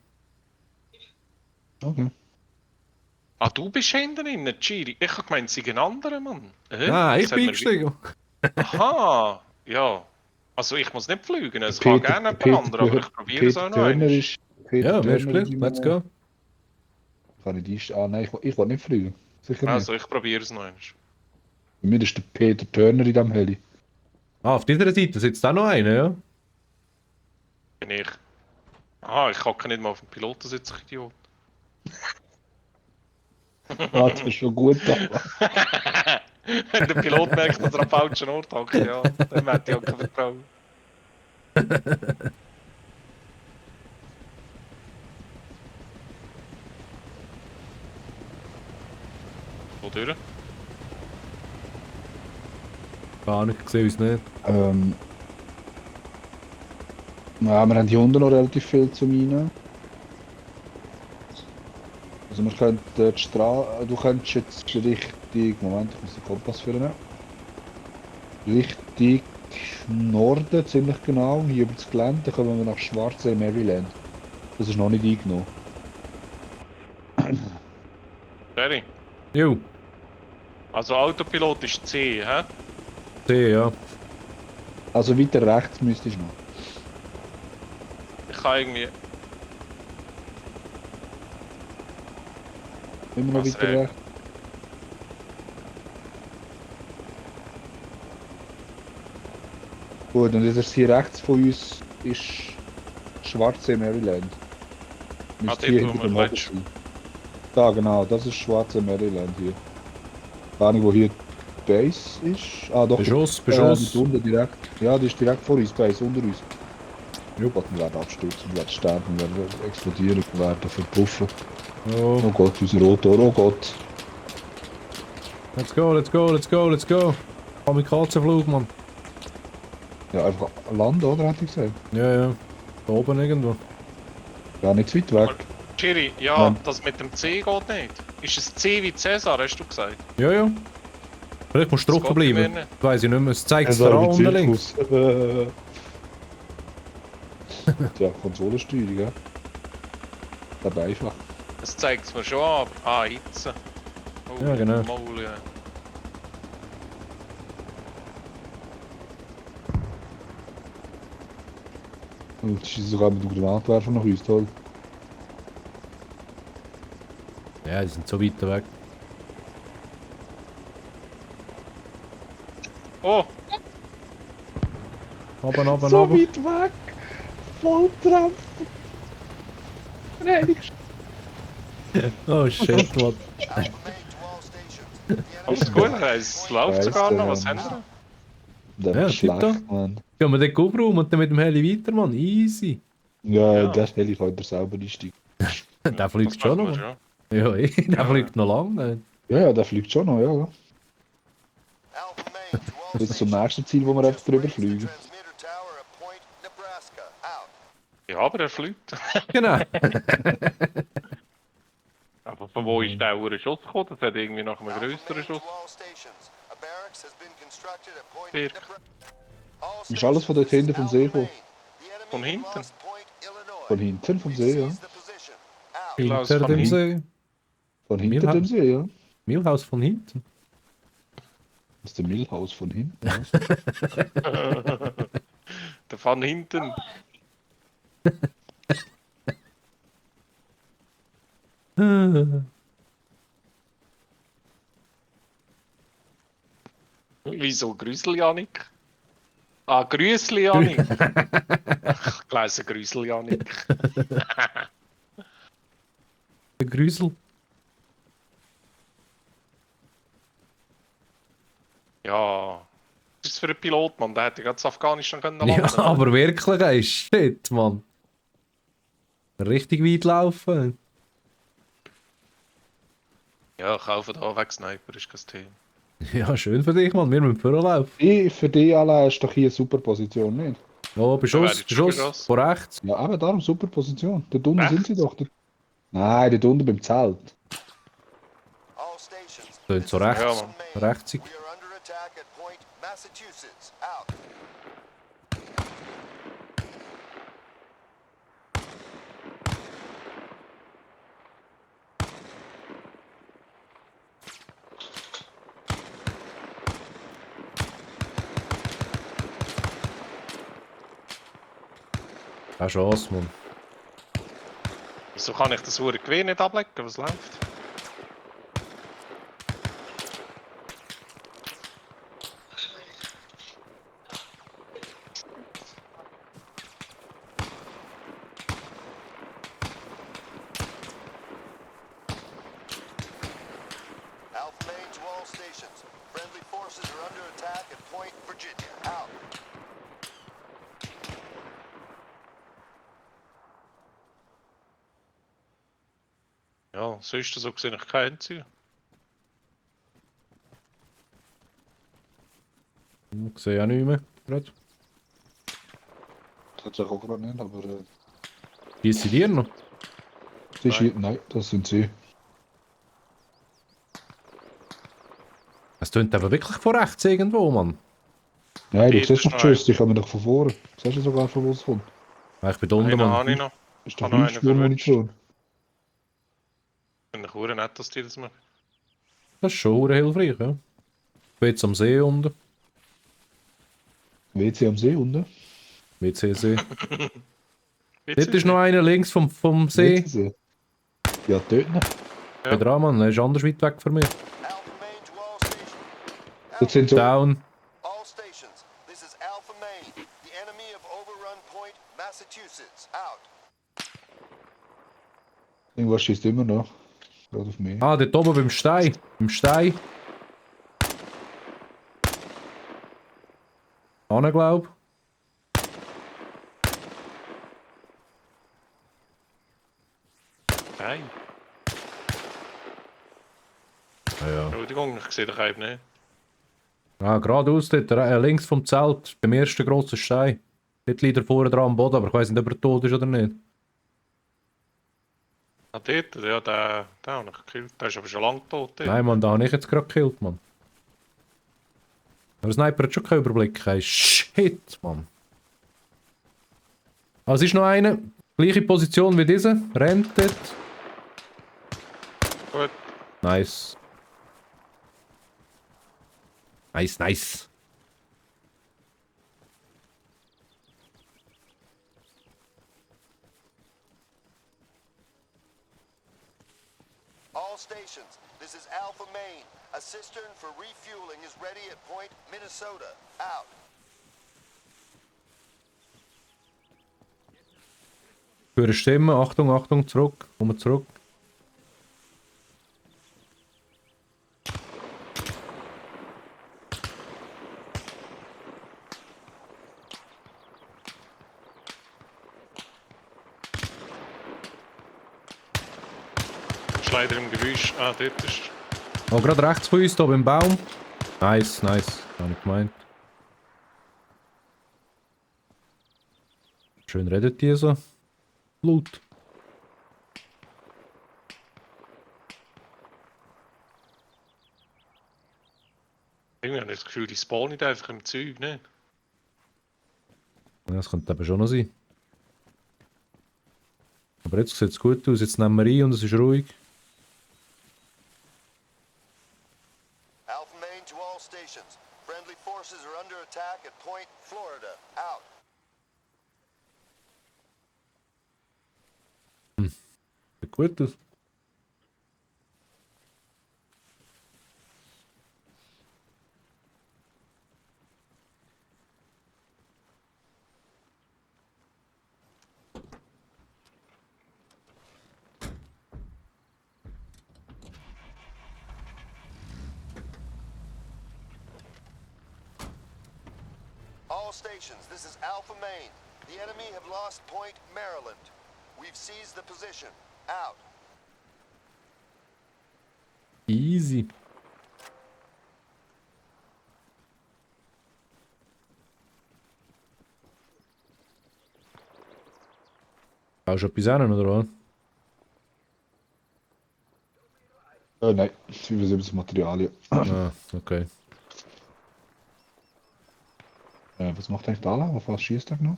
Okay. Ah, du bist hinten drin, Chiri. Ich hab gemeint, sie sind ein anderer Mann. Nein, ich Das hat bin mir eingestiegen. Aha, ja. Also ich muss nicht fliegen, es Peter- kann gerne Peter- jemand anderer, aber ich probiere es auch noch Turner einmal. ist. Peter Ja, mir ist Turner gleich. in Let's meinem- go. Kann ich die. Ah, nein, ich will nicht fliegen. Sicher nicht. Also ich probiere es noch einmal. Bei mir ist der Peter Turner in diesem Heli. Ah, auf dieser Seite sitzt auch noch einer, ja? Bin ich. Aha, ich hocke nicht mal auf dem Pilotensitz, ich Idiot. Ah, das ist schon gut. Aber. Wenn der Pilot merkt, dass er am falschen Ort hockt, ja, dann hätte ich auch kein Vertrauen. Wodurch? Gar nicht, ich sehe uns nicht. Ja, wir haben hier unten noch relativ viel zum Rein. Also wir könnten die Straße... Du könntest jetzt Richtung... Moment, ich muss den Kompass führen. Richtung Norden, ziemlich genau, hier über das Gelände, dann kommen wir nach Schwarzsee, Maryland. Das ist noch nicht eingenommen. Jerry, Jo, also Autopilot ist C, hä? C, ja. Also weiter rechts müsstest du noch. Ich kann irgendwie... Immer noch Was, weiter rechts. Gut, und jetzt hier rechts von uns ist Schwarzsee, Maryland. Müsste dort, hier wo hinter wir dem Motor letztes- sein. Da, genau, das ist Schwarzsee, Maryland hier. Gar nicht, wo hier die Base ist. Ah, doch. Beschuss, Die Beschuss. unten direkt. Ja, die ist direkt vor uns, Base, unter uns. Jo. Gott, wir werden abstürzen, wir werden sterben, wir werden explodieren, wir werden verpuffen. Oh, Oh Gott, unser Rotor, oh Gott. let's go, let's go, let's go, let's go. Kamikaze-Flug, Mann. Ja, einfach Land, oder, hätte ich gesagt. Ja, ja. Da oben irgendwo. Ja, nicht zu weit weg. Chiri, ja, Ja. das mit dem C geht nicht. Ist es C wie Cäsar, hast du gesagt? Ja, ja. Vielleicht musst du Das trocken geht bei bleiben. mir nicht. Das weiss ich nicht mehr. Es zeigt es dir an unten links. Tja, Konsolensteuerung, ja. Aber einfach. Das zeigt es mir schon an. Ah, jetzt. Oh, Ja, genau. Maul, ja. Und das ist sogar mit dem Granatwerfer nach uns, toll. Ja, die sind so weit weg. Oh, Oben, oben, oben. weit weg! Volltreffer! Oh shit, Mann. Alpha Main to all stations. The enemy alles gut, es läuft sogar noch. Was haben wir? Der Ja, ist schlecht, tipptopp. Mann. Gehen wir den aufräumen und dann mit dem Heli weiter, Mann. Easy. Ja, Ja. das Heli könnt ihr selber einsteigen. Der fliegt Das schon machen noch. wir Mann. Ja, der Ja. fliegt noch lang. Ja, der fliegt schon noch, ja. Alpha Main to all Jetzt zum stations. nächsten Ziel, wo wir einfach Just drüber raise the fliegen. transmitter tower at Point Nebraska. Out. Ja, aber er fliegt. Genau. Aber von wo ist der Uhr Schuss gekommen? Das hat irgendwie nach einem Alpha größeren Main Schuss. to all stations. A barracks has been constructed at Point Birk. Nebraska. All Ist alles von dort stations, hinten vom Alpha See Main. gekommen? The enemy Von have hinten? lost Point Illinois. Von hinten vom We've See, ja. seized the position. Out. Milhaus Hinter von dem hinten. See. Von hinter Milhaus. dem See, ja. Milhaus von hinten. Das ist der Milhaus von hinten. Ja. Der von hinten. Wieso Grüsel, Janik? Ah, Grüsli, Janik. Ich lese Grüsel, Janik. Der Grüsel. Ja. Was ist das für ein Pilot, Mann? Der hätte ganz Afghanistan können Ja, landen. aber wirklich, ey, shit, Mann. Richtig weit laufen. Ja, kaufen da weg Sniper, ist kein Thema. Ja, schön für dich, Mann. Wir müssen vorlaufen. Für die alle ist doch hier eine super Position, nicht? Oh, Da Beschuss, werde ich schon Beschuss. geschossen. Von rechts. Ja, aber darum super Position. Dort unten Rechts? sind sie doch. Nein, dort unten beim Zelt. All stations. Tönt so rechts. Ja, Mann. Rechtsig. We are under attack at Point Massachusetts. Out. Keine Chance, Mann. Wieso kann ich das Uhr Gewehr nicht ablecken? Was läuft? Alpha Main to all stations. Friendly forces are under attack at Point Virginia. Out. Ja, so ist das so gesehen ich kein Ziel. Ich sehe auch nicht mehr. Gerade. tatsächlich auch gerade nicht, aber Schießt sie dir noch? das ist hier, nein, das sind sie. Es tönt aber wirklich von rechts irgendwo, Mann. Nein, du Peter siehst noch die Schüsse, die kommen doch von vorne. Siehst du sogar von wo es kommt? Ah, ich bin da unten, Einen Mann. habe ich noch. Ist doch Kann noch einen Fleischspurmunition. Finde ich auch nett, dass die das machen. Das ist schon verdammt hilfreich, ja. Ich bin jetzt am See unten. WC am See unten. WC-See. Witzig, Dort ist noch einer links vom See. WC-See. Ja, dort noch. Ja. Bin dran, Mann. Er ist anders weit weg von mir. Alpha Main to all stations. Dort sind so. Down. All stations, this is Alpha Main. The enemy of Overrun Point, Massachusetts. Out. Irgendwas schießt immer noch. Gerade auf mich. Ah, dort oben beim Stein. Beim Stein. Anne, glaub. Nein. Ah, ja. Entschuldigung, ich sehe dich eben nicht. Ah, geradeaus dort, links vom Zelt, beim ersten grossen Stein. Dort liegt er vorne dran am Boden, aber ich weiß nicht, ob er tot ist oder nicht. Ah, dort? Ja, der habe ich gekillt. Der ist aber schon lange tot. dort. Nein, Mann, da habe ich jetzt gerade gekillt, Mann. Aber der Sniper hat schon keinen Überblick. Hey, shit, Mann. Ah, es ist noch einer. Gleiche Position wie dieser. Rennt dort. Gut. Nice. Nice, nice. All stations, this is Alpha Main. A cistern for refueling is ready at Point, Minnesota. Out. Für eine Stimme. Achtung, Achtung, zurück. Komm zurück. Ist leider im Gebüsch. Ah, dort ist. Oh, gerade rechts von uns, da beim Baum. Nice, nice. Habe ich gemeint. Schön redet ihr so. Blut. Irgendwie habe ich das Gefühl, die spawnen nicht einfach im Zeug, ne? Ja, das könnte aber schon noch sein. Aber jetzt sieht es gut aus. Jetzt nehmen wir ein und es ist ruhig. Alpha Main to all stations. Friendly forces are under attack at Point, Florida. Out. Sieht gut aus. All stations, this is Alpha Main. The enemy have lost Point, Maryland. We've seized the position. Out. Easy. Kannst du etwas hin, oder was? Nein, 75 Materialien. Ah, okay. Was macht eigentlich da lang? Auf was schießt er noch?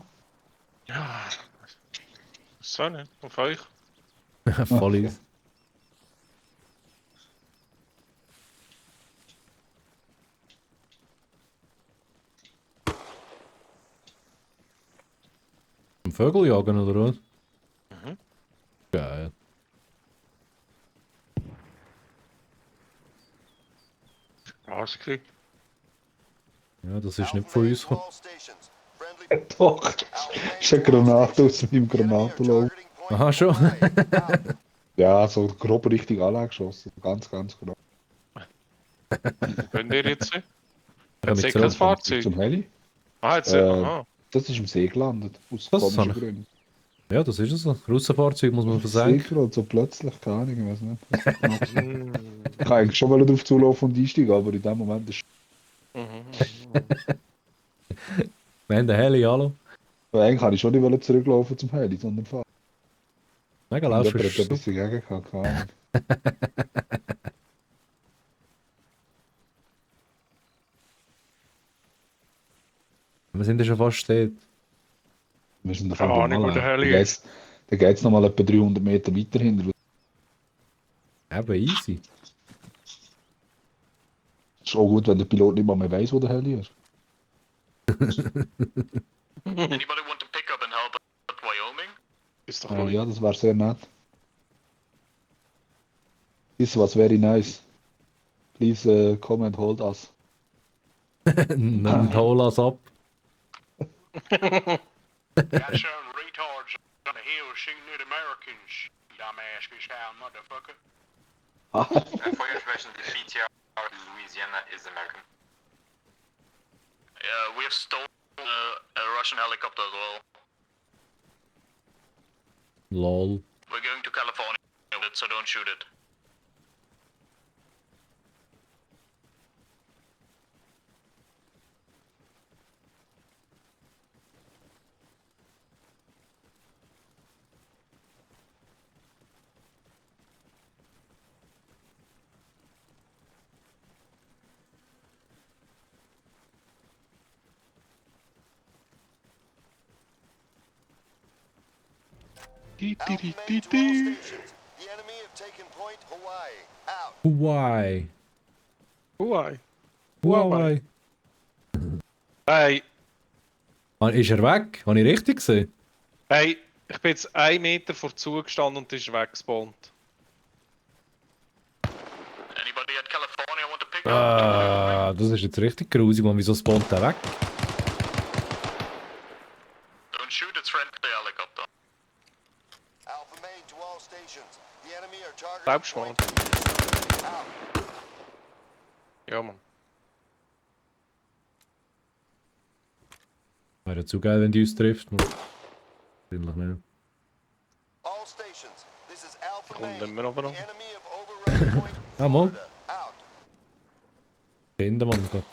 Ja. So, ne? Auf euch. Voll easy. Ein Vögel jagen, oder was? Mhm. Geil. Was gekriegt? Ja, das ist Alpha nicht von Main uns to gekommen. all stations. Friendly Doch. Alpha Main Ist eine to all Granate aus stations. meinem The enemy are Granatenlauf. targeting Point, Aha, schon. Ohio. Out. Ja, so grob richtig angeschossen. Ganz, ganz grob. Könnt ihr jetzt sehen? Ich Jetzt mit seht kein zurück. Fahrzeug. Zum Heli? Ah, jetzt Aha. Das ist im See gelandet. Aus Das komischen habe ich. Gründen. Ja, das ist es so. Russenfahrzeug muss man versenken. Sicher und so plötzlich, keine Ahnung, ich weiß nicht. Was ich gemacht habe. Ich kann eigentlich schon mal drauf zulaufen und einsteigen, aber in dem Moment ist Mhm. Wir haben den Heli, hallo. Aber eigentlich wollte ich schon nicht zurücklaufen zum Heli, sondern fahren. Mega Und laut jemand hat für etwas dagegen gehabt, keine Ahnung. Wir sind ja schon fast dort. Wir sind Keine davon Ahnung, wo der mal. Heli ist. Dann geht's nochmal etwa 300 Meter weiter hinter. Eben easy. Ist auch gut, wenn der Pilot nicht mal mehr weiss, wo der Heli ist. Anybody want to pick up and help at Wyoming? Ist doch ruhig. Ja, das wäre sehr nett. This was very nice. Please come and hold us. Nimm hol us ab. Got some retards on the hill shooting at Americans, dumbass child motherfucker. For your information, the BTR Louisiana is American. Yeah, we have stolen a Russian helicopter as well. Lol. We're going to California with it, so don't shoot it. Alpha Main to all stations. The enemy have taken point Hawaii. Out. Why? Huawei. Why? Hey, Ist er weg? Habe ich richtig gesehen? hey, ich bin jetzt 1 Meter vor zugestanden und ist weggespawnt. Anybody at California want to pick up? Das ist jetzt richtig grusig, man. Wieso spawnt der weg? Don't shoot, it's friendly helicopter. Alpha Main to all stations. The enemy are targeting Bleibst mal. point. Out. Ja, Mann. Wäre zu geil, wenn die uns trifft. Man. Wahrscheinlich nicht. All stations. This is Alpha Kommt Main. immer noch The noch. enemy have overrun point Ah, mal. Florida. Out. Hinten, Mann.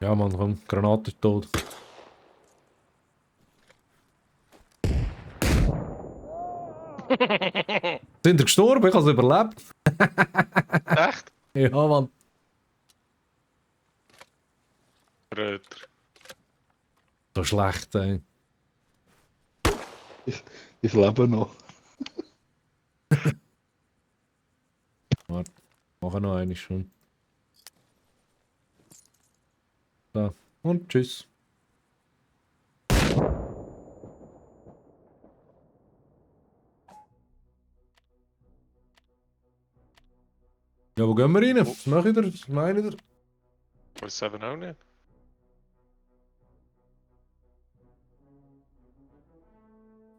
Ja, Mann, komm. Granate ist tot. Sind ihr gestorben? Ich habe es überlebt. Echt? Ja, Mann. Röter. So schlecht, ey. Ich lebe noch. Warte. Machen noch eine schon. So. Und tschüss. Ja, wo gehen wir rein? Was macht ihr? Was meint ihr? Weiß eben auch nicht.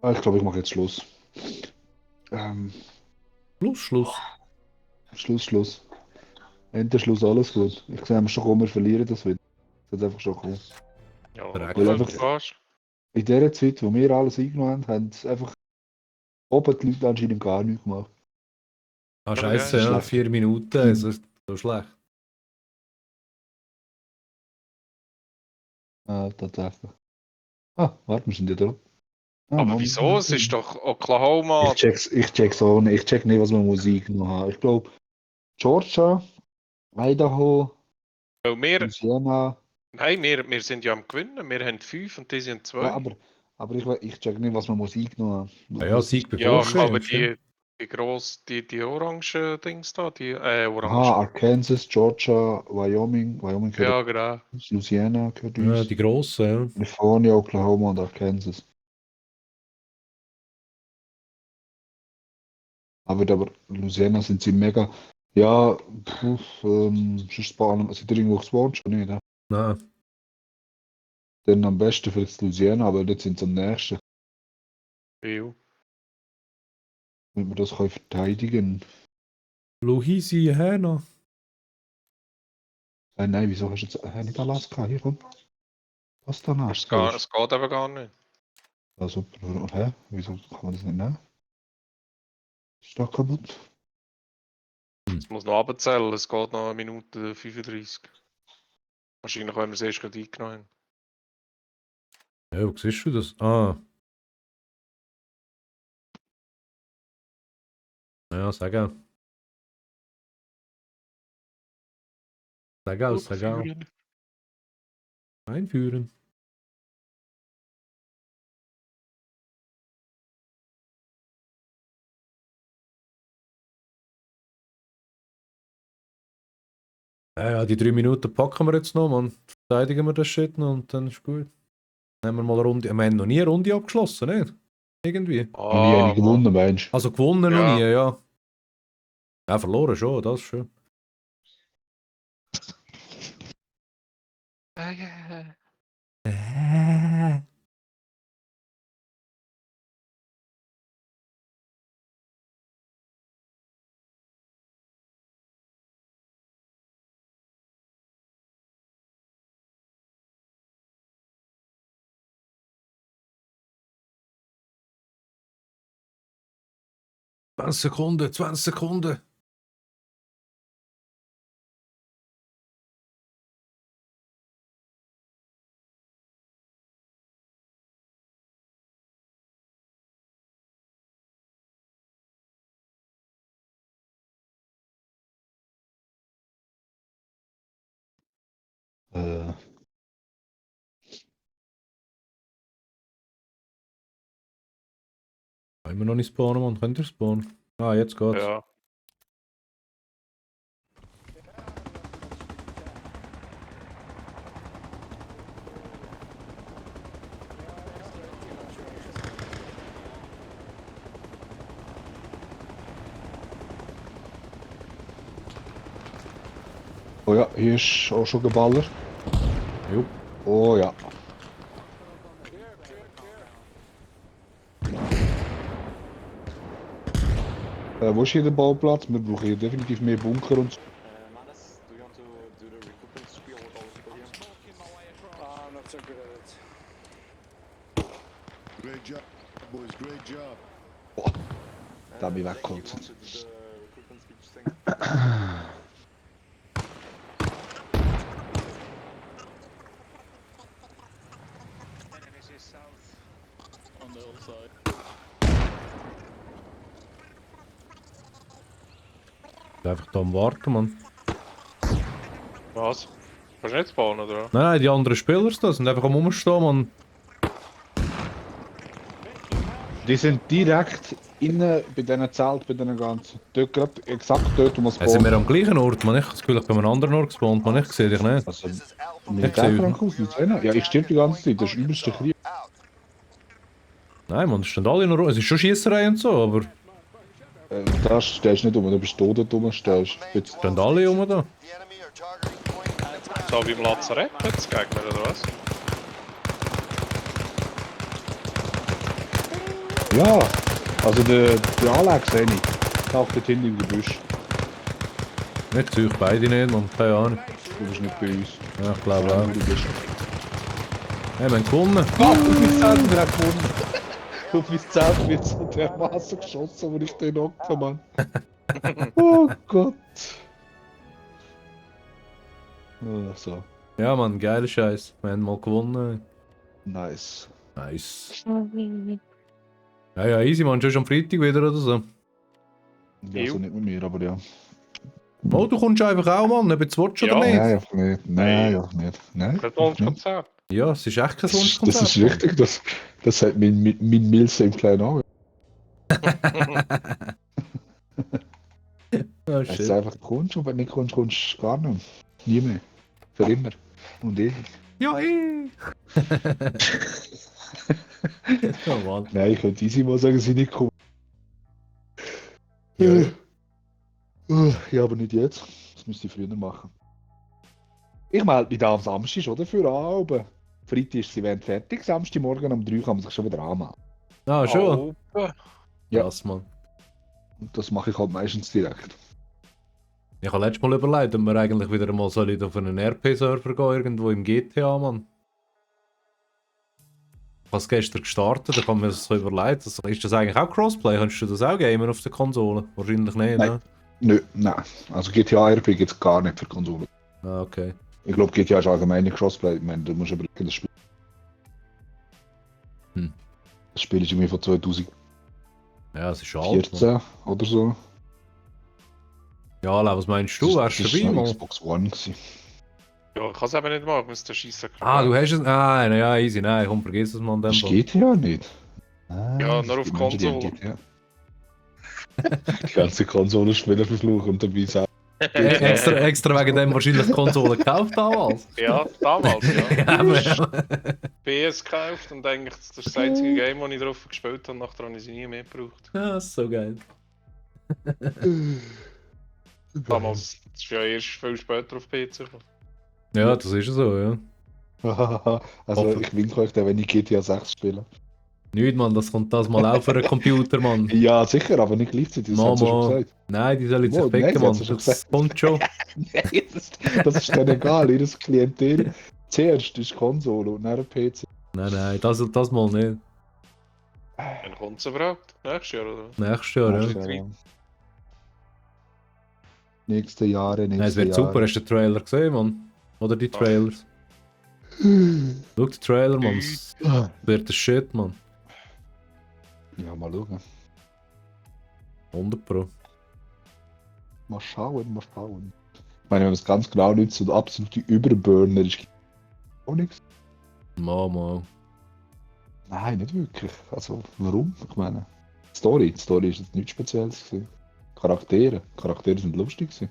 Ich glaube, ich mache jetzt Schluss. Schluss. Schluss. Ende Schluss, alles gut. Ich sehe schon kommen, wir verlieren das wieder. Das hat einfach schon kommen. Ja, Verreckt. weil Einfach- du fast. In der Zeit, wo wir alles eingenommen haben, haben es einfach oben die Leute anscheinend gar nichts gemacht. Ah, Ja, scheiße, ja, ja. schlecht. 4 Minuten. Also, ist so schlecht. Tatsächlich. Warte, wir sind ja da. Aber wieso? Es ist doch Oklahoma. Ich check's auch nicht. Ich check nicht, was wir Musik noch haben. Ich glaube, Georgia, Idaho, Weil wir, Louisiana. nein, wir sind ja am Gewinnen. Wir haben 5 und die sind 2. Ja, aber ich check nicht, was wir Musik noch haben. Ja, Sieg Ja, bevorsteht. aber die orange Dings da, die orange. Arkansas, Georgia, Wyoming. Wyoming gehört Ja, genau. uns, Louisiana gehört Ja, uns. die grossen, ja. California, Oklahoma und Arkansas. Aber Louisiana sind sie mega. Ja, sonst spawnen. Sind ihr irgendwo gespawnt schon nicht? Ne? Nein. Dann am besten vielleicht Louisiana, aber dort sind sie am nächsten. EU. Wenn wir das können verteidigen. Louisiana. Nein, wieso hast du jetzt nicht Alaska? Hier, komm. Was danach? Es geht aber gar nicht. Ja, super. Hä? Wieso kann man das nicht nehmen? Ist doch kaputt. Es muss noch abzählen, es geht noch 1 Minute 35. Wahrscheinlich, wenn wir es erst gerade eingenommen haben. Ja, wo siehst du das? Ah. Ja, sag auch. Sag auch, sag auch. Führen. Einführen. Ja, die 3 Minuten packen wir jetzt noch, man. Verteidigen wir das Shit noch und dann ist gut. Nehmen wir mal eine Runde. Wir haben noch nie eine Runde abgeschlossen, nicht? Irgendwie. Noch nie eine Mann. gewonnen, meinst du? Also gewonnen noch Ja. nie, ja. Ja, verloren schon, das ist schön. Sekunden, 20 Sekunden. Äh, Können wir noch nicht spawnen, man. Könnt ihr spawnen? Ah, jetzt geht's. Ja. oh ja, hier ist auch schon geballert. Jo. Oh ja. Wo ist hier der Bauplatz? Wir brauchen hier definitiv mehr Bunker und so. Manus, do you want to do the recruitment spiel with all the people here? I'm not so good at it. Great job, boys, great job. Da hab ich Jake, weggeholt. you want to do the recruitment speech thing? On the other side. Einfach da am Warten, man. Was? Kannst du nicht spawnen, oder? Nein, die anderen Spieler da sind einfach am Rumstehen, man. Die sind direkt innen bei diesen Zelt, bei diesen ganzen. Dort gerade exakt dort, wo man Sind wir spawnt. am gleichen Ort, man? Ich habe das Gefühl, ich bin an einem anderen Ort gespawnt, man. Ich sehe dich nicht. Also, This is Alpha mit Ich sehe- Frank aus, ja, ich stirb die ganze Zeit, das ist übelste Krieg. out. Nein, man, es stehen alle noch rum. Es ist schon Schiesserei und so, aber Da stehst du nicht um, du bist tot dort rum, stehst du. stehen alle rum da. The enemy are targeting point Nevada. So wie im Lazarett jetzt, Gegner, oder was? Ja, also die Anlage sehe ich. Taucht dort hinten im Gebüsch. Ich sehe euch beide nicht, man. Keine Ahnung. Du bist nicht bei uns. Ja, ich glaube auch. Du bist. Hey, wir haben gewonnen. Auf mein Zelt, wir haben gewonnen. Auf mein Zelt wird so dermaßen geschossen, wo ich den hocke, Mann. Oh Gott. Oh, so, Ja, man, geiler Scheiß. Wir haben mal gewonnen. nice. Nice. Ja, ja, easy, man. Schon am Freitag wieder oder so. Ja, so nicht mit mir, aber ja. Oh, du kommst einfach auch, Mann. Ob du es willst oder Ja. nicht. Nein, einfach nicht. Nein, einfach nicht. Nein. Kein einfach nicht. Wunschkonzert. Ja, es ist echt kein Das Wunschkonzert. ist richtig, das hat mein Milse im kleinen Auge. Oh, Wenn du shit. einfach kommst und wenn du nicht kommst, kommst du gar nicht. Nie mehr. Für immer. Und ewig. Ja, Oh Mann. Nein, ich könnte easy mal sagen, sie nicht kommen. Ja. Ja, aber nicht jetzt. Das müsste ich früher machen. Ich melde mich da am Samstag schon dafür an. Aber Freitag ist das Event fertig. Samstagmorgen um 3 kann man sich schon wieder anmelden. Ah, schon? Open. Ja. Krass, Mann. Und das mache ich halt meistens direkt. Ich habe letztes Mal überlegt, ob wir eigentlich wieder mal sollen auf einen RP-Server gehen, irgendwo im GTA, Mann. Ich habe es gestern gestartet, da kann man sich so überlegen. Also, ist das eigentlich auch Crossplay? Kannst du das auch gamen auf der Konsole? Wahrscheinlich nicht, Nein. ne? Nö, nein. Also GTA RP gibt es gar nicht für Konsolen. Ah, okay. Ich glaube, GTA ist allgemein nicht Crossplay. Ich meine, du musst überlegen, das Spiel. Das Spiel ist irgendwie von 2014 Ja, es ist schon alt. oder so. Ja, Lau, was meinst du? Wärst du das dabei war mal? Xbox One gewesen. Ja, ich kann es eben nicht machen, ich muss den Scheissen Ah, du hast es? Nein, ja, easy. Nein, komm, vergiss es mal an dem Das Fall. GTA nicht. Ah, Ja, es nur auf gibt Menschen, die haben Konsole. GTA. Die ganze Konsole spielen verfluchen und dabei sagen. Extra wegen dem wahrscheinlich die Konsole gekauft damals. Ja, damals, ja. Ja, aber, PS gekauft und eigentlich das ist das einzige Game, das ich drauf gespielt habe, nachher habe ich sie nie mehr gebraucht. ja, ist so geil. Damals, das ist ja erst viel später auf PC gekommen. Ja, das ist so, ja. Also Hoffe- ich winke euch, wenn ich GTA 6 spiele. Nicht, Mann, das kommt das mal auf für einen Computer, Mann. Ja, sicher, aber nicht gleichzeitig. Das haben sie schon Mama. gesagt. Nein, die sollen Mo, sich nein, ficken, sie Mann. hat's schon Das gesagt. kommt schon. Nein, das ist denen egal. Ihr Klientel zuerst ist Konsole und dann PC. Nein, das mal nicht. Wann kommt es überhaupt? Nächstes Jahr, oder? Nächstes Jahr, ja. Nächste Jahre. Nächste Jahre, Nein, es wird super. Hast du den Trailer gesehen, Mann? Oder die Trailers? Schau den Trailer, Mann. Es wird ein Shit, Mann. Ja, mal schauen. 100 Pro. Mal schauen. Ich meine, wenn man es ganz genau nimmt, so der absolute Überburner ist auch nichts. Mama. Nein, nicht wirklich. Also, warum? Ich meine, Story ist jetzt nichts Spezielles gewesen. Charaktere sind lustig gewesen.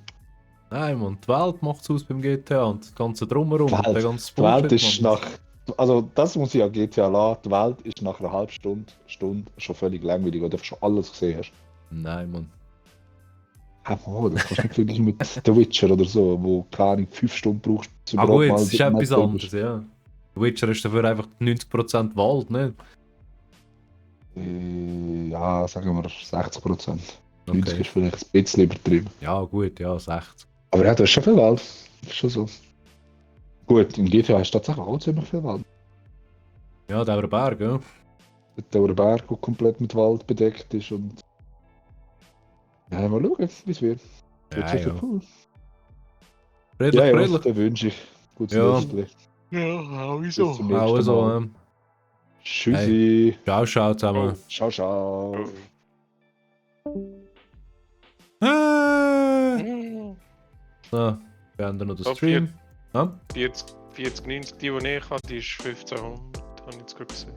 Nein, Mann, die Welt macht es aus beim GTA und das ganze Drumherum. Die Welt- und der ganze Die Welt Bullshit, ist Mann. nach... Also, das muss ich an GTA lassen. Die Welt ist nach einer halben Stunde schon völlig langweilig, weil du einfach schon alles gesehen hast. Nein, Mann. Das kannst du nicht vergleichen mit The Witcher oder so, wo, keine Ahnung, 5 Stunden brauchst, bis du Ah gut, mal es ist mal etwas drin anderes, ja. Witcher ist dafür einfach 90% Wald, ne? Ja, sagen wir 60%. 90 Okay. ist vielleicht ein bisschen übertrieben. Ja, gut, ja, 60. Aber ja, das ist schon viel Wald. Das ist schon so. Gut, in GTA hast du tatsächlich auch ziemlich viel Wald. Ja, der Berg, ja. Der Berg, der komplett mit Wald bedeckt ist und... Ja, mal schauen, wie es wird. Wird Ja, sicher ja. cool. Friedlich, Ja, friedlich. dann wünsche ich gutes Ja. Nächtchen. Ja, Bis zum nächsten Auch so, Mal. Tschüssi. Ciao zusammen. Ciao, ciao. So, beenden noch den So, Stream. Ja? 40, 90, die ich habe, die ist 1500, habe ich jetzt gerade gesehen.